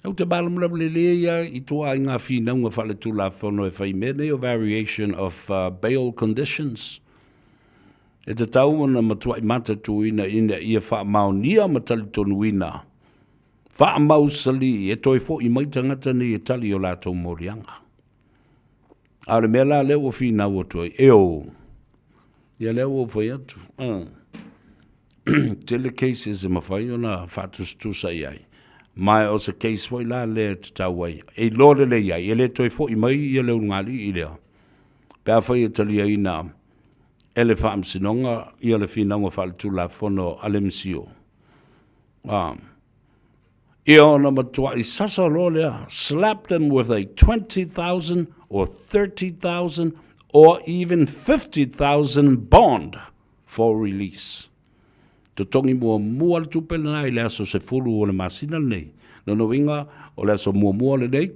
Ou te malamalama lelei ia i tua i ngā whīnaunga whaletulafono e whai mea nei o variation of bail conditions. E tatau ona matuai matatuina ina ia faamaonia ma talitonuina, faamausali e toe fo'i mai tagata nei e tali i o latou moliaga. A o le mea la lea ua finau atu ai, e o, ia lea ua ou fai atu, tele cases e mafai ona faatusatusa i ai, ma o se case foi la lea e tatau ai, e iloa lelei ai, e le toe foi mai ia le ulugalii lea, pe afai e taliaina e le Faamasinoga ia le finauga faaletulafono a le MCO. Ia ona matuai sasa loa lea, slap them with a 20,000 or 30,000 or even 50,000 bond for release. Totogi muamua le tupe lena i le aso 10 o le masina lenei. Lona uiga, o le aso muamua lenei,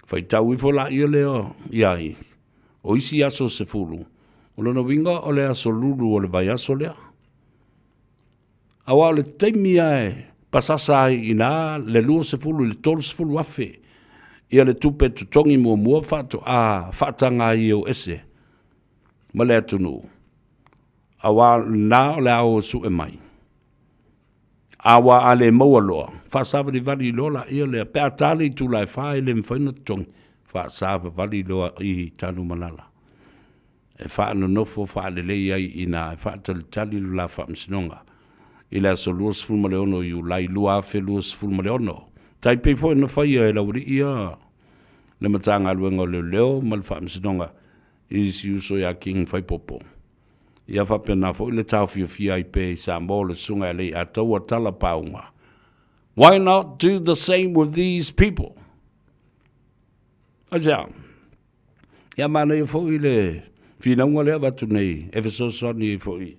faitau ifo laia lea i ai, o isi aso 10, o lona uiga o le aso lulu o le vaiaso lea. Aua o le taimi lava e pasasa ai i ina le 20 i le 30 afe ia le tupe totogi muamua faatoa faataga ai e o ese ma le atunuu, aua o lena o le a o e sue mai. A ua a le maua loa, faasavalivali loa laia lea, pe a ta le itula e fa e le mafai ona totogi, faasavavali loa i Tanumalala e faanonofo faalelei ai i ina e faatalitali le la faamasinoga i le aso 26 o Iulai 2026. Tai pei foi ona faia e le aualii ia le Matagaluega o Leoleo ma le Faamasinoga i si uso ia King Faipopo. Ia faapena foi le taofiofia ai pea i Samoa o le Susuga ia Leiataua Tala Pauga. Why not do the same with these people? Aisea? Ia manaia foi le finauga lea avatu nei e fesoasoani ai foi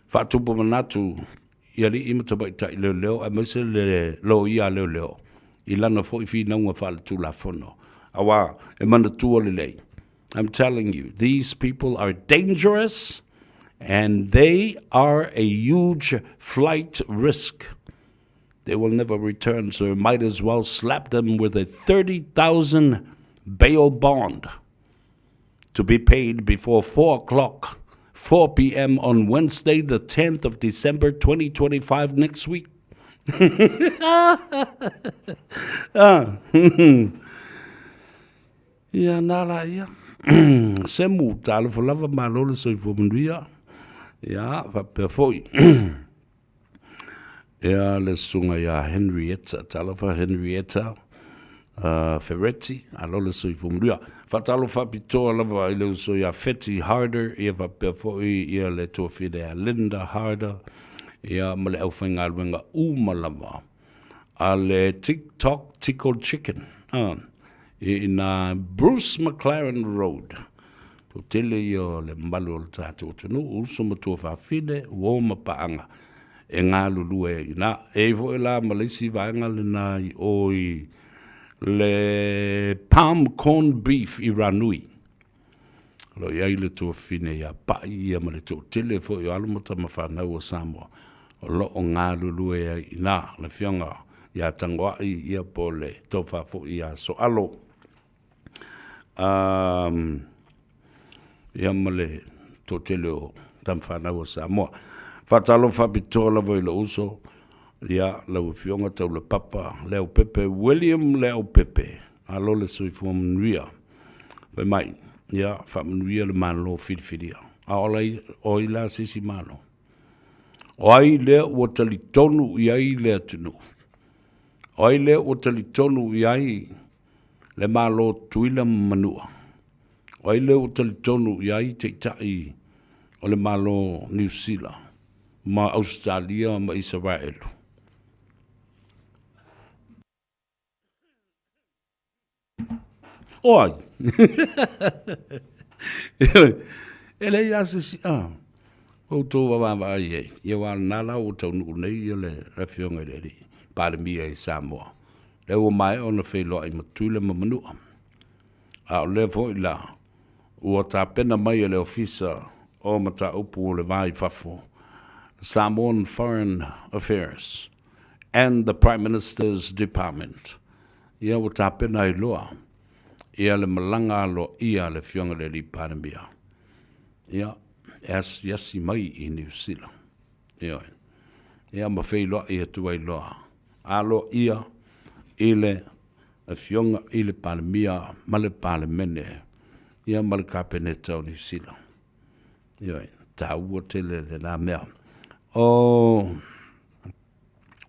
faatupu manatu i alii ma tamaitai leoleo aemaise le loia a leoleo i lana foi finauga faaletulafono aua e manatua lelei. I'm telling you, these people are dangerous and they are a huge flight risk. They will never return, so you might as well slap them with a 30,000 bail bond to be paid before 4 o'clock, 4 p.m. on Wednesday, the 10th of December, 2025, next week. ah. Ia, nā la ia. Semu, talofa lava, malo le soifua manuia. Ia, faapea foi. Ia, le susuga ia Henrietta, talofa Henrietta uh, Ferretti, alo le soifua manuia. Faatalofa faapitoa lava i le uso ia Feti Harder, ia faapea foi ia le tuafine ia Linda Harder, ia ma le aufaigaluega uma lava a le TikTok Tickle Chicken. Uh, i ina Bruce McLaren Road. Toatele ia o le mamalu o le tatou atunuu, uso ma tuafafine, uo ma paaga e galulue ai i ina. E i ai foi la ma le isi vaega lena i o i le Palm Corn Beef i Ranui. O lo o i ai le tuafafine ia Pa'i ia ma le toatele foi o alo ma tama fanau a Samoa o lo o galulue ai i ina. Le afioga ia Tagoai ia po o le tofa foi ia Soalo. Um, ia ma le toatele o tama fanau a Samoa. Faatalofa faapitoa lava i lou uso, ia lau Afioga Taulapapa Leaupepe William Leaupepe, alo le soifua manuia. Fai mai, ia faamanuia le Malo filifilia. A o ai, o ai la se isi Malo? O ai lea ua talitonu i ai le atunuu? O ai lea ua talitonu i ai le Malo Tutuila ma Manua? O ai lea ua talitonu i ai taitai o le Malo Niu Sila ma Ausetalia ma Isaraelu? O ai? E leai lava se isi, ah, outou vaavaai i ai, ia aua o lena la ua taunuu nei ia le Afioga i le Alii Palemia i Samoa, lea ua maea ona feiloai ma Tutuila ma Manua. A o lea foi la ua tapena mai e le Ofisa o Mataupu o le Va i Fafo, Samoan Foreign Affairs and the Prime Minister's Department, ia ua tapena ai loa ia le malaga aloaia a le Afioga i le Alii Palemia, ia, e asiasi mai i Niu Sila. Ioe. Ia ma feiloai atu ai loa aloaia i le Afioga i le Palemia ma le Palemene, ia ma le Kapeneta o Niu Sila. Ioe, taua tele lena mea. O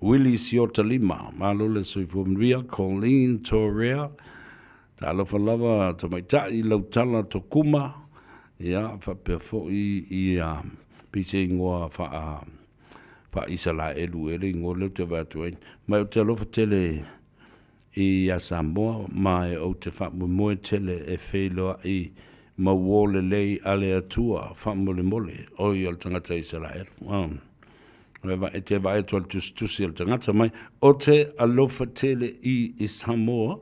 Willie Siotalima, malo le soifua manuia, Colleen Torea, talofa lava tamaitai Lautala Tokuma, ia faapea foi ia pei se igoa faa faa-Isalaelu ea le igoa lea ou te vaai atu ai. Ma ou te alofa tele ia Samoa ma e ou te faamoemoe tele e feiloai ma uō lelei a le Atua faamolemole, oi o le tagata Isaraelu. Oh. E te vaai atu a le tusitusi a le tagata mai, o te alofa tele i i Samoa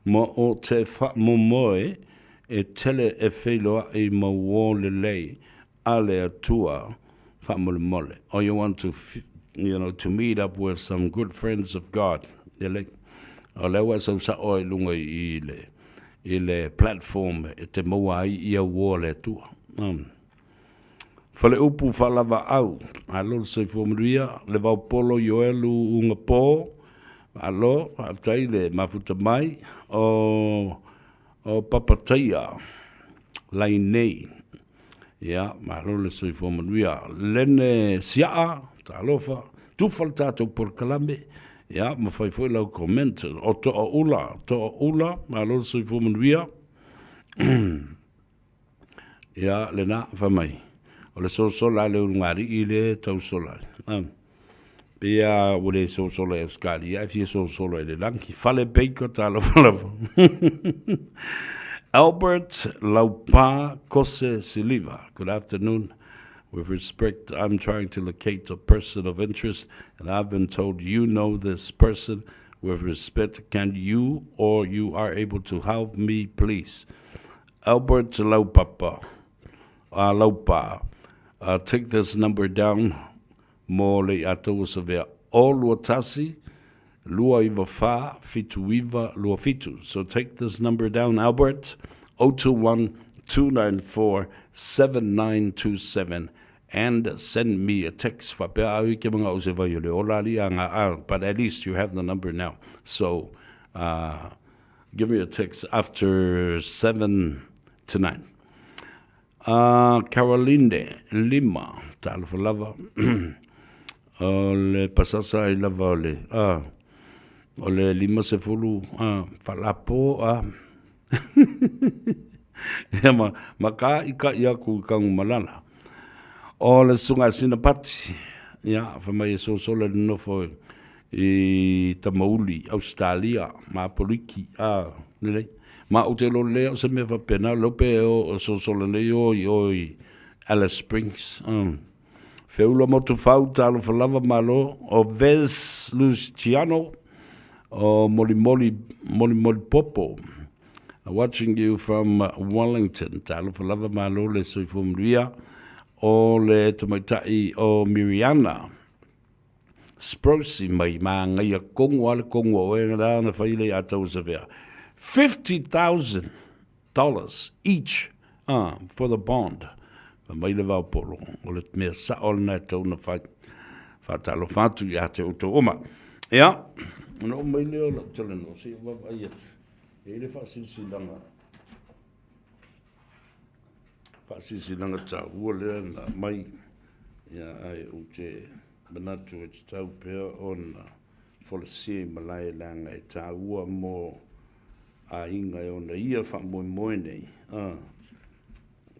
ma o te faamoemoe e tele e feiloai ma uō lelei a le Atua faamolemole. Or you want to, you know, to meet up with some good friends of God. E le, o lea ua e sau sao ai i luga i le, i le platform e te maua ai ia uo a le Atua. Um. Faleupu Faalavaau, malo le soifua manuia, le Vaopolo Ioelu Ugapo, malo, faafetai le mafuta mai, o o Papataia Lainei, ia, malo le soifua manuia. Lene Siaa, talofa, tufa le tatou polokalame, ia, ma fai foi lau comment. O Toaula, Toaula, malo le soifua manuia. Ia, lena, fai mai, o le sosola a le ulugalii lea e tau sola ai. Pei lava ua le sosola i Ausetalia ae fia sosola i le lagi. Fale Baker, talofa lava. Albert Laupa Kose Siliva, good afternoon. With respect, I'm trying to locate a person of interest and I've been told you know this person. With respect, can you or you are able to help me, please? Albert Laupapa, Laupa, take this number down mo le i atou o Savea, 0 1 2 9 4 7 9 2 7. So take this number down, Albert, 021 294 7927 and send me a text. Faapea au i ke mga o se vai o le ola ali a ngā a, but at least you have the number now. So give me a text after 7 tonight. Caroline Lima, talofa lava. O le pasasa ai lava o le, o le 50, falapo, a. Ia ma, ma ka i ka i aku i kangu malala. O le sunga sina pati, ia, fa mai e sosola le nofo i Tamauli, Australia, ma Apoliki, a, lelei. Ma ou te iloa lelei au se mea faapena, leo pe o sosola nei o i o i Alice Springs. Feula Motufau, talofa lava malo, o Vez Luciano, o Molimoli, Molimoli Popo, watching you from Wellington, talofa lava malo le soifua manuia, o le tamaitai o Miriana, Sprosi mai māngaia kongo a le kongo o e ngā na whai le atau sa $50,000 each for the bond. Fa mai le vao polo. O le mea sa o le nai tau na whai. Whātalo whātu i a te uto oma. Ia, ona o mai leo lau tele no, se i wawa ai atu. E le whaasilsilanga. Whaasilsilanga tā ua lea na mai. Ia ai o te manatu e te tau pea ona folasia i malae leaga e tāua mo aiga e ona ia faamoemoe nei, a,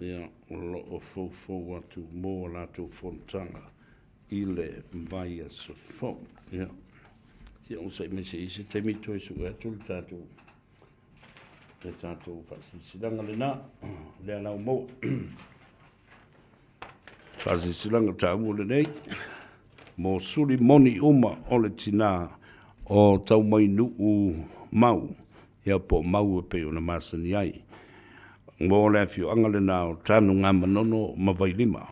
ia, o lo o foufou atu mo a latou fonotaga i le vaiaso fou. Ia, se i onosai mai se i se taimi toe sue atu le tatou le tatou faasilasilaga lenā, lea la ua maua. Faasilasilaga taua lenei mo suli moni uma o le tinā o Taumainuu Mau, ia po o Mau e pei ona masani ai. Mo le afioaga lenā o Tanugamanono ma Vailima.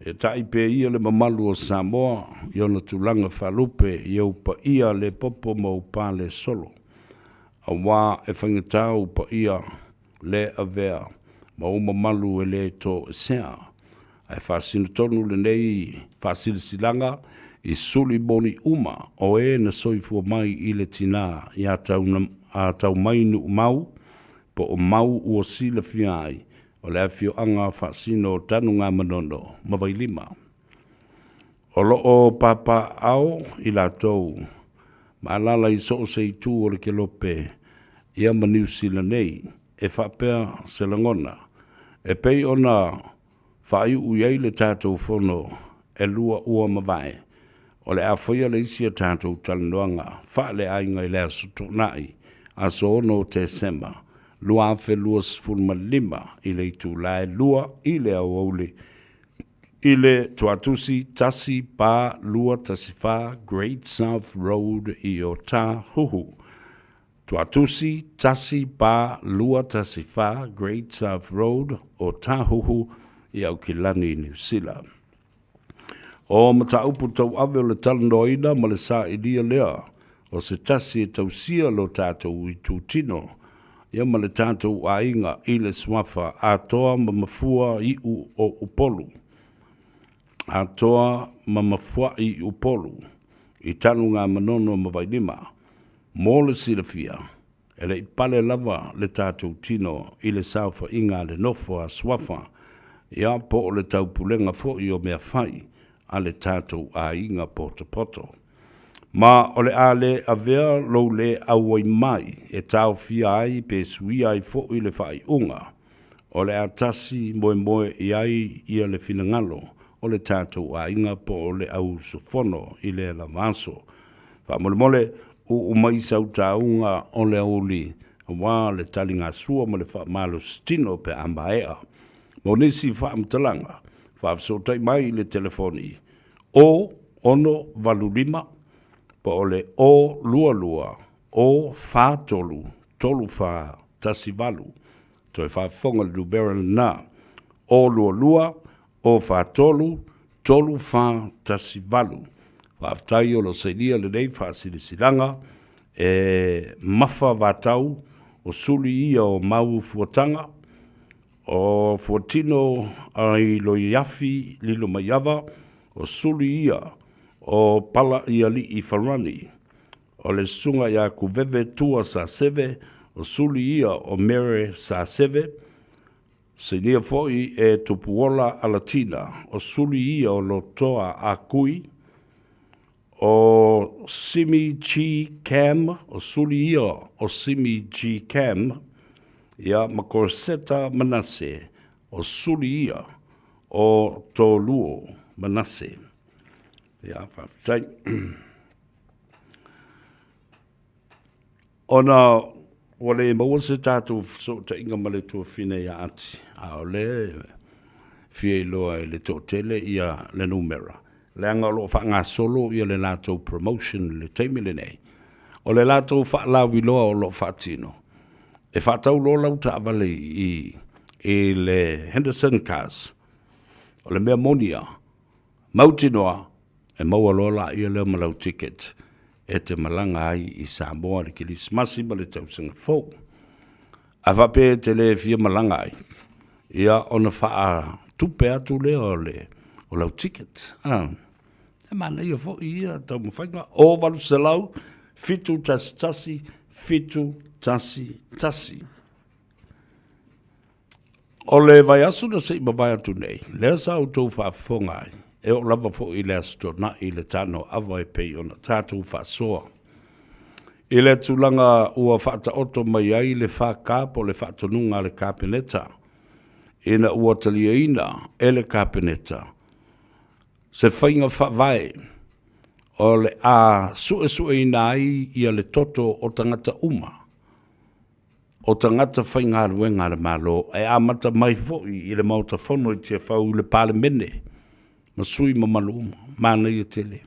E taʻi pea ia le mamalu o Samoa i ona tulaga faalupe i ou paia le popo ma ou pale solo, auā e faigata ou paia le avea ma ou mamalu e le toesea. Ae faasino tonu lenei faasilasilaga i suli moni uma o e na soifua mai i le tinā iā Taumainuu Mau, po o Mau ua silafia ai, o le afioaga faasino o Tanugamanono ma Vailima. O lo o papaaao i latou ma alaala i so o se itu o le kelope ia ma Niu Sila nei, e faapea se lagona, e pei ona faaiuʻu i ai le tatou fono e lua ua mavae, o le a faia le isi a tatou talanoaga faaleaiga i le Aso Toonai, aso 6 o Tesema, 2025 i le itula e 2 i le aoauli i le Tuatusi 1 4 2 1 4 Great South Road i Otahuhu. Tuatusi 1 4 2 1 4 Great South Road, Otahuhu i Aukilani, Niu Sila. O mataupu tauave o le talanoaina ma le sailia lea o se tasi e tausia lo tatou itutino ia ma le tatou aiga i le suafa Atoa ma mafua iu o Upolu. Atoa ma mafuaʻi i Upolu, i Tanugamanono ma Vailima. Mo le silafia, e le i pale lava le tatou tino i le saofaiga a le nofo a Suafa, ia po o le taupulega foi o mea fai a le tatou aiga potopoto. Ma o le a le avea lou le auai mai e taofia ai pe suia ai foi le faaiuga, o le a tasi moemoe i ai ia le finagalo o le tatou aiga po o le au usufono i lea lava aso. Faamolemole, uu mai sau tauga o le aoauli aua le taligasua ma le faamalositino pe a maea. Mo nisi faamatalaga, faafesootai mai i le telefoni 0 6 8 5 po o le 0 2 2 0 4 3 3 4 1 8. Toe faafofoga le numera lena, 0 2 2 0 4 3 3 4 1 8. Faafetai o lo o sainia lenei faasilasilaga e mafa vatau o suli ia o mau fuataga O Fuatino ai Loiafi Lilomaiava, o Suli ia o Palaialii Farani, o le Susuga ia Kuveve Tua Saseve, o Suli ia o Mere Saseve, sainia foi e Tupuola Alatina, o Suli ia o Lotoa Akui, O Simi G. Cam, o suli ia o Simi G. Cam, ia, ma Corseta Manase, o suli ia o Toluo Manase. Ia, faafetai. Ona ua le maua se tatou fesootaiga ma le tuafine ia Ati, a o lea e fia iloa e le toatele ia le numera, leaga o lo o faagasolo ia le latou promotion i le taimi lenei. O le latou faalauiloa o lo o faatino, e faatau loa lau taavale i, i le Henderson Cars. O le mea moni ia, mautinoa e maua loa laia lea ma lau ticket e te malaga ai i Samoa i le Kerisimasi ma le tausaga fou. A faapea e te le fia malaga ai, ia ona faatupe atu lea o le o lau ticket. Ah, e manaia foi ia taumafaiga. O 800 711 711. O le vaiaso na se i mavae atu nei, lea sa outou faafofoga ai, e oo lava foi i le Aso Toonai i le tanoaava e pei ona tatou faasoa. I le tulaga ua faataoto mai ai le FK po o le faatonuga a le Kapeneta, ina ua taliaina e le Kapeneta se faiga faavae o le a suesueina ai ia le toto o tagata uma o tagata faigaluega a le Malo e amata mai foi i le Maota Fono i Tiafau i le Palemene ma sui mamalu uma. Manaia tele.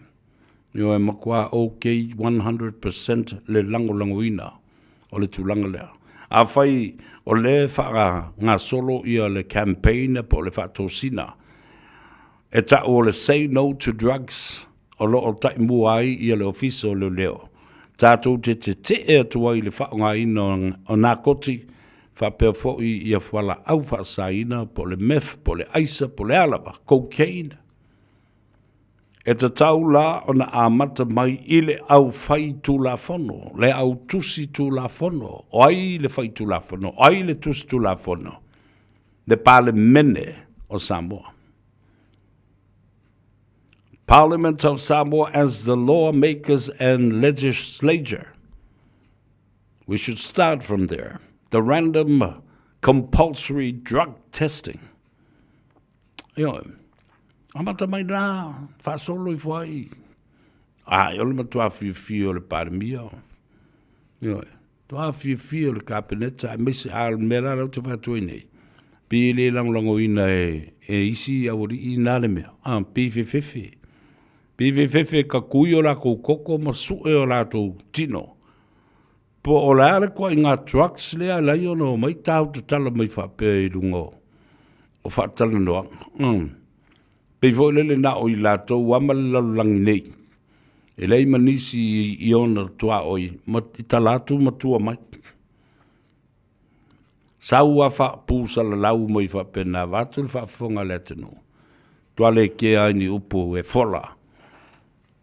Ioe, matua ok 100% le lagolagoina o le tulaga lea. Afai o lea e faagasolo ia le campaign po o le faatosina e ta'u o le Say No to Drugs o lo o taimua ai ia le Ofisa o Leoleo, tatou te tete'e atu ai i le faaaogaina o nakoti faapea foi ia fualaau faasaina po o le meth po o le aisa po o le a lava, cocaine. E tatau la ona amata mai i le au fai tulafono, le au tusi tulafono. O ai le fai tulafono? O ai le tusi tulafono? Le Palemene o Samoa. Parliament of Samoa as the law makers and legislature. We should start from there. The random compulsory drug testing. Ioe, amata mai rā, faasolo ifo ai. Ai, o le matua fiafia o le Palemia. Ioe, matua fiafia o le Kapeneta, aemaise a o le mea la lea ou te fai atu ai nei, pei e le lagolagoina e, e isi aualii na le mea, a, pei fefefe. Pei fefefe ka kui o lakou koko ma sue o latou tino. Po o le a le ituaiga drugs lea e alai ona omai tau tatala mai faapea i luga o faatalanoaga. Mm. Pei foi lele na o i latou ama le lalolagi nei. E leai ma nisi i ona tuaoi ma i tala atu ma tua mai. Sau a faapusalalau mai faapena vaeatu le faafofoga a le atunuu. Tua le kea ai ni upu e fola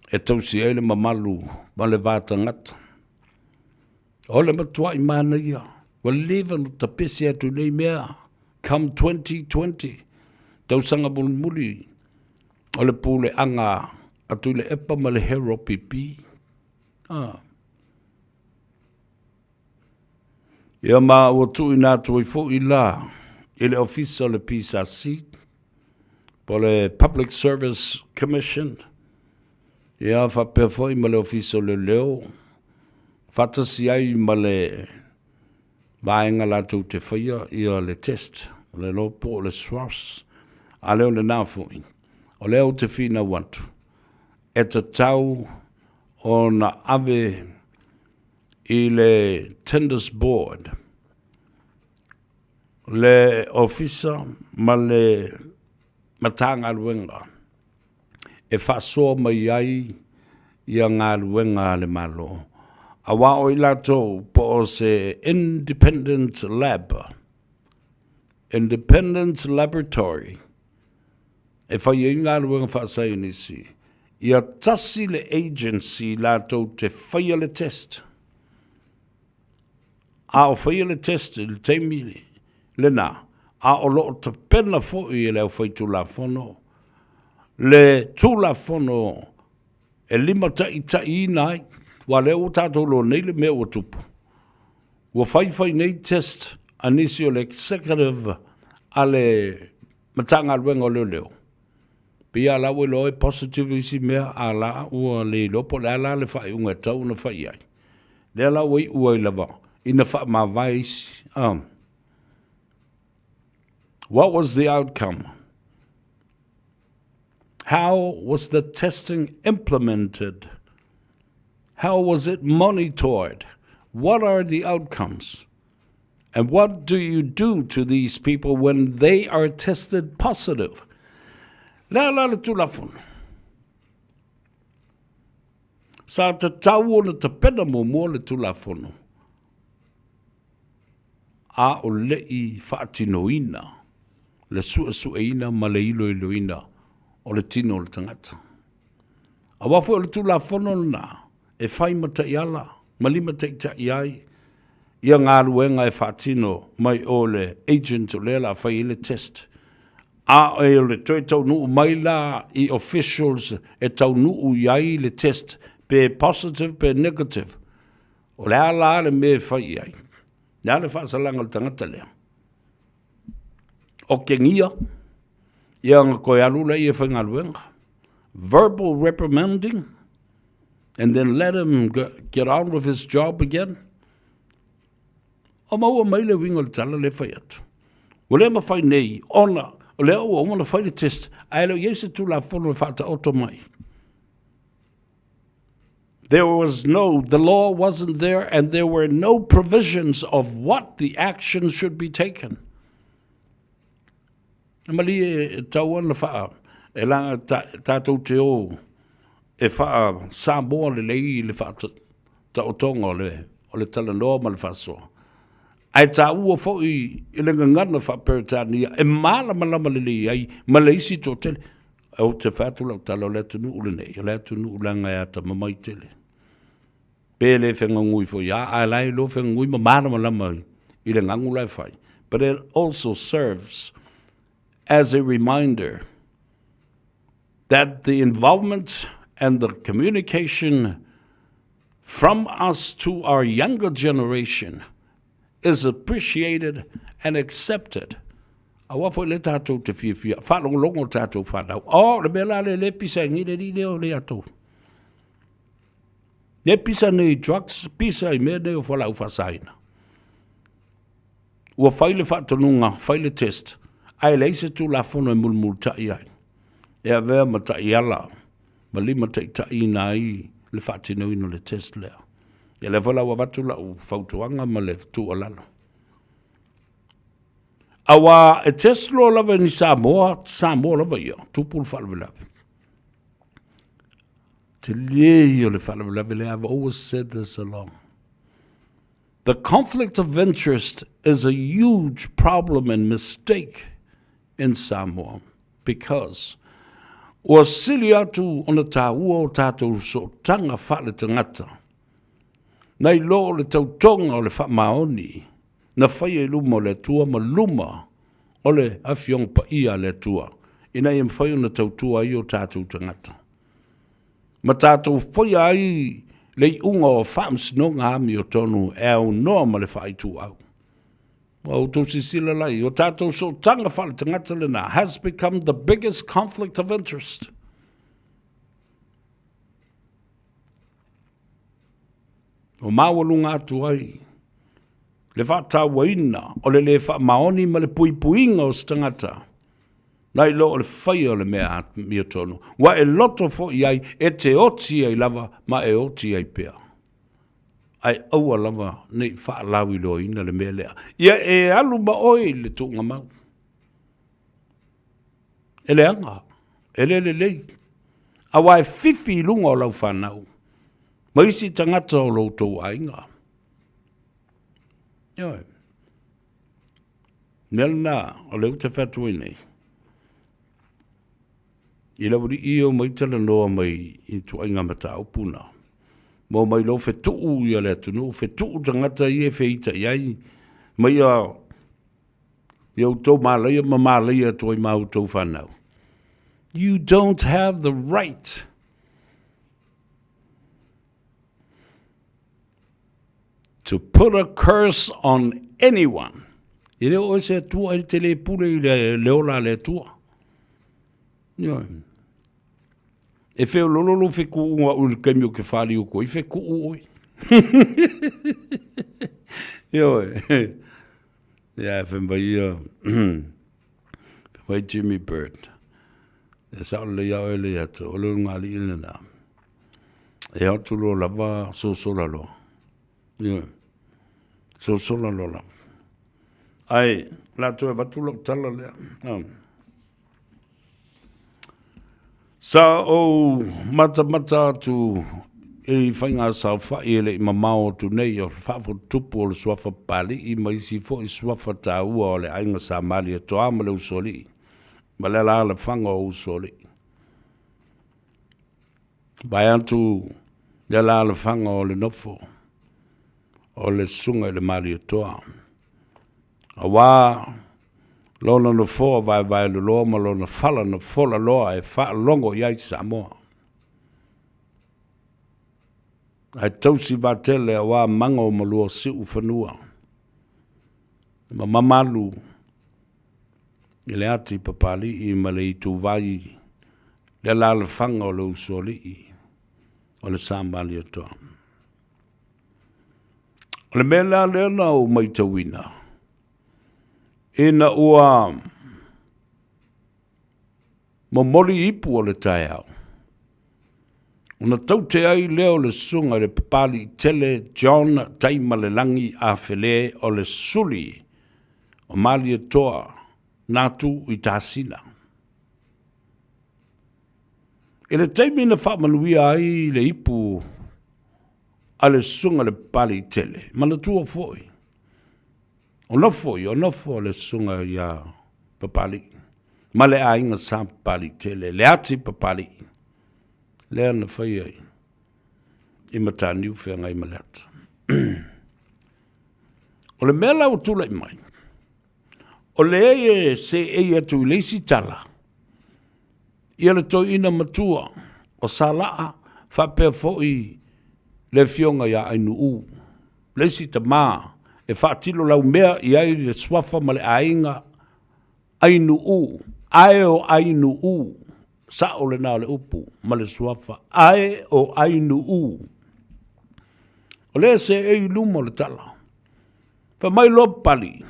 e tausi ai le mamalu ma le va tagata. O le matua'i manaia, ua leva ona tapese atu i nei mea, come 2020, tausaga mulimuli o le puleaga a Tuilaepa ma le Hero PP. Ah. Ia ma ua tuuina atu ai foi la i le Ofisa o le PSC, po o le Public Service Commission, ia faapea foi ma le Ofisa o Leoleo, faatasi ai ma le vaega latou te faia ia le test, o le iloa po o le SWAS, a le o lena foi, o lea ou te finau atu, e tatau ona ave i le Tenders Board le Ofisa ma le Matagaluega e faasoa mai ai ia galuega a le Malo, aua o i latou po o se independent lab, independent laboratory e fai ai galuega faasaienisi, ia tasi le agency latou te faia le test. A o faia le test i le taimi lena, a o lo o tapena foi e le aufaitulafono le Tulafono e limataitaiina ai, aua o lea ua tatou iloa nei le mea ua tupu. Ua faifai nei test a nisi o le executive a le Matagaluega o Leoleo, pei lava la ua iloa e positive isi mea, a la ua le iloa po o le a la le faaiuga e tatau ona fai i ai. Lea la ua iu ai lava ina faamavae isi. What was the outcome? How was the testing implemented? How was it monitored? What are the outcomes? And what do you do to these people when they are tested positive? Le a la le Tulafono? Sa tatau ona tapena muamua le Tulafono, a o le i faatinoina le suesueina ma le iloiloina o le tino o le tagata. Aua foi o le Tulafono lena e fai ma taiala ma limataita'i ai ia galuega e faatino mai o le agent o lea o le a fai ai le test. A o le toe taunuu mai la i officials e taunuu i ai le test pe positive pe negative, o le a la le mea e fai i ai? Le a le faasalaga o le tagata lea? Okegia, ia ona toe alu lea e faigaluega. Verbal reprimanding, and then let him get on with his job again. O maua mai le uiga o le tala lea e fai atu. Ua le mafai nei ona o lea ua uma ona fai le test, ae le o i ai se Tulafono e faataoto mai. There was no, the law wasn't there and there were no provisions of what the action should be taken. Malie e tau ana whaa, e la tātou te o e whaa Samoa le lei i le whaa taotonga o le, o le talanoa ma le faasoa. Ae taua foi i le gagana faa-Peretania e mālamalama lelei ai ma le isi toatele. Ou te fai atu lau tala, o le atunuu lenei, o le atunuu leaga e atamamai tele. Pe le fegagui foi a, ae la e iloa fegagui ma malamalama i le gagu la e fai. But it also serves as a reminder that the involvement and the communication from us to our younger generation is appreciated and accepted. Aua foi le tātou te fiafia, whaalongolongo tātou whanau. Oh, le mea la le le pisa e ngire ri leo le atou. Le pisa nei drugs, pisa i mea nei o whalau whasaina. Ua fai le faatonuga, fai le test, ae leai se Tulafono e mulimulita'i ai, e avea ma taiala ma limataita'iina ai le faatinoina o le test lea. Ia lea foi la ua avatu la'u fautuaga ma le tuualalo. Auā e test loa lava e ni Samoa, Samoa lava ia, tupu le faalavelave. Tele ia o le faalavelave lea, I've always said this along. The conflict of interest is a huge problem and mistake in Samoa because Ua sili atu ona taua o tatou sootaga faaletagata nai lo o le tautoga o le faamaoni na faia i luma o le Atua ma luma o le Afioga Paia a le Atua, ina ia mafai ona tautua ai o tatou tagata ma tatou faia ai le iuga o faamasinoga amiotonu e aunoa ma le faaituau. Ua outou silasila la i o tatou sootaga faaletagata lena has become the biggest conflict of interest. Ua maualuga atu ai le faatauaina o le lē faamaoni ma le puipuiga o se tagata nai lo o le faia o le mea amiotonu, ua e loto foi i ai e te oti ai lava ma e oti ai pea. Ae aua lava ne i faalauiloaina le mea lea, ia e alu ma oe i le tuugamau. E leaga, e le lelei, aua e fifi i luga o lau fanau ma isi tagata o lo outou aiga. Ioe. Mea lena o lea ou te fai atu ai nei, i le aualii ia omai talanoa mai i ituaiga mataupu na, ma omai loa fetuu ia le atunuu, fetuu tagata ia e feita i ai, ma ia ia outou malaia ma malaia atu ai ma outou fanau. You don't have the right to put a curse on anyone. E le o oe se Atua e te le pule i le, le ola a le Atua. Ioe. E feololo lou fekuuga o le taimi o ke whāliu koe, i fekuu oe. Ioe. Ia, e whai ia, whai Jimmy Bird. E sao le ia oe le atu, o le ngā li ina nā. E atu loa lava sosola loa. Ioe. Sosola loa lava. Ae, la toe avatu lau tala lea. Um. Sa ou matamata atu i faiga saofai e le i mamao atu nei o le faafotutupu o le suafa Papalii ma isi foi suafa taua o le aiga Sa Malietoa ma le Usoalii ma le alaalafaga o Usoalii. Vaeatu le alaalafaga o le nofo o le Susuga i le Malietoa, aua lona nofoa vaevaeloloa ma lona fala na fola loa e faalogo i ai Samoa. Ae tausi vaatele aua mago ma luasiufanua ma mamalu i le ati Papalii ma le ituvai le alaalafaga o le Usoalii o le Sa Malietoa. O le mea la lea na ou matauina, ina ua momoli ipu o le taeao, ona taute ai lea o le susuga i le Papalii tele John Taimalelagi Afele o le suli o Malietoa Natu i Tasina. I le taimi na faamanuia ai le ipu a le susuga i le Papalii tele, manatua foi, o nofo ia, o nofo le susuga ia Papalii ma le aiga Sa Papalii tele, le ati Papalii, lea na faia i Mataniu feagai ma le ata. O le mea la ua tulai mai, o lea e seei atu i le isi tala, ia le toeaina matua o Salaa faapea foi le afioga ia Ainuu, le isi tama e faatilo laumea i ai le suafa ma le aiga Ainuu, ae o Ainuu, sao lena o le upu ma le suafa, ae o Ainuu. O lea e seei i luma o le tala. Fai mai loa Papalii,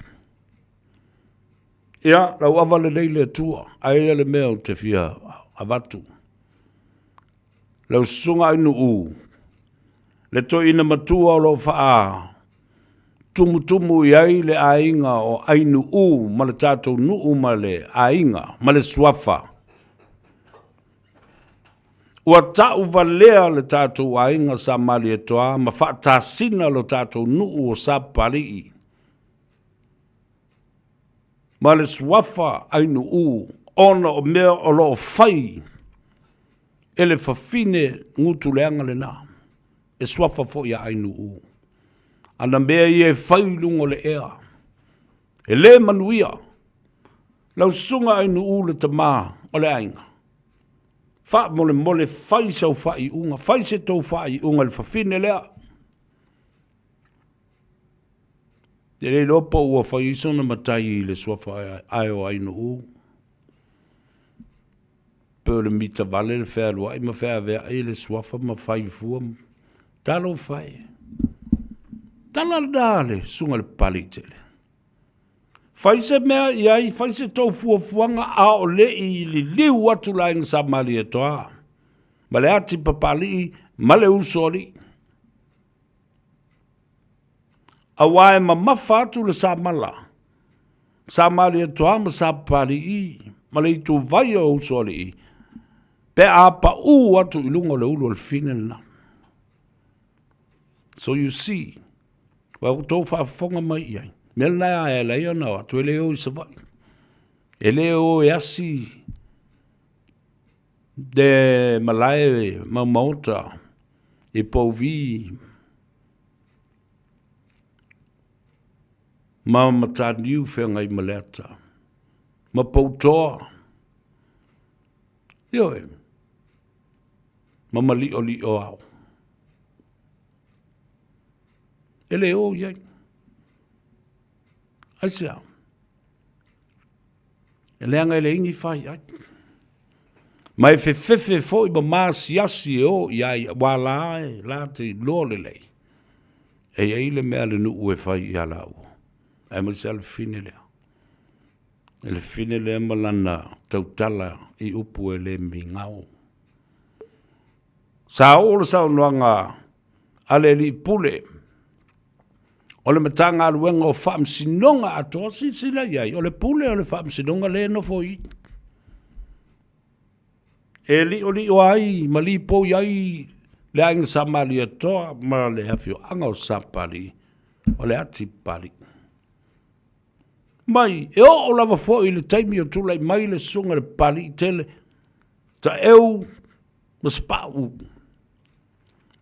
Ia, lau ava lelei le Atua, ae ia le mea ou te fia avatu. Lau susuga Ainuu, le toeaina matua o lo o faa tumutumu i ai le aiga o Ainuu ma le tatou nuu ma le aiga ma le suafa. Ua tauvalea le tatou aiga Sa Malietoa ma faatasina lo tatou nuu o Sapapalii ma le suafa Ainuu ona o mea o lo o fai. E le fafine gutuleaga lena, e suafa foi a Ainuu. Ana mea ia e fai i luga o le ea, e le manuia. Lau susuga Ainuu le tama o le aiga, faamolemole fai sau faaiuga, fai se tou faaiuga i le fafine lea. E le iloa po ua fai ai sona matai i le suafa ae o Ainuu. Pei o le mita vale le fealuai ma feaveai le suafa ma fai fua. Talofa e. Tala lena le susuga i le Papaliitele. Fai se mea i ai, fai se tou fuafuaga a o le i liliu atu le Aiga Sa Malietoa ma le ati Papalii ma le Usoalii. Aua e mamafa atu le samala, sa Malietoa ma sa Papalii ma le ituvai o Usoalii pe a paū atu i luga o le ulu o le fine lena. So you see, ua outou faafofoga mai i ai. Mea lena e ala ai ona o atu e le o i Savaii. E le o e asi le malae maumaota i Pouvi ma Mataniu Feagaimaleata ma Poutoa. Ioe, ma Maliʻoliʻoao. E le o i ai. Aisea? E leaga e leai ni fai ai. Ma e fefefe foi ma maasiasi e o i ai, aua la e la te iloa lelei. E i ai le mea a le nuu e fai ia laua. Aemaise lava le fine lea. Le fine lea ma lana tautala i upu e le migao. Sa oo le saunoaga a le alii pule o le Matagaluega o Faamasinoga atoa, silasila i ai, o le pule o le Faamasinoga lea e nofo i i. E liolio ai ma lipoi ai le aiga Sa Malietoa ma le afioaga o Sapali, o le ati Papalii. Mai, e oo lava foi i le taimi o tulai mai le susuga i le Papalii tele, Taeu ma Sapau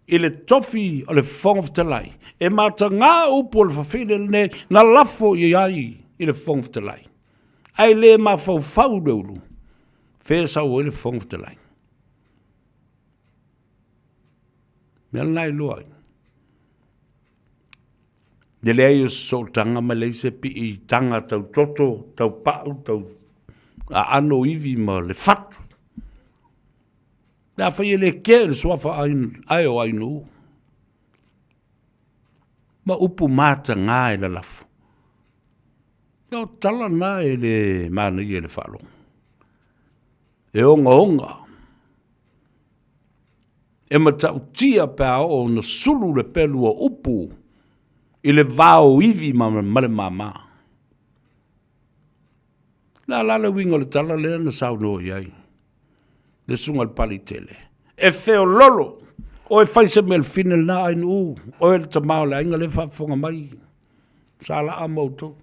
i le tofi o le Fofoga Fetalai. E mataga upu o le fafine lenei na lafo i ai i le Fofoga Fetalai, ae le mafaufau le ulu, fea sau ai le Fofoga Fetalai. Mea lena e iloa ai. Le leai o se sootaga ma leai se piitaga tau toto, tau pau, tau aano ivi ma le fatu. Le afai e le kea i le suafa ae o Ainuu. Ma upu mataga e lalafo. Ia o tala na e le manaia i le faalogo. E ogaoga. E matautia pe a oo ona sulu le pelu o upu i le va o ivi ma le māmā. Le a la le uiga o le tala lea na saunoa i ai le susuga i le Palitele? E feololo, oe fai se mea i le fine lena Ainuu, oe le tama o le aiga lea e faafofoga mai, sa laa ma outou.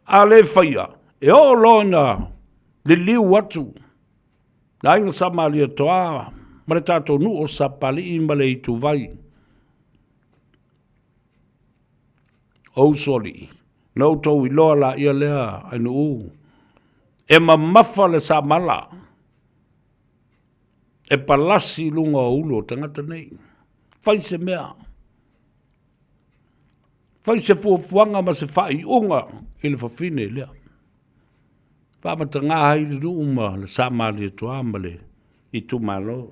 A le faia, e oo loa ina liliu atu le aiga Sa Malietoa ma le tatou nuu o Sapalii ma le Ituvai o Usoalii, na outou iloa laia lea Ainuu, e mamafa le samala e palasi i luga o ulu o tagata nei. Fai se mea, fai se fuafuaga ma se faaiuga i le fafine lea. Faamatagā ai le nuu ma le Sa Malietoa ma le itumalo.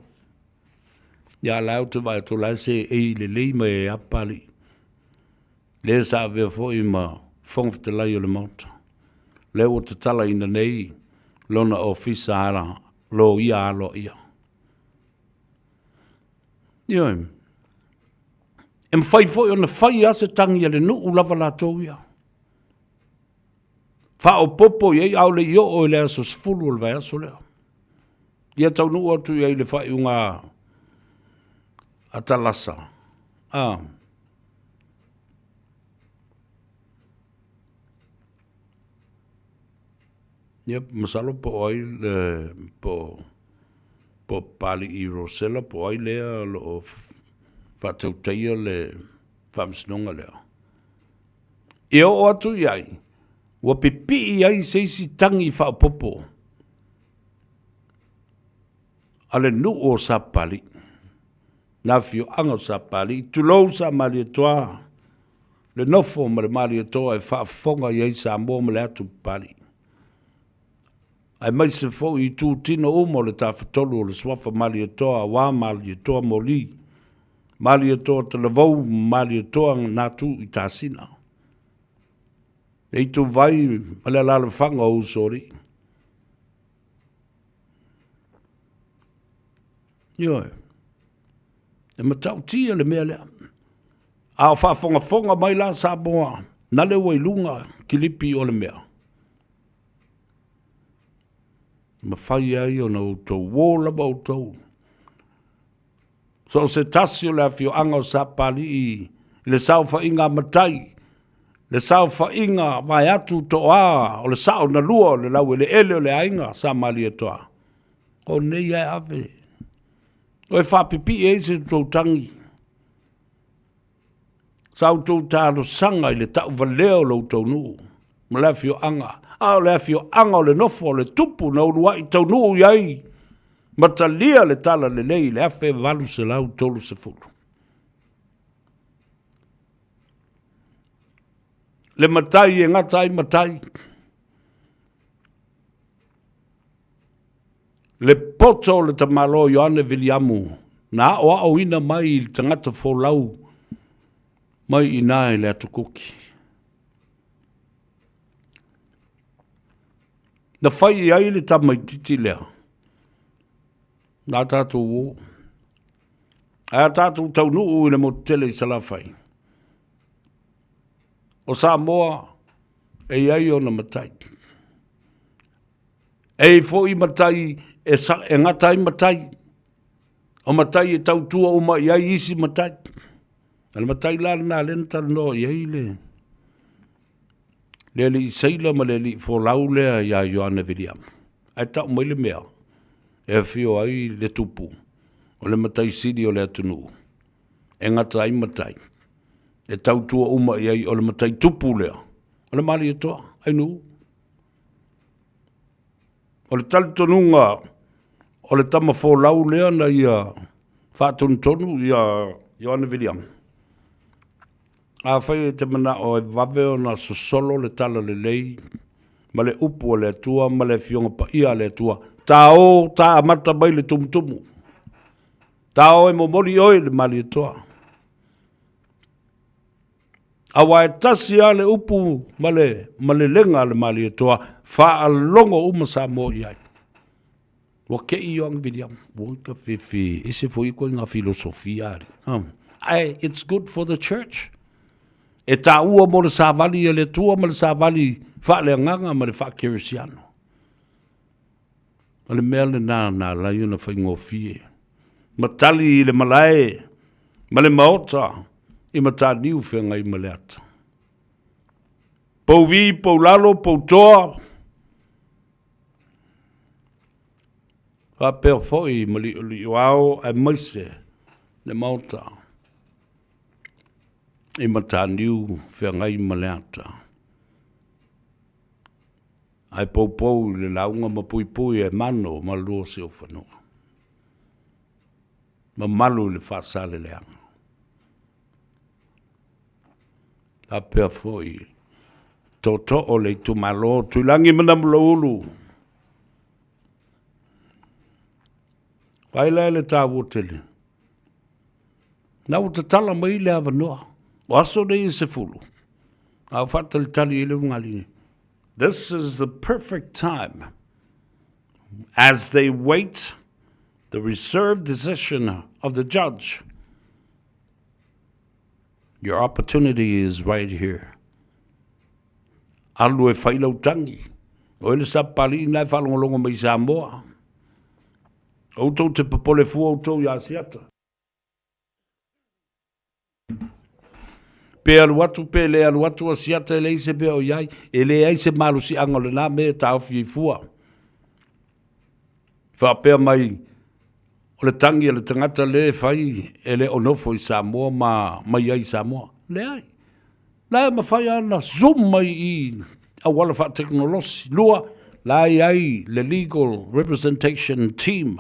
Ia la ou te vaai atu la e seei lelei mai ai lava Papalii, lea sa avea foi ma Fofoga Fetalai o le Maota. Lea ua tatalaina nei lona ofisa loia aloaia. Ioe. E mafai foi ona fai lava se tagi a le nuu lava latou ia. Faaopoopo i ai, a o le i oo i le aso 10 o le vaiaso lea. Ia taunuu atu i ai i le faaiuga a Talasa. A. Ia, masalo po o ai le, po o... Po o Papali'i Rosella po o ai lea o lo o faatautaia le faamasinoga lea. E oo atu i ai, ua pipii ai se isi tagi faaopoopo a le nuu o Sapapalii, le afioaga o Sapapalii, tulou Sa Malietoa, le nofo ma le Malietoa e faafofoga i ai Samoa ma le atu Papalii, aemaise foi itutino uma o le Tafatolu o le Suafa Malietoa aua Malietoa Moli, Malietoa Talavou ma Malietoa Natu i Tasina, le ituvai ma le alaalafaga o Usoalii. Ioe. E matautia le mea lea. A o faafogafoga mai la Samoa, nale ua i luga kilipi o le mea. Mafai ai ona outou uō lava outou. So o se tasi o le afioaga o Sapapalii i le saofaiga a matai, le saofaiga vaeatu toa o le sao na lua o le laueleele o le aiga Sa Malietoa, o nei ae ave. O e faapipii ai se tou tagi, sa outou talosaga i le tauvalea o lo outou nuu ma le afioaga, a o le afioaga o le nofo o le tupu na uluai taunuu i ai ma talia le talalelei i le 1830. Le matai e gata ai matai, le poto o le tamaloa Ioane Viliamu na aoaoina mai i le tagata folau mai i ina i le Atu Kuki. Na fai i ai le tamaitiiti lea, na tatou o. Ae a tatou taunuu i le motu tele i Salafai, o Samoa e i ai ona matai. E i ai foi matai e, sa, e gata ai matai, o matai e tautua uma i ai isi matai. O le matai la lena lea na talanoa i ai le, le alii seila ma le alii folau lea iā Ioane Viliamu. Ae tau mai le mea e afio ai le tupu o le matai sili o le atunuu e gata ai matai, e tautua uma i ai o le matai tupu lea, o le Malietoa, Ainuu. O le talitonuga o le tama folau lea na ia faatonutonu ia Ioane Viliamu, afai e te manao e vave ona sosolo le talalelei ma le upu a le Atua ma le Afioga Paia a le Atua, ta o ta amata mai le tumutumu. Ta o e momoli oe i le Malietoa. Aua e tasi lava le upu ma le malelega a le Malietoa, faalogo uma Samoa i ai. Ua ke i Ioane Viliamu, ua ka fefe, ese foi koe ngā filosofia ari. Ae, it's good for the church. E tāua mo le savali a le Atua ma le savali faaleagaga ma le faakerisiano. O le mea lena na ala ai ona faigofie ma tali i le malae ma le maota i Mataniu feagai ma le ata. Pouvi, poulalo, poutoa, faapea foi ma li'oli'oao aemaise le maota i Mataniu feagai ma le ata. Ae poupou i le lauga ma puipui e mano ma lua siufanua. Mamalu i le Faasaleleaga. Faapea foi tootoo o le itumalo Tuilagi ma Namulauulu. Vaai la i le taua tele. Na ua tatala mai le avanoa. O aso nei e 10, a o faatalitali i le ulugalii. This is the perfect time as they wait the reserved decision of the judge. Your opportunity is right here. Alu e fai lau tangi. Oe le sapalii na e faalogologo mai Samoa. Outou te popole fua outou iā Asiata. Pe alu atu pe le alu atu Asiata e leai se mea o i ai, e leai se malosiaga o lena mea e taofi ai fua. Faapea mai O le tagi a le tagata lea e fai e le o nofo i Samoa ma mai ai i Samoa. Leai. La e mafai lava ona zoom mai i auala faatekonolosi. Lua, la e i ai le legal representation team,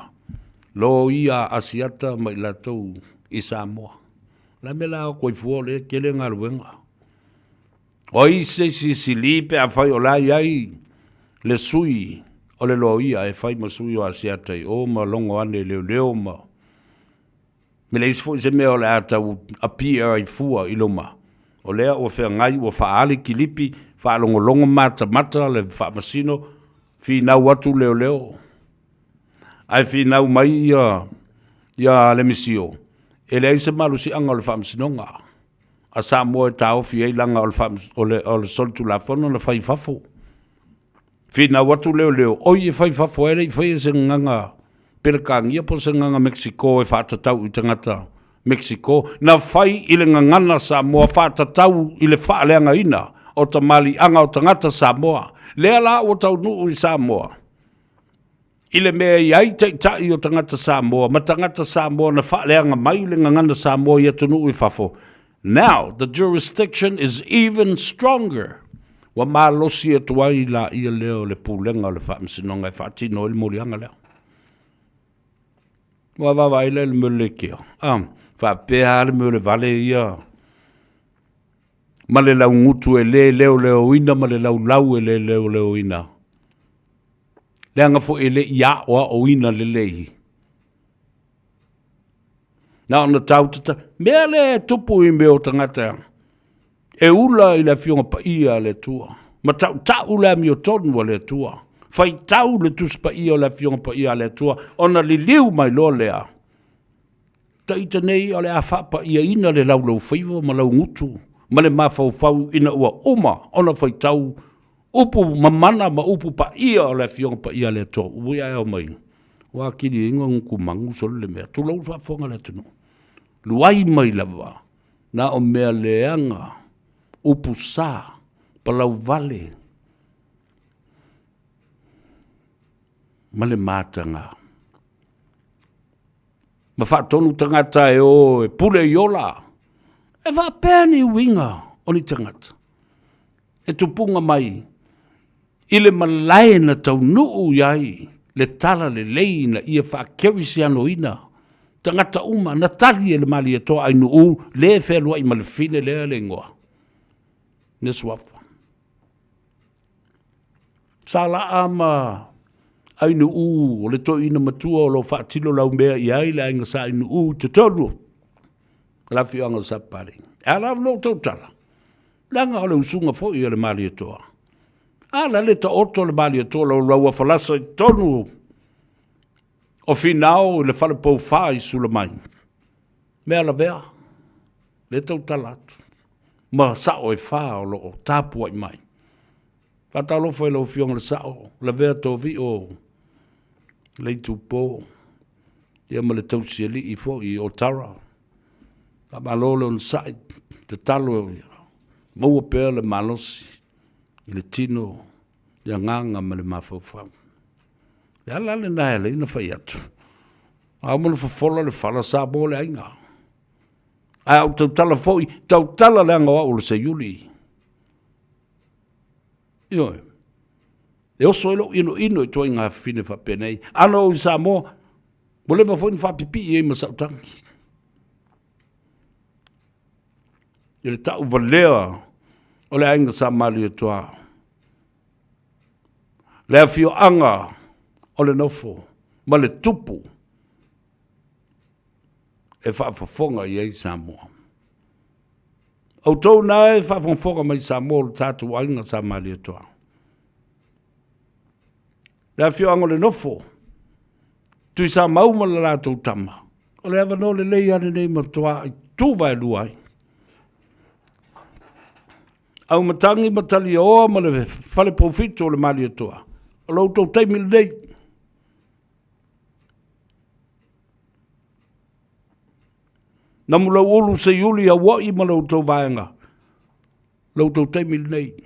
loia Asiata ma i latou i Samoa. O le a le mea o le a o atu ai fua o lea e tele galuega. O ai se isi e sili pe afai o la e i ai le sui o le loia e fai ma sui o Asiata i o ma logo ane i leoleo ma me leai foi se mea o le a tau appear ai fua i luma. O lea ua feagai ua faaali kilipi, faalogologo matamata le faamasino, finau atu leoleo. Ae finau mai ia ia le misio, e leai se malosiaga o le faamasinoga a Samoa e taofi ai leaga o le, o le solitulafono na fai i fafo. Finau atu leoleo, oi e fai i fafo ae le i faia se gagaga Pelekania po o se gagaga Mexico e faatatau i tagata Mexico. Na fai i le gagana Samoa faatatau i le faaleagaina o tamaliiaga o tagata Samoa. Lea la ua taunuu i Samoa i le mea e i ai taitai o tagata Samoa ma tagata Samoa na faaleaga mai le gagana Samoa i atunuu i fafo. Now, the jurisdiction is even stronger. Ua malosi atu ai laia lea o le Pulega o le Faamasinoga e faatino ai le moliaga lea. Ua vaavaai lea i le mea o le leitio. Ah, faapea lava le mea o le vale ia ma le laugutu e le leoleoina ma le laulau e le leoleoina. Leaga foi e le i aoaoina lelei. Na ona tau tata, mea lea e tupu i mea o tagata e ula i le Afioga Paia a le Atua, ma tautau le amiotonu a le Atua, faitau le Tusi Paia o le Afioga Paia a le Atua, ona liliu mai loa lea, Ita nei o le a faapaiaina le laulaufaiva ma laugutu ma le mafaufau ina ua uma ona faitau upu mamana ma upu paia o le Afioga Paia a le Atua. Ui ae ao mai, ua atili ai gutu manu sole le mea. Tulou le faafofoga a le atunuu. Luai mai lava na o mea leaga, upu sa, palauvale ma le mataga. Ma faatonu tagata e o e pule i ola. E faapea ni uiga o ni tagata e tupuga mai i le malae na taunuu i ai le tala lelei ina ia faakerisianoina tagata uma na tali e le Malietoa Ainuu le fealuai ma le fine lea le igoa le suafa. Sa laa ma Ainuu o le toeaina matua o lo o faatino laumea i ai le aiga Sa Ainuu i totonu o le afioaga o Sapapalii. E ala ona ou tautala, leaga o le usuga foi a le Malietoa. A la le taoto le Malietoa laulau falasa i totonu o Finao i le falepoufa i Sulamai. Mea lavea, le tautala atu, ma sao e fa o lo o tapuai mai. Faatalofa i lau Afioga i le Sao, Lavea Tovio Leitupo, ia ma le tausialii foi o Tara. Faamalo le onosai, tatalo ia maua pea le malosi i le tino, le agaga ma le mafaufau. Le ala lena e ala ai ona fai atu, a uma ona fofola le fala, sa mo le aiga. Ae a ou tautala foi, tautala leaga o au o le seiuli. Ioe. E oso ai lou inoino i ituaiga fafine faapenei. A na ou i Samoa, ua leva foi ona faapipii ai ma sau tagi. I le tauvalea o le aiga Sa Malietoa. Le afioaga o le nofo ma le tupu e faafofoga i ai Samoa. Outou na e faafogafoga mai Samoa o le tatou aiga Sa Malietoa. Le afioaga o le nofo, Tuisamau ma le latou tama, o le avanoa lelei lava lenei matua i tuvaelua ai. Aumatagi ma Taliaoa ma le fale poufito o le Malietoa, o lo outou taimi lenei. Namulauulu Seiuli Aua'i ma lo outou vaega, lo outou taimi lenei.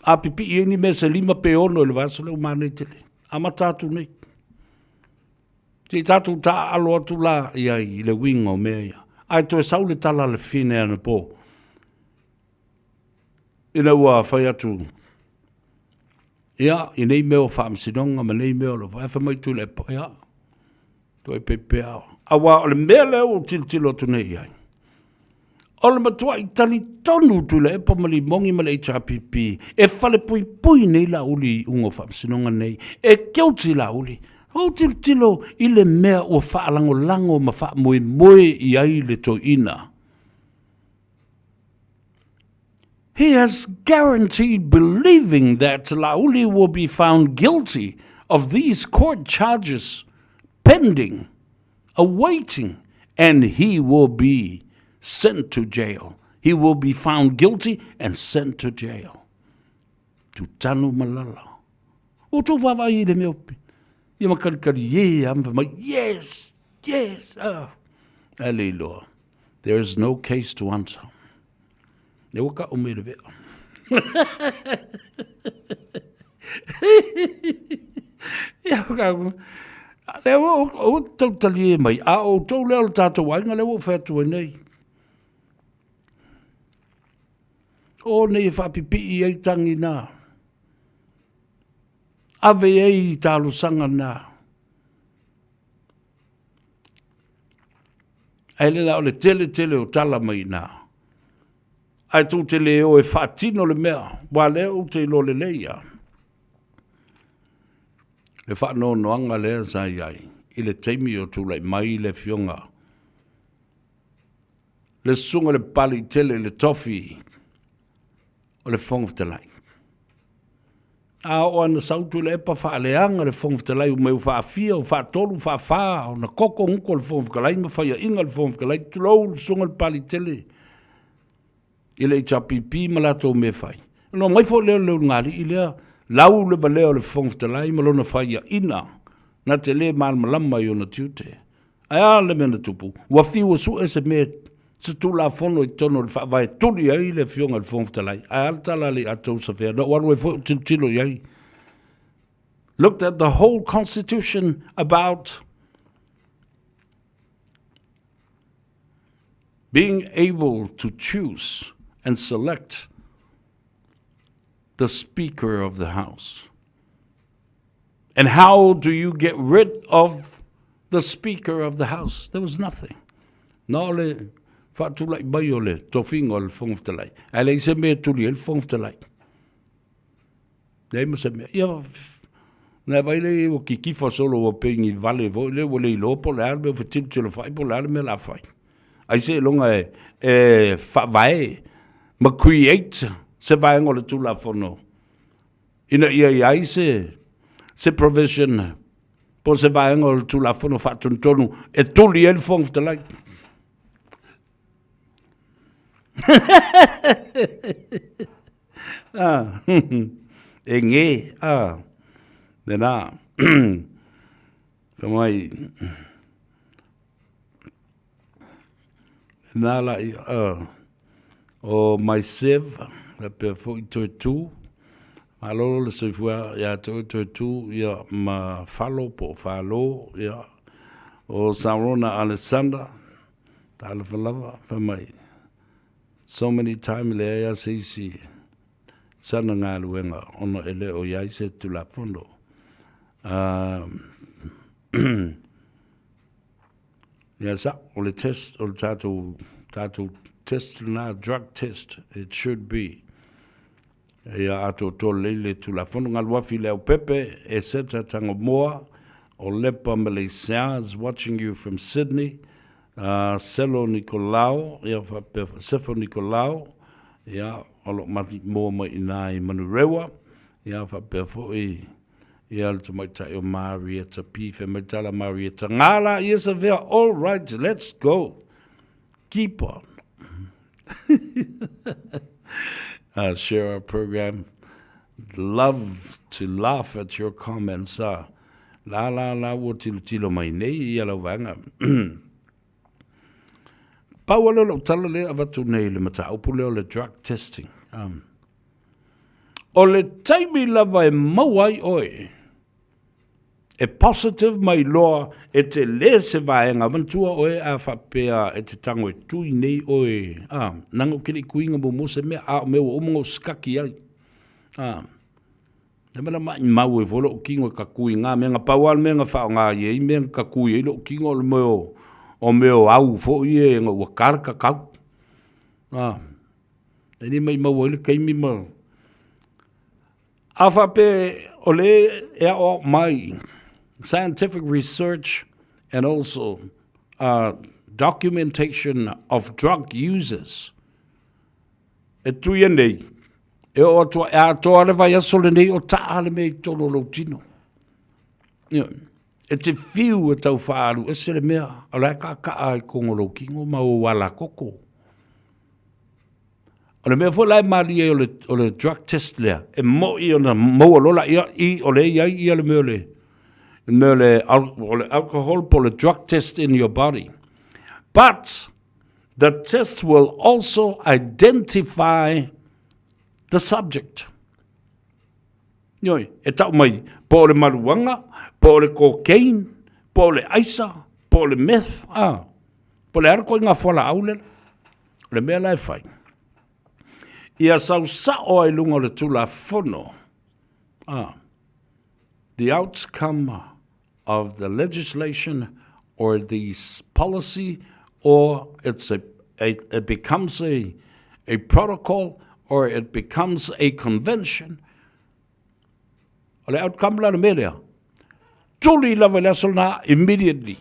A pipii ai ni mea se 5 pe 6 i le vaiaso lea ua manaia tele. Amata atu nei. Se i tatou taaalo atu la i ai i le uiga o mea ia. Ae toe sau le tala a le fine anapo, ina ua fai atu, ia, i nei mea o faamasinoga ma nei mea o lo o fai, ae fai mai Tuilaepa, ia, toe pepea. Aua o le mea lea ua ou tilotilo atu nei i ai, o le matuai talitonu Tuilaepa ma Limogi ma le HRPP e falepuipui nei Laauli i iuga o faamasinoga nei, e guilty Laauli. Ou tilotilo i le mea ua faalagolago ma faamoemoe i ai le toeaina. He has guaranteed believing that Laauli will be found guilty of these court charges pending, awaiting, and he will be sent to jail. He will be found guilty and sent to jail. Tutanu malala. O tō whawai i le mea opi. Ia makalikali ye a mai, yes, yes, ah. A le iloa. There is no case to answer. E ua ka ume le vea. Ia ka le ua o tau talie mai a o tou lea o le tātou aiga lea ua ou fai atu ai nei. O nei e faapipii ai tangi nā. Ave ai i talosaga nā. Ae le la o le tele tele o tala mai ina. Ae tou te le o e faatino le mea, wa lea ou te iloa lelei ia. Le faanoanoaga lea sa i ai i le taimi o tulai mai le afioga le susuga i le Papaliitele i le tofi o le Fofoga Fetalai. A oo lava ina sau Tuilaepa faaleaga le Fofoga Fetalai ua mai ua faafia, ua faatolu, ua faafa ona koko gutu o le Fofoga Fetalai ma faiaina le Fofoga Fetalai, tulou le susuga i le Papaliitele i le HRPP ma latou mea fai. Ona omai foi lea o le ulugalii lea, lau le valea o le Fofoga Fetalai ma lona faiaina, na te le malamalama i ona tiute. Ae a le mea na tupu? Ua fiu e sue se mea, se Tulafono i totonu o le Faavae e tuli ai le Afioga i le Fofoga Fetalai. Ae a le tala a le Atou Safea? Na ou alu ai foi ou tilotilo i ai. Looked at the whole constitution about being able to choose and select the Speaker of the House. And how do you get rid of the Speaker of the House? There was nothing. Na o le faatulai mai o le tofiga o le Fofoga Fetalai. Ae leai se mea e tuli ai le Fofoga Fetalai. Leai ma se mea. Ia, na vai le ua kikifa solo ua pei ni vale foi le ua le iloa po o le a le mea ua fetilotilo fai po o le a le mea o le a fai. Ai seiloga e, e faavae ma create se vaega o le Tulafono ina ia i ai se, se provision po o se vaega o le Tulafono Faatonutonu e tuli ai le Fofoga Fetalai. ah, e ngē, ah, lena, fai mai, Nā la i, uh, o my sieve, faapea foi toe tū, malolo le soifua ia te oe toe tū, ia ma falo po o falo, ia, o Sarona Alexander, talofa lava, fai mai, so many time leai a se isi sana galuega ona e le o i ai se Tulafono. Uh, Ia sa, o le test, o le tatou, tatou test lena, drug test, it should be. Ia atoatoa lelei le Tulafono. Galuafi Leaupepe, Eseta Tangomoa, o Lepa Malaysia is watching you from Sydney. Uh, Selo Nikolao, ia faapea, Sefo Nikolao, ia, o lo moa mai ina i Manurewa, ia faapea foi, Ia le tamaitai o Marietta P. Fai mai tala Marietta, ngā la ia sa vea, all right, let's go. Keep on. share our program. Love to laugh at your comments. La la la ua tilotilo mai nei ia lau vaega. Pau lea o lau tala lea avatu nei i le mataupu lea o le drug testing. Um, o le taimi lava e maua ai oe E positive mai loa e tele se vaega manatua oe a faapea e te tago e tui nei oe a leaga ou te le i tuiga muamua se mea a o mea ua uma ona ou sikaki ai a le mea la maimau ai foi lou tino e ta tui i na mea na pau lava le mea na faaaoga i ai mea na ta tui ai lou tino o le mea o o mea o au foi ia ina ua ta le tatau a e le maimau ai le taimi ma A faapea o lea e aoao mai scientific research and also documentation of drug users e tuia nei, e oo atu e atoa le vaiaso lenei o taa le mea i totonu o lou tino. E te fiu e tau faaalu ese le mea, o la e kaakaa i totonu o lou tino ma ou alakoko. O le mea foi la e malie ai o le drug test lea, e mo'i ona maua loa laia i o lea e i ai ia le mea o le mea o le alcohol po o le drug test in your body. But the test will also identify the subject. Ioe, e tau mai po o le maruaga, po o le cocaine, po o le aisa, po o le meth, a, po o le a le ituaiga fualaau lea. O le mea la e fai, ia sau sao ai i luga o le Tulafono, a, the outcome of the legislation or the policy or it's a, a, it becomes a, a protocol or it becomes a convention. O le outcome la le mea lea, tuli lava i le aso lena immediately.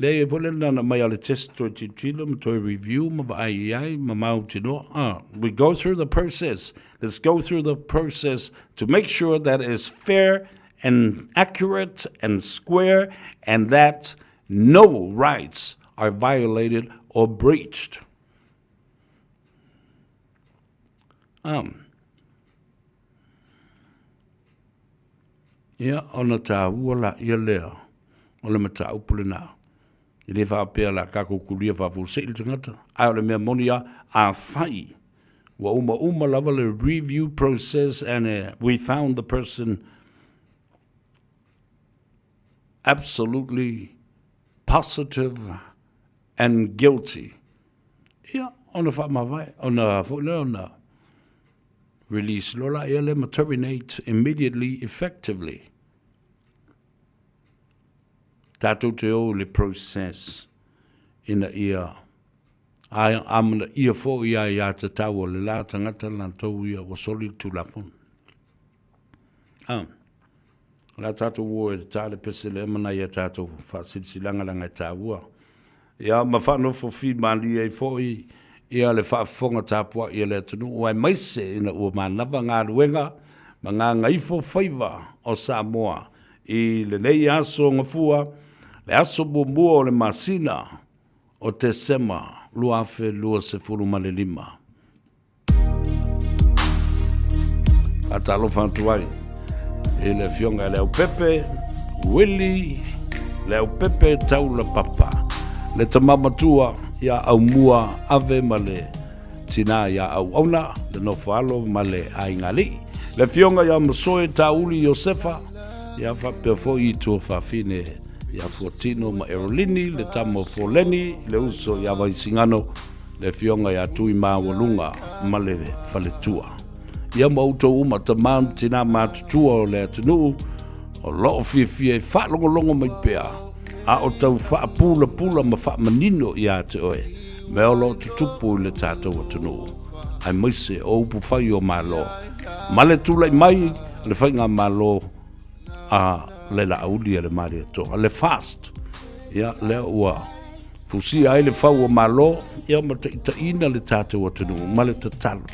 Leai, e foi le na mai a le test toe tilotilo ma toe review ma vaai i ai ma mautinoa. Ah, we go through the process. Let's go through the process to make sure that it's fair and accurate and square and that no rights are violated or breached. Um, Ia, ona tāua laia lea o le mataupu lenā. E le faapea o le a tatou kulia faafuasei le tagata, ae o le mea moni lava, afai ua umauma lava le review process and we found the person absolutely positive and guilty, ia, ona faamavae, ona foi lea ona Release loa laia lea ma terminate immediately effectively. Tatou te o i le process ina ia amanaia foi aiatatau a le la tagata latou ia ua soli le Tulafono. Ah. O le a tatou o e ta le pese lea ma nai a tatou faasilasilaga leaga e taua. Ia ma faanofo fimalie ai foi ia le faafofoga tapuai a le atunuu aemaise ina ua manava galuega ma gagaifo faiva o Samoa i lenei aso Gafua, le aso muamua o le masina o Tesema 2025. Faatalofa atu ai i le Afioga ia Leaupepe Willie Leaupepe Taulapapa, le tama matua ia Aumua Ave ma le tinā ia Auauna, le nofo alo ma le aiga alii. Le Afioga ia Masoe Tauli Iosefa, ia faapea foi i tuafafine ia Fuatino ma Erolini, le tama o Foleni, le uso ia Vaisigano, le Afioga ia Tuimaualuga ma le faletua. Ia ma outou uma tama ma tinā matutua o le atunuu o lo o fiafia e faalogologo mai pea, a o tau faapulapula ma faamanino ia te oe mea o lo o tutupu i le tatou atunuu, aemaise o upufai o Malo ma le tulai mai o le faigamalo a le Laauli a le Malietoa, le FAST. Ia, lea ua Fusia ai le fau o Malo, ia ma taitaiina le tatou atunuu ma le tatalo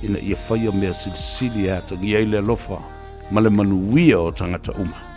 ina ia faia mea silisili e atagia ai le alofa ma le manuia o tagata uma.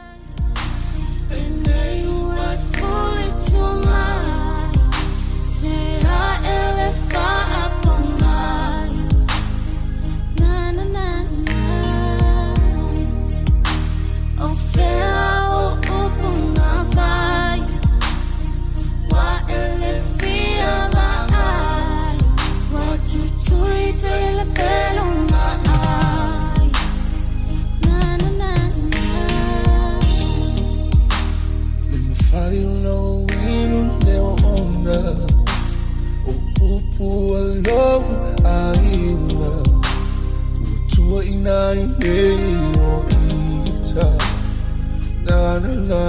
Na na na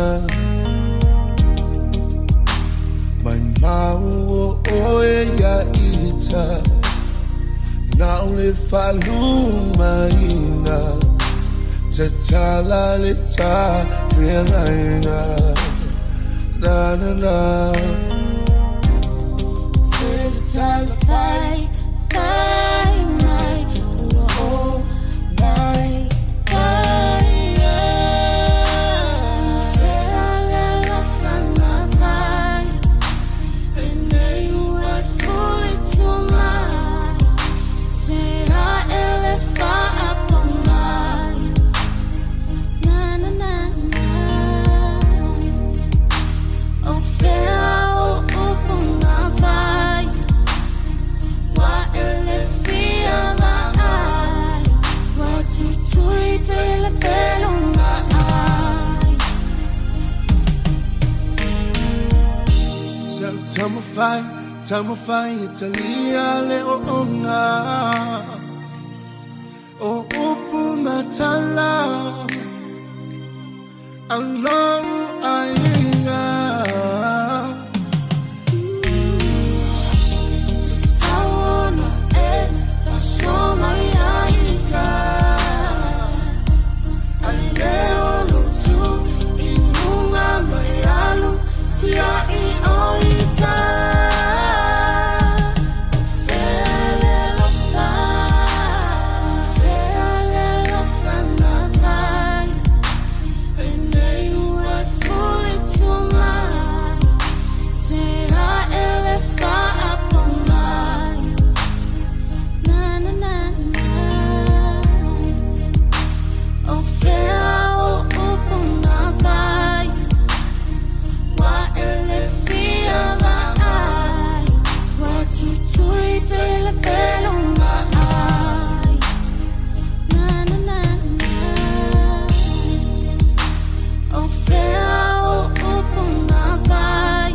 Mai mau o oe ia ita Na o le faalumaina Tatala le tafeagaiga Na na na Tele tala fai fai mai Ua o mai kai Fea le alofa na fai Penei ua fuli tu mai Se ae le faapogai Na na na na O fea o upu na fai Ua e le fia vaai Ua tutui tele pelo ai Sa taumafai, taumafai e talia le ooga O upu ma tala a lou aiga. Se tatau ona e faasoa mai ai ita Ai le ono tu i luga mai alu tiai o ita O fea le alofa, fea le alofa na fai Penei ua fuli tu mai Se ae le faapogai Na na na na O fea o upu na fai Ua e le fia vaai Ua tutui tele pelo ai Na na na na O fea o upu na fai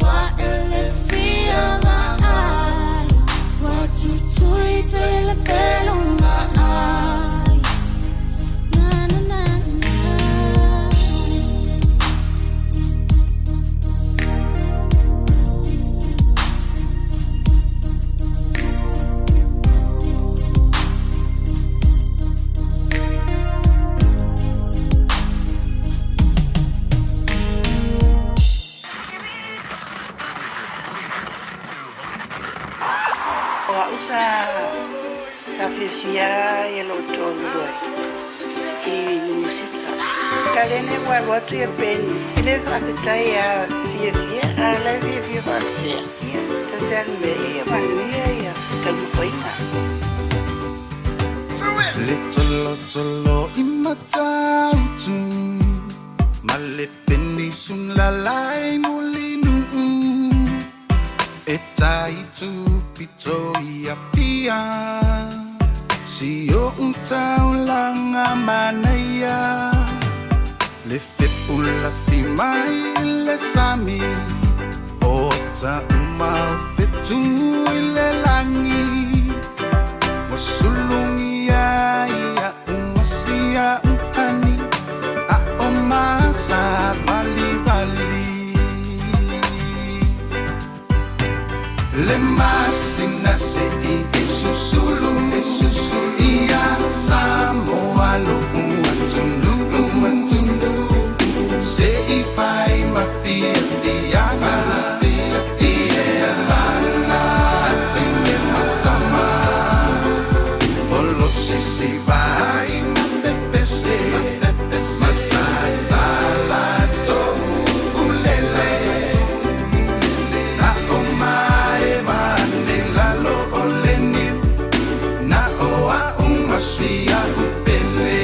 Ua e le fia vaai Ua tutui tele pelo ai Na na na na O au sa sa fiafia ia lou toalua i musika. Kalene ua alu atu ia Penny, e le faafetai ia fiafia, a o la e fiafia faapea. Ia, tasi lava le mea, ia manuia ia taumafaiga. Le tolotolo i Matautu ma le penisula lai Mulinuu e tai tupito i Apia si o'u taulaga manaia le fepulafi mai i le sami o tauma o fetu i le lagi ua sulugia ia umasia uhani a o masa valivali le masina se'i e susulu e susulu ia Samoa lo'u atunuu atunuu se'i fai ma fiafiaga ia lala tine matama o lo sisi vai ma pepese matatala toulele na o maeva ane lalo o le niu na o a'u ma si a'u pele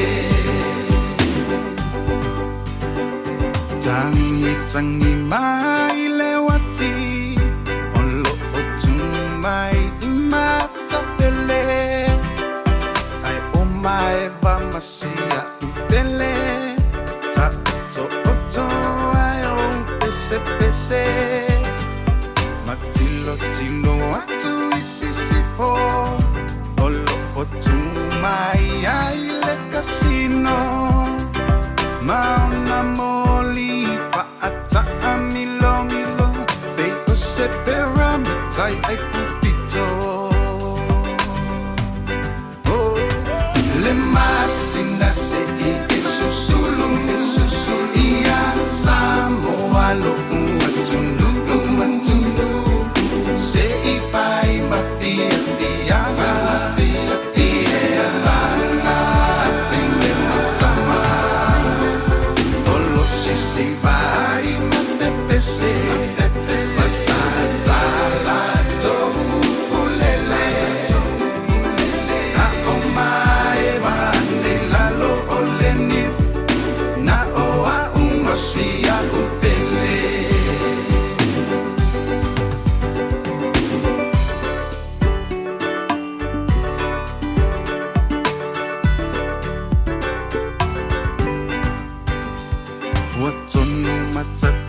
tagi tagi mai le uati o lo'o tu mai i Matapele ae o maeva ma si a'u pele ta'oto'oto ai o pesepese matilotilo atu i sisifo o lo'o tu mai ai le kasino ma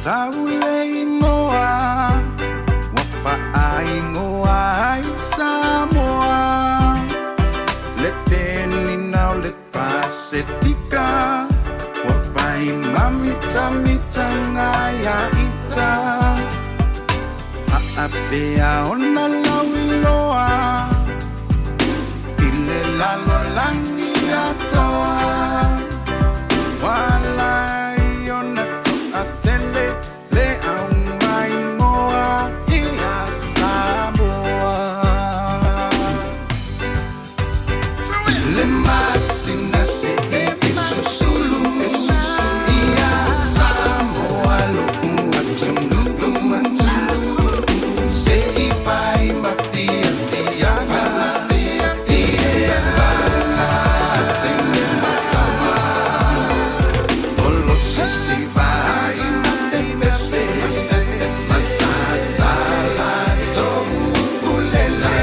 Tau le igoa ua faaigoa ai Samoa, le penina o le Pasefika ua fai mamitamitaga ia ita. Faapea ona lauiloa i le lalolagi atoa. Ua ala ai ona toatele le aumaingoa ia Samoa. Le masina se e susulu ia Samoa lo'u atunuu se i fai ma fiafiaga ia tene matama o lo sisi vai pese matata la to'ulele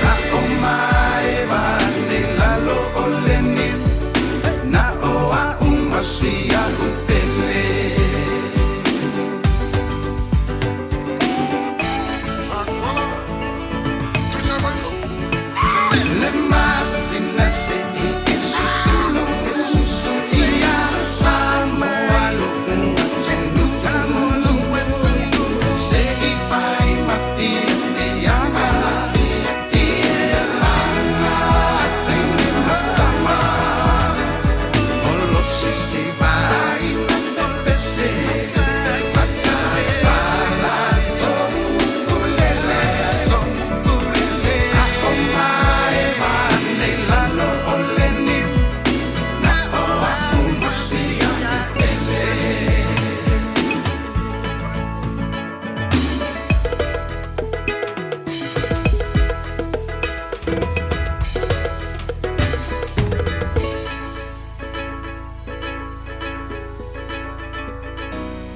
a o mae vale lalo o le niu na o a'u ma si a'u pele. Le masina se i e susulu ia Samoa lo'u atunuu se i fai ma fiafiaga ia teine ma tama o lo sisi vai pese matata la to'ulele a o mae vane lalo o le niu na o a'u ma si a'u pele.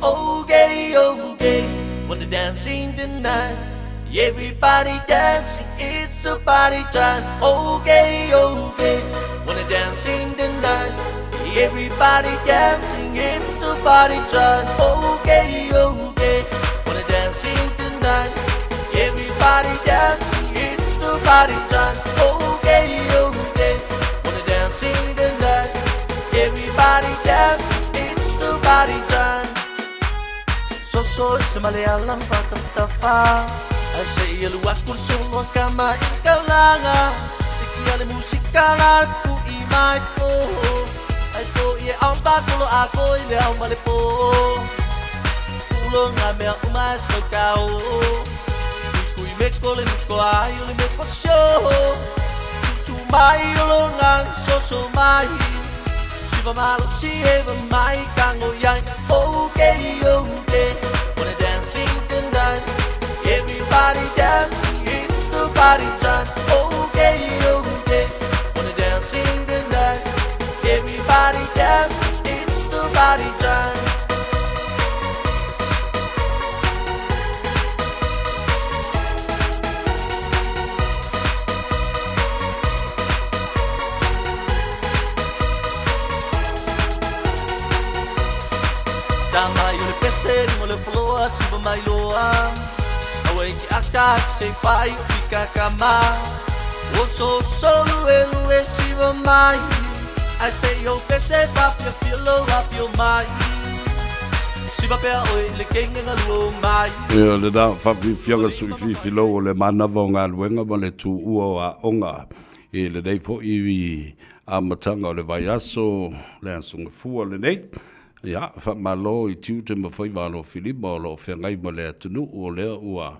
Okay, okay, wanna dance in the night. Everybody dancing, it's a party time. Okay, okay, wanna dance in the night. Everybody dancing, it's a party time. Okay, okay, wanna dance in the night. Everybody dancing, it's the party time. Okay, okay, wanna dance in the night. Everybody dancing, it's the party time. So so sa malayalam patatafa Ay sa iya luak solo kama ikaw langa Sige ale musika la ku i mai po Ai po ie ang pakulo ako ile au male po Ulo nga mea umai so kao Kui me kole mi ko ai ole me ko sho Tu mai olo nga so so mai Siva malo si eva mai kango yai. Okay, okay, wanna dancing tonight. Everybody dancing, it's the party time. Okay, okay, wanna dancing tonight. Everybody dancing, it's the party time. Tama yo le pese mo le floa si ba mai loa. Awe ki aka se pai o fika kama. O so so lue lue si ba mai. I say yo pese pa fia fia lo a fia mai. Si ba pea oi le kenga nga luo mai. Ia, lena faafiafiaga suʻifiifilou o le manava o galuega ma le tuua o aoga i lenei foʻi amataga o le vaiaso, le aso gafua lenei. Ia, faamalo i tiute ma faiva alofilima o loo feagai ma le atunuu, o lea ua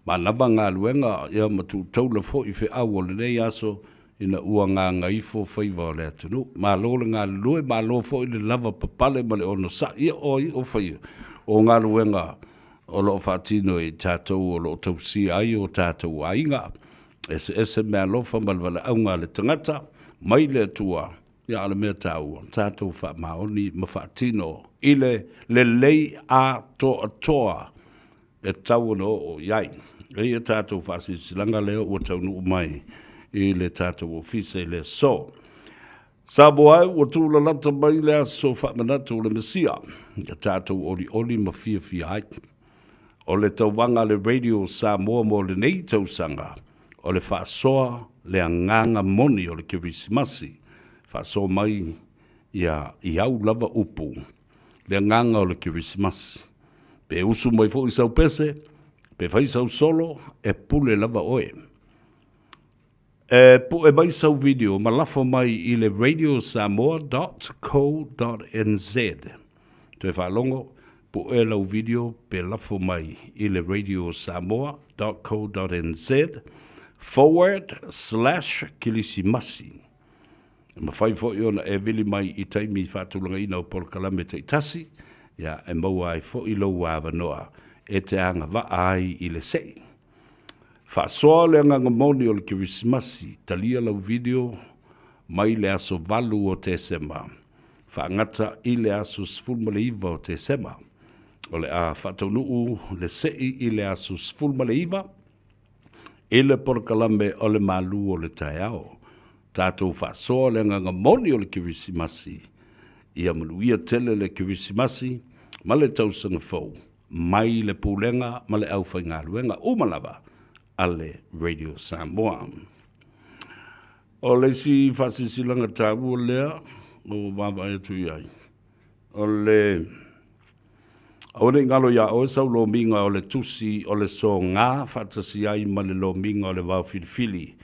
manava galuega ia ma tuutaula foʻi feʻau o lenei aso ina ua gagaifo faiva o le atunuu. Malo le galulue, malo foʻi le lava papale ma le onosaʻi ia o ai o faia o galuega o loo faatino e tatou o loo tausia ai o tatou aiga. Eseese meaalofa ma le valaauga a le tagata mai le Atua, ia a o le mea taua, tatou faamaoni ma faatino i le lelei atoatoa e tatau ona oo i ai. Eia tatou faasilasilaga lea ua taunuu mai i le tatou ofisa i le aso. Samoa e, ua tūlalata mai le aso faamanatu o le Mesia, ia tatou olioli ma fiafia ai. O le tauvaga a le Radio Samoa mo lenei tausaga, o le faasoa le agaga moni o le Kerisimasi, faasoa mai ia i au lava upu, le agaga o le Kerisimasi. Pe usu mai foi sau pese, pe fai sau solo, e pule lava oe. E pue mai sau video ma lafo mai i le radiosamoa.co.nz. Toe faalogo, pue lau video pe lafo mai i le radiosamoa.co.nz forward slash kilisimasi. E mafai foi ona e vili mai i taimi faatulagaina o polokalame taitasi, ia, e maua ai foi lou avanoa e te agavaa ai i le sei. Faasoa le agaga moni o le Kerisimasi, talia lau video mai le aso 8 o Tesema, faagata i le aso 19 o Tesema. O le a faataunuu le sei i le aso 19 i le polokalame o le malu o le taeao. Tatou faasoa le agaga moni o le Kerisimasi, ia manuia tele le Kerisimasi ma le tausaga fou. mai le Pulega ma le aufaigaluega uma lava a le Radio Samoa. O le isi faasilasilaga taua lea ua vaavaai atu i ai, o le aua ne i galo iā oe sau lomiga o le tusi o le soga faatasi ai ma le lomiga o le vao filifili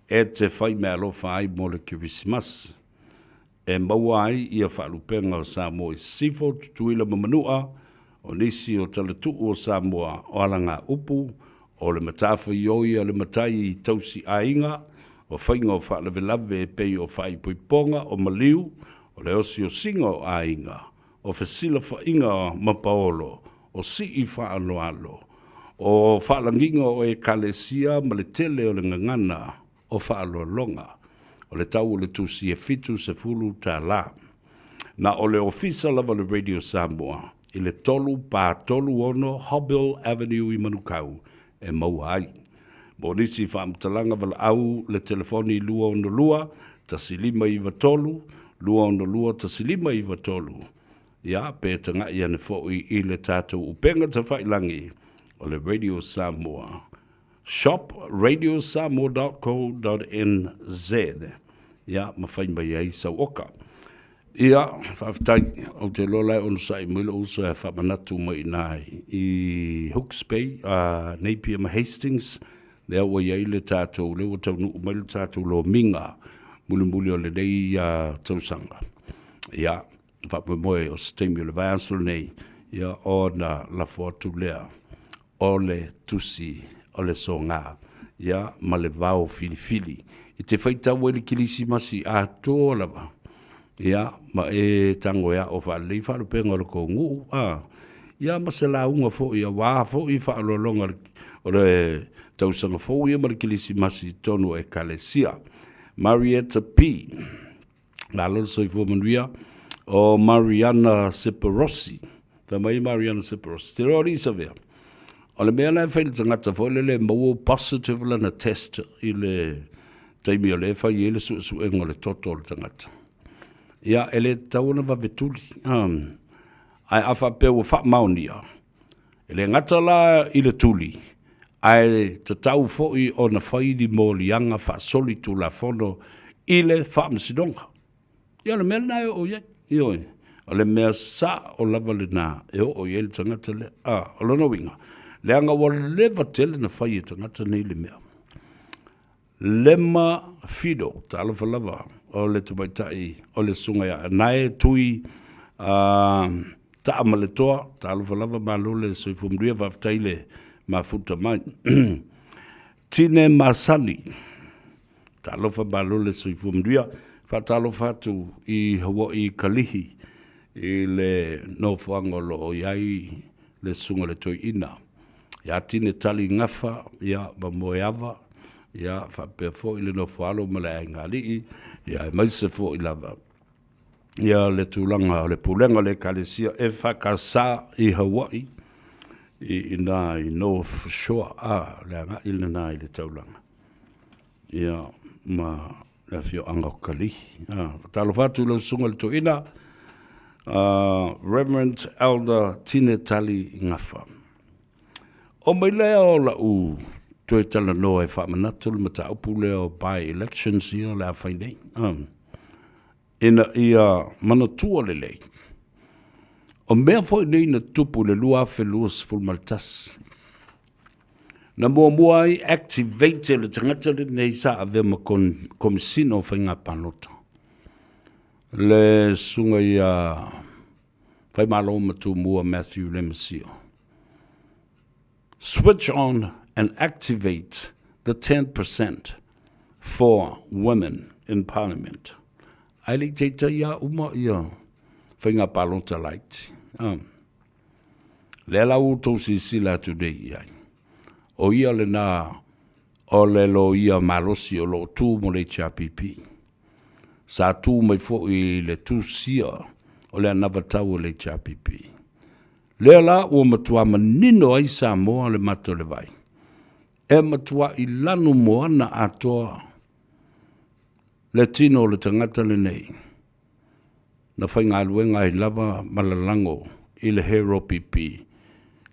e te fai meaalofa ai mo le Kerisimasi. e maua ai ia faalupega o Samoa i Sisifo, Tutuila ma Manua, o nisi o talatuu o Samoa o alagaupu, o le matafaioi a le matai tausi aiga, o faiga o faalavelave e pei o faaipoipoga, o maliu, o le osiosiga o aiga, o fesilafaiga ma paolo, o sii faaloalo, o faalagiga o ekalesia ma le tele o le gagana o faaaloaloga. O le tau o le tusi e $70. Na o le ofisa lava o le Radio Samoa i le 3 4 3 6 Hobbill Avenue i Manukau e maua ai. Mo nisi faamatalaga valaau le telefoni 262 1593 262 1593 ia pe tagai ane foi i le tatou upega tafailagi o le Radio Samoa shop radiosamoa.co.nz ia ma fai mai ai sau oka. Ia, faafetai, ou te iloa la e onosai mai lou uso e faamanatu mai i ina i Hooks Bay, Napier ma Hastings, lea ua i ai le tatou, lea ua taunuu mai le tatou lomiga mulimuli o lenei tausaga. Ia, faamoemoe o se taimi o le vaiaso lenei, ia ona lafo atu lea o le tusi o le soga, ia, ma le vao filifili. E te faitau ai le Kilisimasi atoa lava, ia, ma e tago e aʻo faalelei faalupega o le kou nuu, a, ia, ma se lauga foi auā foi faaaloaloga o le tausaga fou ia ma le Kilisimasi i totonu o Ekalesia. Marietta P. Malo le soifua manuia. O Mariana Separosi. Fai mai Mariana Separosi. Te roa alii Savea. O le mea la e fai le tagata foi lele e maua positive lana test i le taimi o lea e fai ai le suesuega o le toto o le tagata. Ia, e le tatau ona vave tuli. Um, ae a faapea ua faamaonia, E le gata la i le tuli, ae tatau foi ona fai ni moliaga faasolitulafono i le Faamasinoga. Ia o le mea lena e oo i ai. Ioe, o le mea sao lava lena e oo i ai le tagata lea. A, o lona uiga, leaga ua leva tele na fai e tagata nei le mea. Lema Fido, talofa lava, o le tamaitai o le susuga ia Anae Tui Taamaletoa, talofa lava, malo le soifua manuia, faafetai le mafuta mai. Tine Masani, talofa, malo le soifua manuia, faatalofa atu i Hawaii Kalihi i le nofoaga o lo o i ai le susuga i le Toeaina ia Tine Tali Gafa, ia, ma Moeava, ia, faapea foi le nofoalo ma le aiga alii, ia, aemaise foi lava ia le tulaga o le pulega o le Ekalesia EFKS i Hawaii, i ina i North Shore, a, le agai lena i le taulaga, ia, ma. le afioaga o Kalihi. Faatalofa atu i lau susuga i le toeaina, Reverend Elder Tine Tali Gafa. O mai lea o lau toe talanoa e faamanatu le mataupu lea o by-elections ia o le a fai nei. Ina ia manatua lelei, o mea foi nei na tupu i le 2021, na muamua ai activate le tagata lenei sa avea ma Komesina o Faiga Palota, le susuga ia Faimalo ma Tumua Matthew Lemisio. Switch on and activate the 10% for women in parliament. Ae le i taitai lava uma ia faiga palota laiti. Lea la ua outou silasila atu nei i ai. O ia lena o le loia malosi o lo o tu mo le HRPP. Sa tu mai foi i le tusia o le anavatau a le HRPP. Lea la ua matua manino ai Samoa le mata o le vai, e matuaʻi lanu moana atoa le tino o le tagata lenei na faigaluega ai lava ma lalago i le HRPP,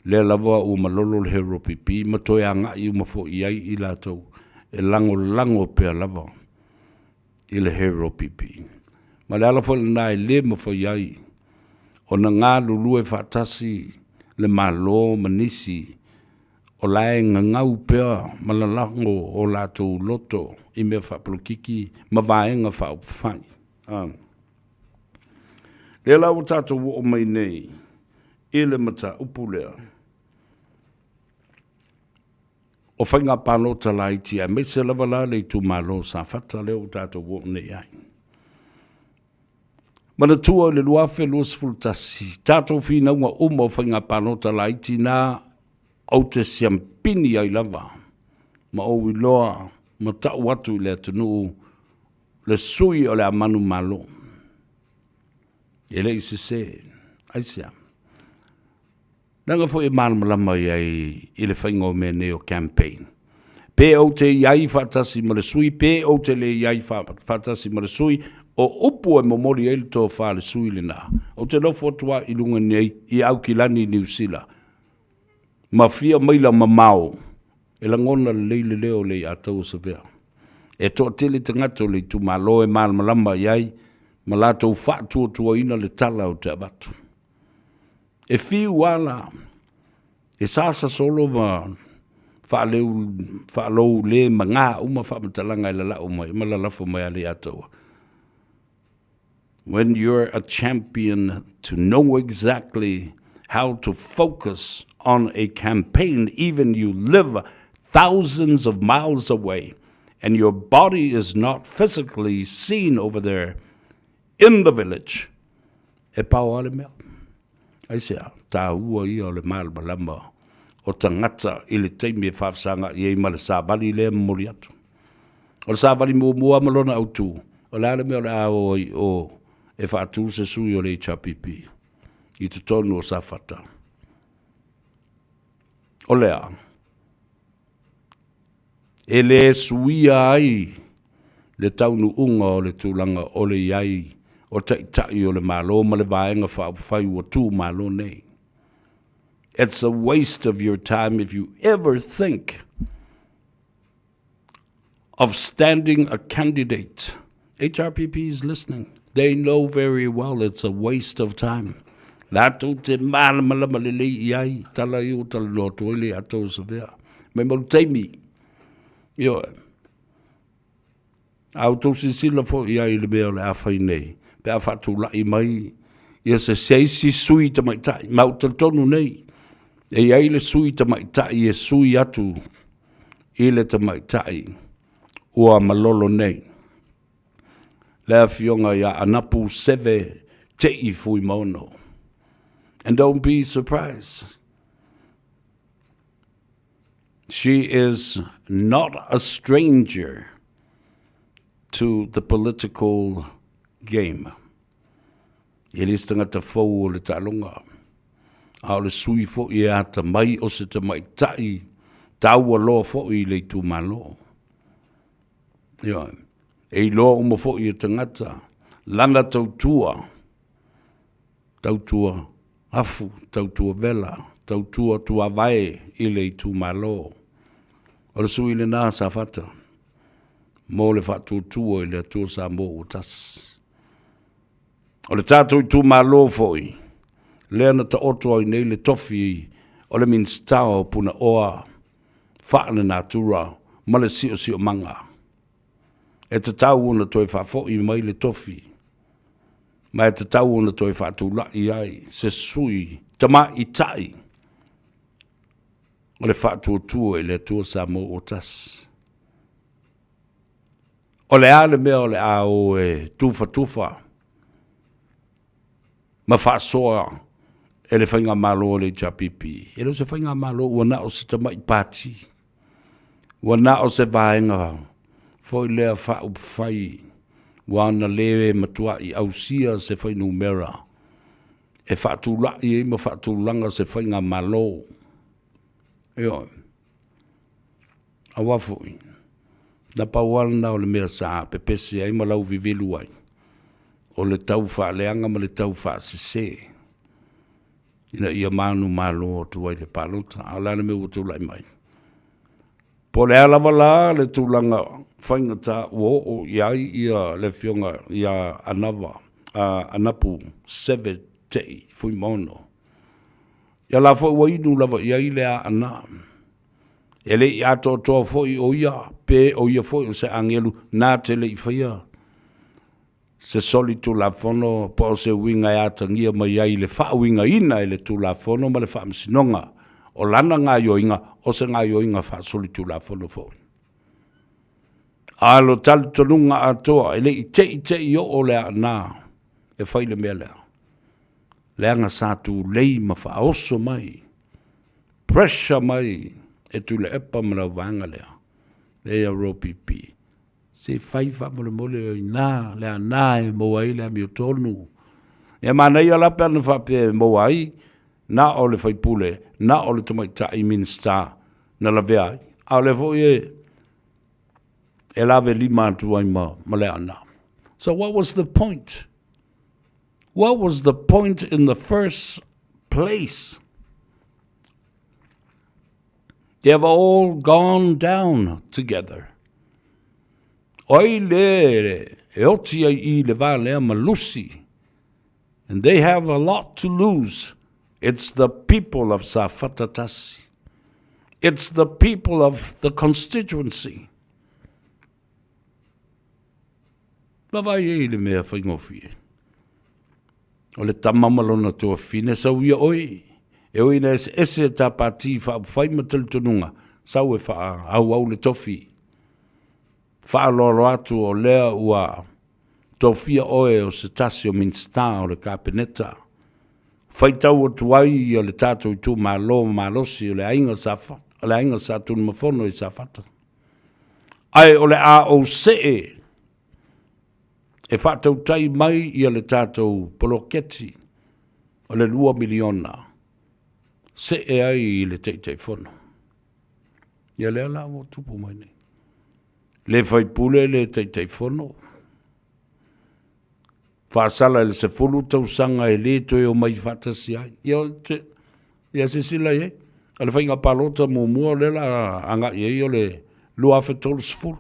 lea lava ua malolo le HRPP ma toe agai uma foi i ai i latou e lagolago pea lava i le HRPP. Ma le ala foi lena e le mafai ai ona galulue faatasi le Malo ma nisi o la e gagau pea ma lalago o latou loto i mea faapolokiki ma vaega faaupufai. Lea la ua tatou oo mai nei i le mataupu lea o faiga palota laiti, aemaise lava la le itumalo o Safata lea ua tatou oo nei i ai. Manatua i le 2021, tatou finauga uma o faiga palota laiti na ou te siampini ai lava ma ou iloa ma tau atu i le atunuu le sui o le a manumalo. E le i sese. Aisea? Leaga foi e malamalama i ai i le faiga o mea nei o campaign. Pe ou te i ai faatasi ma le sui, pe ou te le i ai faatasi ma le sui, o upu e momoli ai le tofa a le sui lena. Ou te nofo atu lava i luga nei i Aukilani i Niu Sila, ma fia maila mamao e lagona lelei le leo o Leiataua Savea. E toatele tagata o le itumalo e malamalama i ai ma latou faatuatuaina le tala ou te avatu. E fiu lava la, e sasa solo ma faaleu, faalou le maga uma faamatalaga e lalao mai ma lalafo mai a Leiataua. When you're a champion to know exactly how to focus on a campaign even you live thousands of miles away and your body is not physically seen over there in the village, E pao lava le mea. Aisea? Taua ia o le malamalama o tagata i le taimi e faafesagaʻi ai ma le savali lea e momoli atu. O le savali muamua ma lona autu, o le a le mea o le a o ai i o e faatu se sui o le HRPP i totonu o Safata? O le a? E le suia ai le taunuuga o le tulaga o le i ai o Taitai o le Malo ma le Vaega Faaupufai ua tu malo nei. It's a waste of your time if you ever think of standing a candidate. HRPP is listening. They know very well it's a waste of time. Latou te malamalama lelei i ai, tala i o talanoa atu ai le atou savea. Mai mau taimi. Ioe. A outou silasila foi i ai i le mea o le a fai nei, pe a faatulai mai ia se se isi sui tamaitai, ma ou talitonu nei, e i ai le sui tamaitai e sui atu i le tamaitai ua malolo nei. Le afioga ia Anapu Seve Tei Fuimaono. And don't be surprised. She is not a stranger to the political game. E le se tagata fou o le taaloga, a o le sui foi e atamai o se tamaitai taua loa foi i le itumalo. Ioe. E iloa uma foi e tagata lana tautua, tautua afu, tautua vela, tautua tuavae i le itumalo. O le sui lena Safata mo le faatuatua i le Atua Samoa ua tasi. O le tatou itumalo foi lea na taoto ai nei le tofi o le Minisita o Punaoa Faalenatura ma le Siosiomaga. E tatau ona toe faafoi mai le tofi ma e tatau ona toe faatulai ai se sui tamaitai o le faatuatua i le Atua Samoa ua tasi. O le a le mea o le a o e tufatufa ma faasoa e le Faigamalo a le HRPP? E le o se Faigamalo, ua na o se tamai pati. Ua na o se vaega foi lea faaupufai ua na le matuai ausia se fuainumera e faatulai ai ma faatulaga se faigamalo. Ioe. Aua foi, na pau lava lena o le mea sa pepese ai ma lauvivelu ai, o le tau faaleaga ma le tau faasese ina ia manumalo atu ai le palota. A o le a le mea ua tulai mai? Po o le a lava la le tulaga faigata ua oo i ai ia le afioga ia Anava, Anapu Seve Te'i Fuimaono, ia la foi ua inu lava i ai le Aana. E le i atoatoa foi o ia, pe o ia foi o se agelu na te le i faia se solitulafono po o se uiga e atagia mai ai le faauigaina e le Tulafono ma le Faamasinoga o lana gaoioiga o se gaoioiga faasolitulafono foi. A o le talitonuga atoa, e le i te i te i oo le Aana e fai le mea lea, leaga sa tulei ma faaoso mai, pressure mai e Tuilaepa ma lau vaega lea, le AROPP, Se i fai faamolemole o i ina le aana e maua ai le amiotonu. Ia manaia la pe ana faapea e maua ai na o le faipule, na o le tamaitai Minisita na lavea ai, a o lea foi e, e lave lima atu ai ma, ma le aana. So what was the point? What was the point in the first place? They have all gone down together. O ai le e oti ai i le vā lea ma lusi. And they have a lot to lose. It's the people of Safata Tasi. It's the people of the constituency. Vaavaai ai i le mea faigofie. O le tama ma lona tuafafine, sau ia oe. E ui ina eseese ta pati faaupufai ma talitonuga, sau e faaauau le tofi. Faaaloalo atu o lea ua tofia oe o se tasi o Minisita o le Kapeneta. Faitau atu ai ia le tatou itumalo malosi o le aiga sa, o le aiga Sa Tunumafono i Safata. Ae o le a ou see e faatautai mai ia le tatou poloketi o le $2 miliona see ai i le Taitaifono. Ia lea la ua tupu mai nei. Le faipule le Taitaifono. Faasala i le 10 tausaga e le toe omai faatasi ai. Ia, ia silasila i ai, o le faiga palota muamua lea la agai ai o le 2030.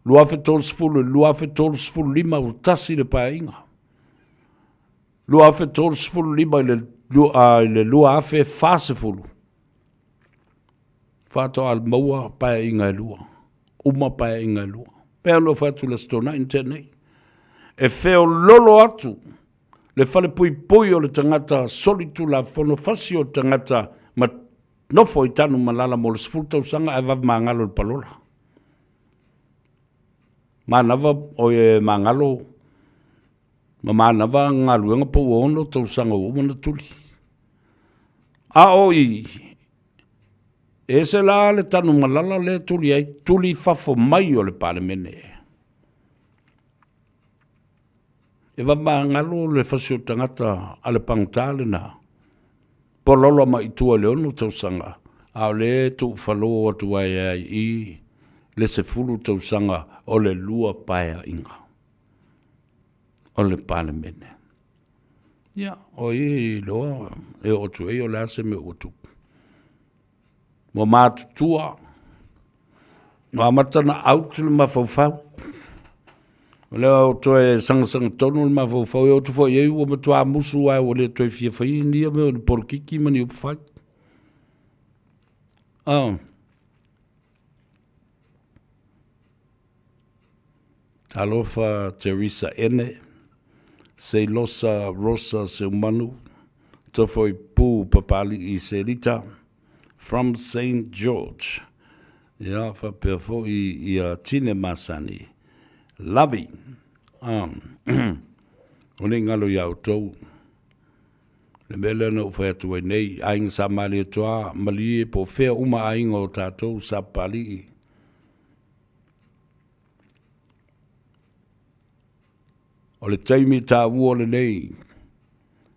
2030 i le 2035 ua tasi le paeaiga. 2035 i le 2040 faatoa maua paeaiga e lua, uma paeaiga e lua. Pei ona ou fai atu i le Aso Toonai na tea nei, e feololo atu le falepuipui o le tagata solitulafono fasi o le tagata ma nofo i Tanumalala mo le 10 tausaga ae vave magalo i le palola. Manava, oi, magalo ma manava galuega po ua 6 tausaga ua uma ona tuli. A o i, e ese la le Tanumalala lea e tuli ai, tuli i fafo mai o le Palemene. E vavagalo le fasi o tagata a le pagota lena, pololo mai i tua i le 6 tausaga, a o lea e tuufalo atu ai ai i i. le 10 tausaga o le 2 paeaiga o le Palemene. Ia, o ai e iloa e oo atu ai o le a se mea ua tupu. Ua matutua, ua amata ona out le mafaufau. O lea ua toe sagasega tonu le mafaufau, e oo atu foi i ai ua matua musu lava ua le toe fia faia ni ia mea o ni polokiki ma ni upufai. Oh. Talofa Teresa Ene, Seilosa Rosa Seumanu, Tofoipu Papali'i Selita, from Saint George. Ia, faapea foi ia Tine Masani, Lavi. O nei galo ia outou. Le mea lea na ou fai atu ai nei, aiga sa Malietoa, malie po o fea uma aiga o tatou sa Papali'i. O le taimi taua lenei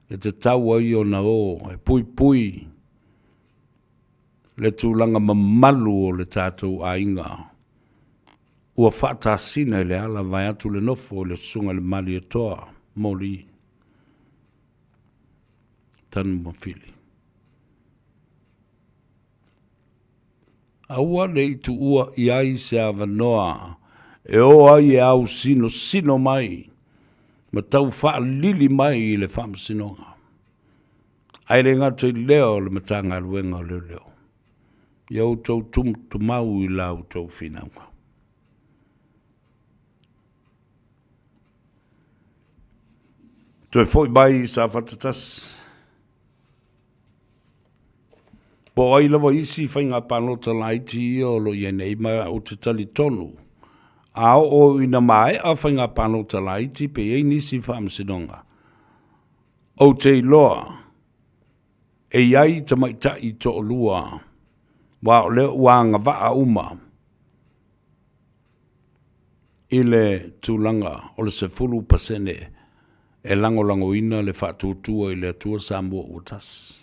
e tatau ai ona o e puipui le tulaga mamalu o le tatou aiga ua faatasina i le ala vaeatu le nofo i le Susuga i le Malietoa Moli Tanumafili. Aua ne i tuua i ai se avanoa e o ai e ausinosino mai ma tau faalili mai i le Faamasinoga, ae le gata i lea o le Matagaluega o Leoleo. Ia outou tumutumau i la outou finauga. Toe foi mai i Safata 1. Po o ai lava isi faiga palota laiti ia o lo o i ai nei, ma ou te talitonu, a oo ina maea faiga palota laiti pe i ai nisi faamasinoga, ou te iloa e i ai tamaitai toalua, aua o lea ua agavaa uma i le tulaga o le 10% e lagolagoina le faatuatua i le Atua Samoa ua tasi.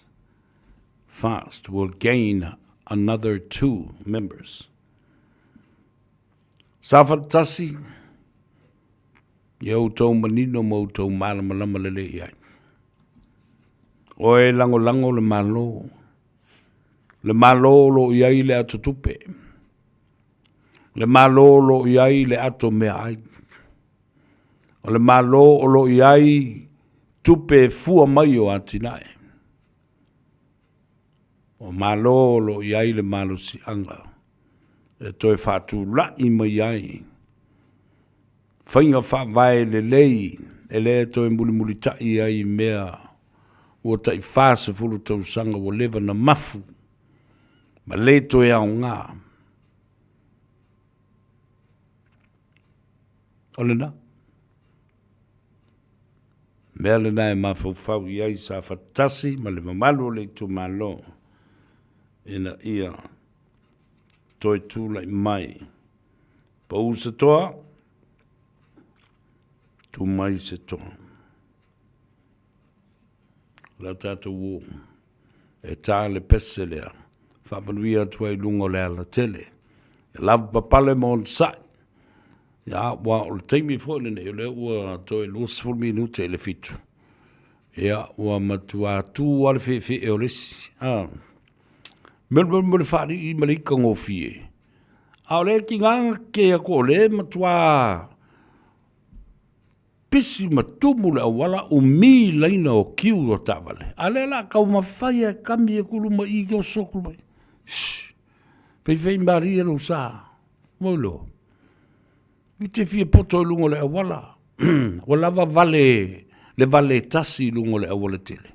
Fast will gain another 2 members. Safata 1, ia outou manino ma outou malamalama lelei i ai. Oe lagolago le Malo, le Malo o lo o i ai le atotupe, le Malo o lo o i ai le ato meaai, o le Malo o lo o i ai tupe e fua mai o atinae. O Malo o lo o i ai le malosiaga e toe faatulai mai ai faiga faavae lelei e le toe mulimulitai ai i mea ua tai 40 tausaga ua leva na mafu ma le toe aoga. O lena. Mea lena e mafaufau i ai Safata 1 ma le mamalu o le itumalo ina ia toe tulai mai. Pau se toa, tu mai se toa. O le a tatou o e tā le pese lea, faamanuia atu ai i luga o le alatele. Ia lavapapale ma onosai. Ia, aua o le taimi foi lenei, o lea ua toe 20 minute i le 7. Ia, ua matua tu lava le feefee o le isi. Ah. Mea mo le faalii ma le ika gofie. A o lea e tiga ke atu o lea e matua pisi ma tumu le auala, umi laina o kiu o taavale. A lea la taumafai e kami atu luma i i oso atu mai. Shh. Feifei malie lou sa. Moi loa. I te fia poto i luga o le auala. Ua lava vale le vale tasi i luga o le auala tele.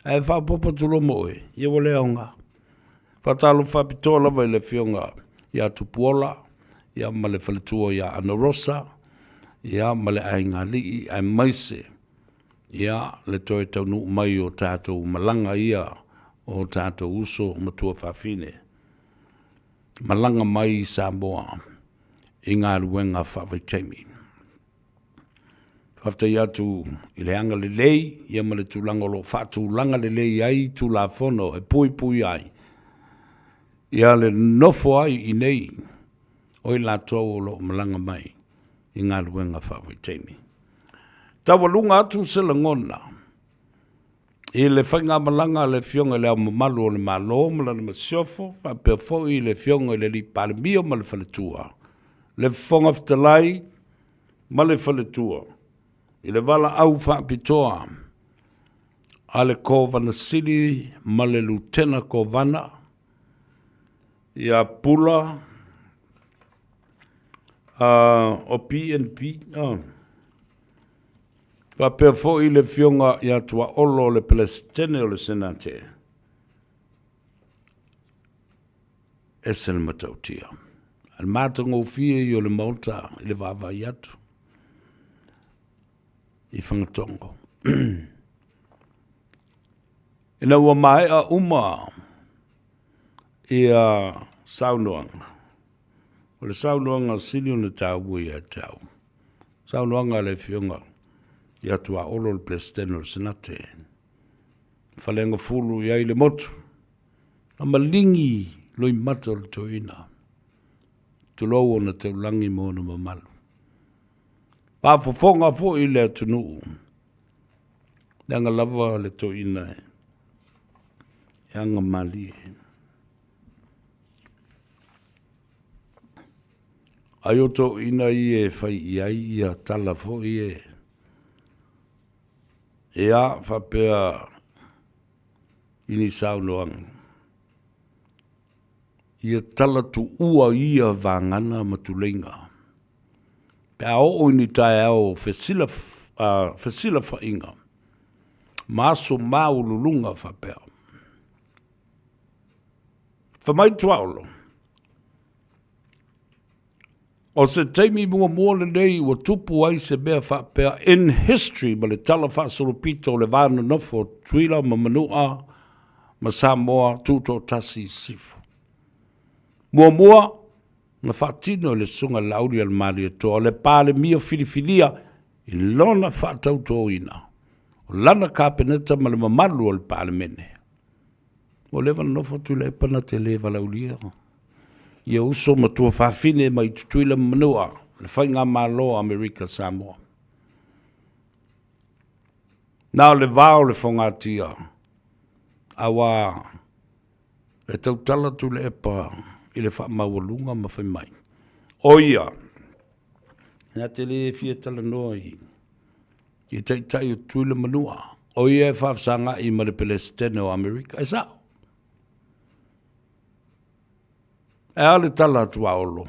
Ae faaopoopo atu loa ma oe, ia ua le aoga. Faatalofa faapitoa lava i le Afioga ia Tupuola, ia ma le faletua ia Ana Rosa, ia ma le aiga alii, aemaise ia le toe taunuu mai o tatou malaga ia o tatou uso ma tuafafine. Malaga mai i Samoa i galuega faavaitaimi. Faafetai atu i le agalelei ia ma le tulaga o lo o faatulaga lelei ai Tulafono e puipui ai ia le nofo ai i nei O i latou o lo o malaga mai i galuega faavaitaimi. Taualuga atu se lagona i le faigamalaga a le Afioga i Le Ao Mamalu o le Malo ma lana Masiofo, faapea foi le Afioga i le Alii Palemia ma le Faletua, le Fofoga Fetalai ma le Faletua, i le valaau faapitoa a le Kovana Sili ma le Lutena Kovana ia Pula o PNP, faapea foi le Afioga ia Tuaolo o le Peresetene o le Senate. Ese le matautia. A le matagofie ia o le Maota i le vaavaai atu i Fagatogo. Ina ua maea uma ia saunoaga, o le saunoaga sili ona taua ia te au, saunoaga a le Afioga ia Tuaolo le Peresetene o le Senate, faleagafulu i ai le motu, na maligi loimata o le toeaina, tulou ona taulagi ma ona mamalu. Faafofoga foi le atunuu, leaga lava le toeaina e agamalie. Ai o toeaina ia e fai i ai ia tala foi e, ia faapea i ni saunoaga, ia tala tuua ia vagana ma tuleiga. Pe a oo i ni taeao fesila, fesilafaiga ma aso maualuluga faapea. Fai mai Tuaolo, O se taimi muamua lenei ua tupu ai se mea faapea in history ma le tala faasolopito o le va nonofo o Tutuila ma Manua ma Samoa tutoatasi i sisifo. Muamua, na faatino e le Susuga Laaulialemalietoa le Palemia filifilia i lona faatautoina o lana Kapeneta ma le mamalu o le Palemene. Ua leva ona nofo Tuilaepa na te le valaaulia ia uso ma tuafafine mai Tutuila ma Manua, le Faigamalo a Amerika Samoa. Na o le va o le fogatia, aua e tautala Tuilaepa i le faamaualuga ma fai mai, o ia, na te le fia talanoa i i taitai o Tutuila ma Manua, o ia e faafesagai ma le Pelesitene o Amerika. E sao. E a le tala a Tuaolo?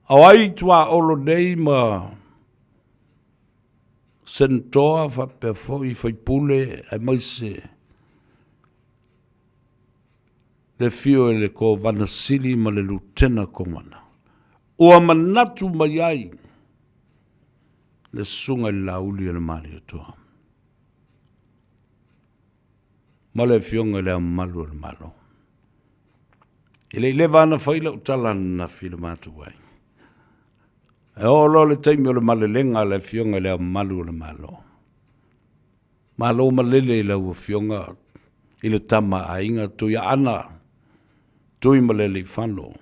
O ai Tuaolo nei ma Senatoa faapea foi faipule aemaise le afio e le Kovana Sili ma le Lutena Kovana. Ua manatu mai ai le Susuga i le Laauli a le Malietoa ma le Afioga i Le Ao Mamalu o le Malo. E le i leva ana fai lau tala ananafi i le matou ai. E oo loa le taimi o le malelega a le Afioga i Le Ao Mamalu o le Malo. Malo malele i lau Afioga i le Tama a Aiga Tuiaana Tuimalealiifano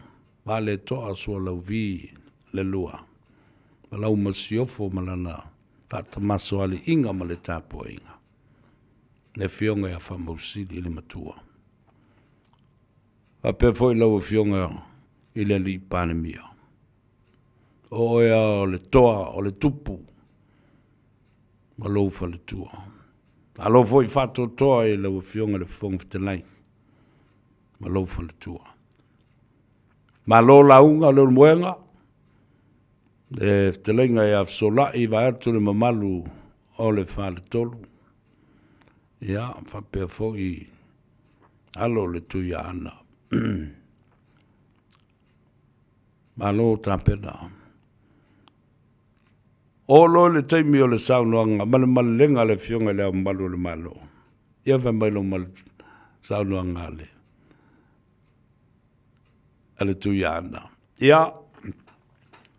Vaaletoa Sualauvi le Lua ma lau Masiofo ma lana faatamasoaliiga ma le tapuaiga, le Afioga ia Faamausili le Matua. Faapea foi lau Afioga i le Alii Palemia, o oe lava o le toa o le tupu ma lou faletua. Malo foi faatoatoa i lau Afioga i le Fofoga Fetalai ma lou faletua. Malo lauga Leulumoega, le fetalaiga ia Fesolai vaeatu le mamalu o le Faletolu. Ia, faapea foi alo o le Tuiaana. Malo tapena. Oo loa i le taimi o le saunoaga ma le malelega a le Afioga i Le Ao Mamalu o le Malo. Ia fai mai lau saunoaga a le a le Tuiaana. Ia,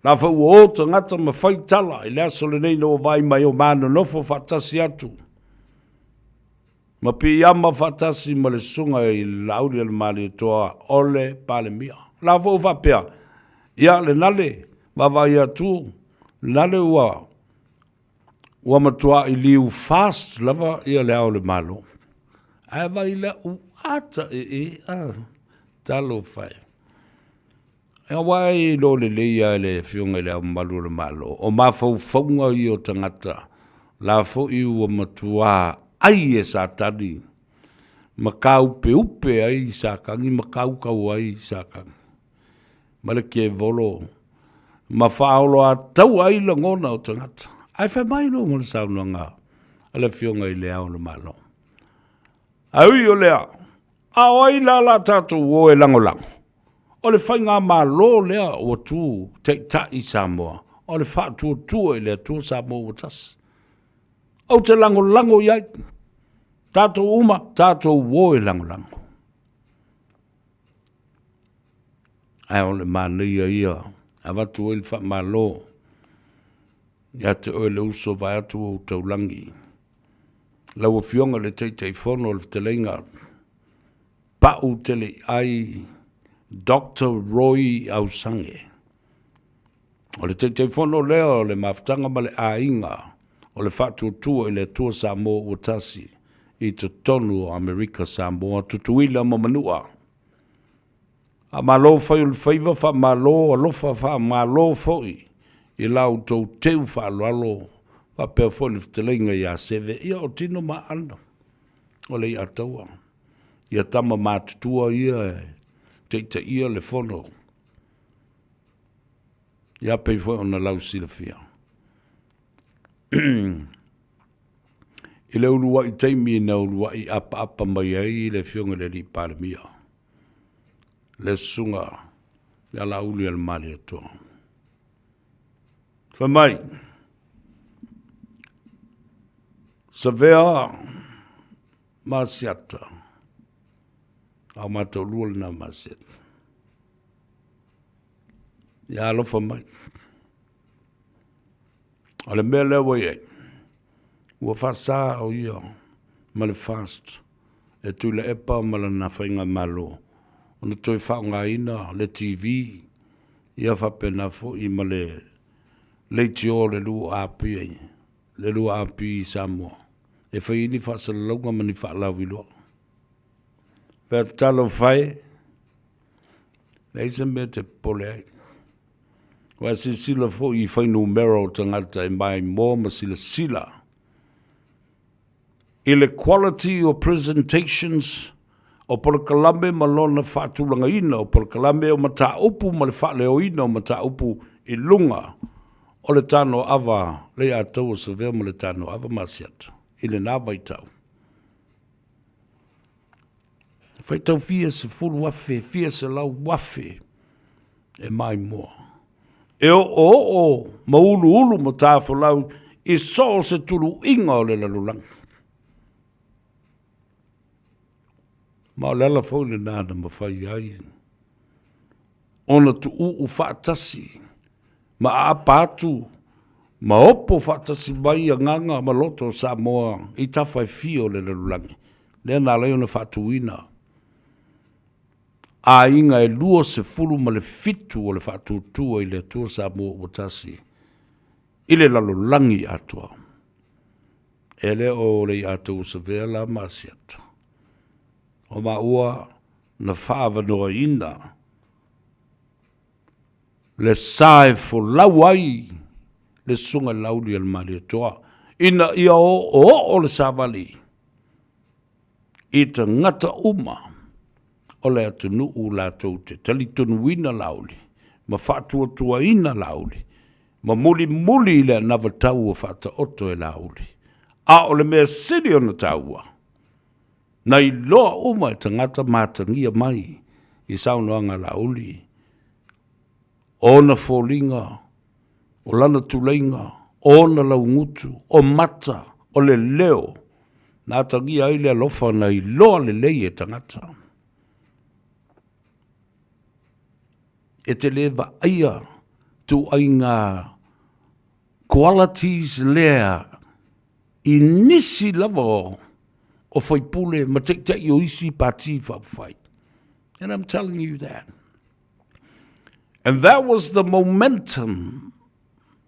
la foi ua o tagata ma fai tala i le aso lenei na ua vaai mai o ma nonofo faatasi atu ma piiama faatasi ma le susuga i le Laauli a le Malietoa o le Palemia. La foi ua faapea, ia lenale, vaavaai atu, lenale ua ua matuai liu fast lava ia le Ao o le Malo. Ae vaai lau ata ee, a, talofa e. Aua e iloa lelei lava e le Afioga i Le Ao Mamalu o le Malo, o mafaufauga ia o tagata, la foi ua matua ai e Satani ma kaupeupe ai Satani ma kaukau ai Satani ma le tievolo ma faaoloataua ai lagona o tagata. Ae fai mai loa ma le saunoaga a le Afioga i Le Ao o le Malo. Ae ui o lea, a o ai la la tatou o e lagolago? O le faigamalo lea ua tu taitai Samoa, o le faatuatua i le Atua Samoa ua tasi. Ou te lagolago i ai. Tatou uma, tatou o e lagolago. Ae o le manaia ia, avatu ai le faamalo ia te oe le uso vaeatu ou taulagi. Lau Afioga i le Taitaifono o le Fetalaiga Pau Teleiai Doctor Roy Ausage. O le Taitaifono lea o le Mafutaga ma le Aiga o le Faatuatua i le Atua Samoa ua Tasi i totonu o Amerika Samoa, Tutuila ma Manua. Faamalo fai o le faiva, faamalo alofa, faamalo foi i la outou teu faaaloalo faapea foi le fetalaiga ia Seve. Ia o tino ma aano o le iataua. Ia tama matutua ia e taitaia le fono. Ia pei foi ona lau silafia. I le uluai taimi na uluai apaapa mai ai le Afioga i le Alii Palemia, le Susuga ia Laauli a le Malietoa. Fai mai, Savea ma Asiata, a o matou lua lena ma Asiata. Ia alofa mai. O le mea lea ua i ai, ua faasa o ia ma le FAST e Tuilaepa ma lana faigamalo ona toe faaaogaina le TV ia faapena foi ma le leitio le 2AP, le 2AP i Samoa e fai ai ni faasalalauga ma ni faalauiloa. Pea talofa e, leai se mea e te popole ai. Ua silasila foi i fuainumera o tagata e maimoa ma silasila i le quality o presentations o polokalame ma lona faatulagaina o polokalame o mataupu ma le faaleoina o mataupu i luga o le tanoaava Leiataua Savea ma le tanoaava Masiata i lena vaitau. Faitau fia 10,000, fia 100,000 e maimoa. E oooo ma uluulu ma tafolau i so o se tuluiga o le lalolagi. Ma o le ala foi lena na mafai ai ona tuuu faatasi ma aapa atu ma opo faatasi mai agaga ma loto o Samoa i tafa e fia o le lalolagi, lea na ala ai ona faatuina aiga e 27 o le faatuatua i le Atua Samoa ua tasi i le lalolagi atoa. E le o le Iataua Savea la ma Asiata. O maua na faaavanoaina le sa e folau ai le Susuga i le Laauli a le Malietoa, ina ia oooo le savali i tagata uma o le atunuu latou te talitonuina Laauli ma faatuatuaina Laauli ma mulimuli i le anavatau ua faataoto e Laauli. A o le mea sili ona taua, na iloa uma e tagata matagia mai i saunoaga a Laauli, ona foliga, o lana tuleiga, ona laugutu, o mata, o le leo, na atagia ai le alofa na iloa lelei e tagata. E te le vaaia ituaiga qualities lea i nisi lava o faipule ma taitai o isi pati faaupufai. And I'm telling you that. And that was the momentum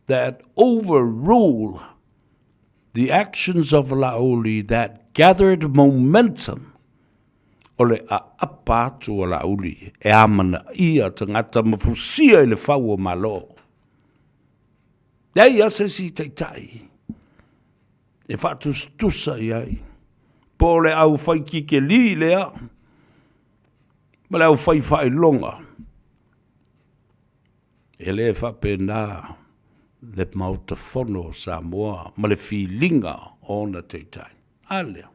that overruled the actions of Laauli that gathered momentum o le aapa atu o Laauli e amanaia tagata ma fusia i le fau o Malo. Leai lava se isi taitai e faatusatusa i ai, po o le aufai kikeli lea ma le aufai faailoga. E le faapena le Maota Fono o Samoa ma le filiga o ona taitai. A lea.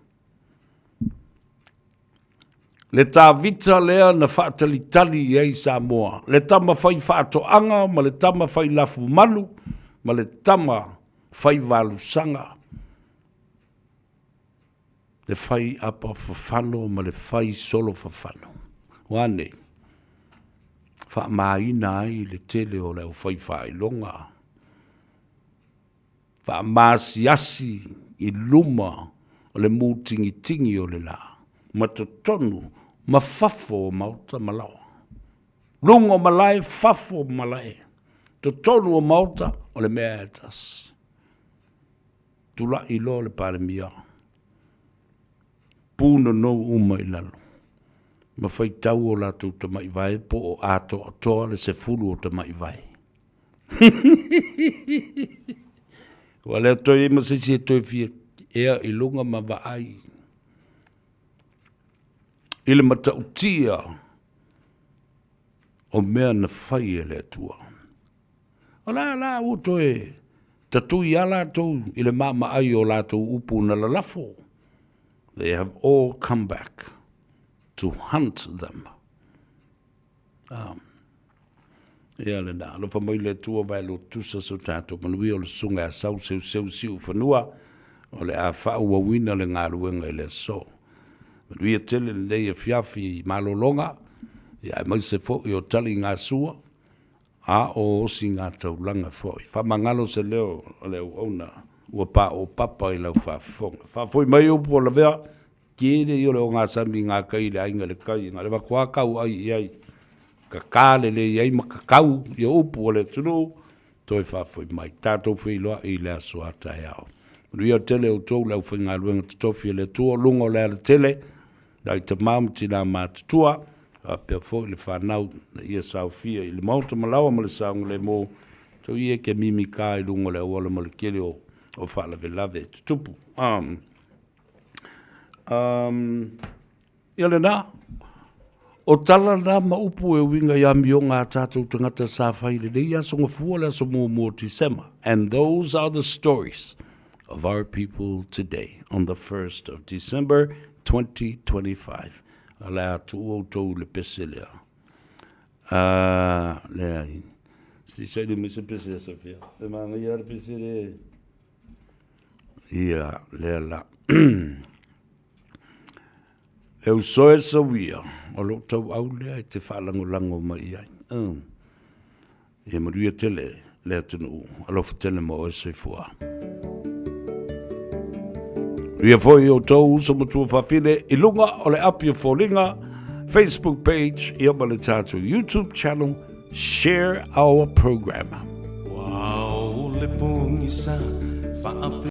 Le Tavita lea na faatalitali i ai Samoa, le tama fai faatoaga ma le tama fai lafumanu ma le tama fai valusaga, le fai apa fafano ma le fai solo fafano. Ua a nei? Faamaina ai le tele o le aufai faailoga. Faamaasiasi i luma o le mutigitigi o le la, ma totonu ma fafo o maota ma laoa. Luga o malae, fafo o malae, totonu o maota, o le mea e tasi. Tulai loa le Palemia, punonou uma i lalo, ma faitau o latou tamaivae po o atoatoa le 10 o tamaivae. Ua le toe i ai ma se isi e toe fia ea i luga ma vaai i le matautia o mea na fai e le Atua. O la la ua toe tatui lava latou i le maamaai o latou upu na lalafo. They have all come back to hunt them. Ah. Ia lena, alofa mai le Atua vae lotusa so tatou manuia o le susuga ia Sau Seuseu Siufanua, o le a faaauauina le galuega i le aso. Manuia tele lenei afiafi i malologa, ia aemaise foi o taligasua, a o osiga taulaga foi. Faamagalo se leo o le auauna ua paopapa i lau faafofoga. Faafoi mai upu o lavea, Tele ia o le ogasami i ngā kai i le aiga i le kai, na o le avatu lava kau ai i ai, kaka lelei ai ma kakau ia upu o le atunuu, toe faafoi mai. Tatou feiloai i le aso a taeao. Manuia tele outou le aufaigaluega totofi a le Atua o luga o le alatele, nai tama ma tina matutua, faapea foi le fanau na ia saofia i le maota malaoa ma le saogalemu, tou ia e ke mimika i luga o le auala ma le tele o faalavelave e tutupu. Um. Um, ia lena, o tala na ma upu e uiga i amioga a tatou tagata sa fai i lenei aso Gafua le aso muamua o Tisema. And those are the stories of our people today on the 1st of December 2025. O le a tuu outou i le pese lea. Uh, leai. Se i saili mai se pese a Sofia. E manaia le pese lea. Ia, lea la. E uso e sauia, o lou tauau lea e te faalagolago mai i ai. Mm. Ia manuia tele le atunuu, alofa tele ma oe soifua. Ia foi outou uso ma tuafafine i luga o le api o foliga, Facebook page, ia ma le tatou YouTube channel, Share our program.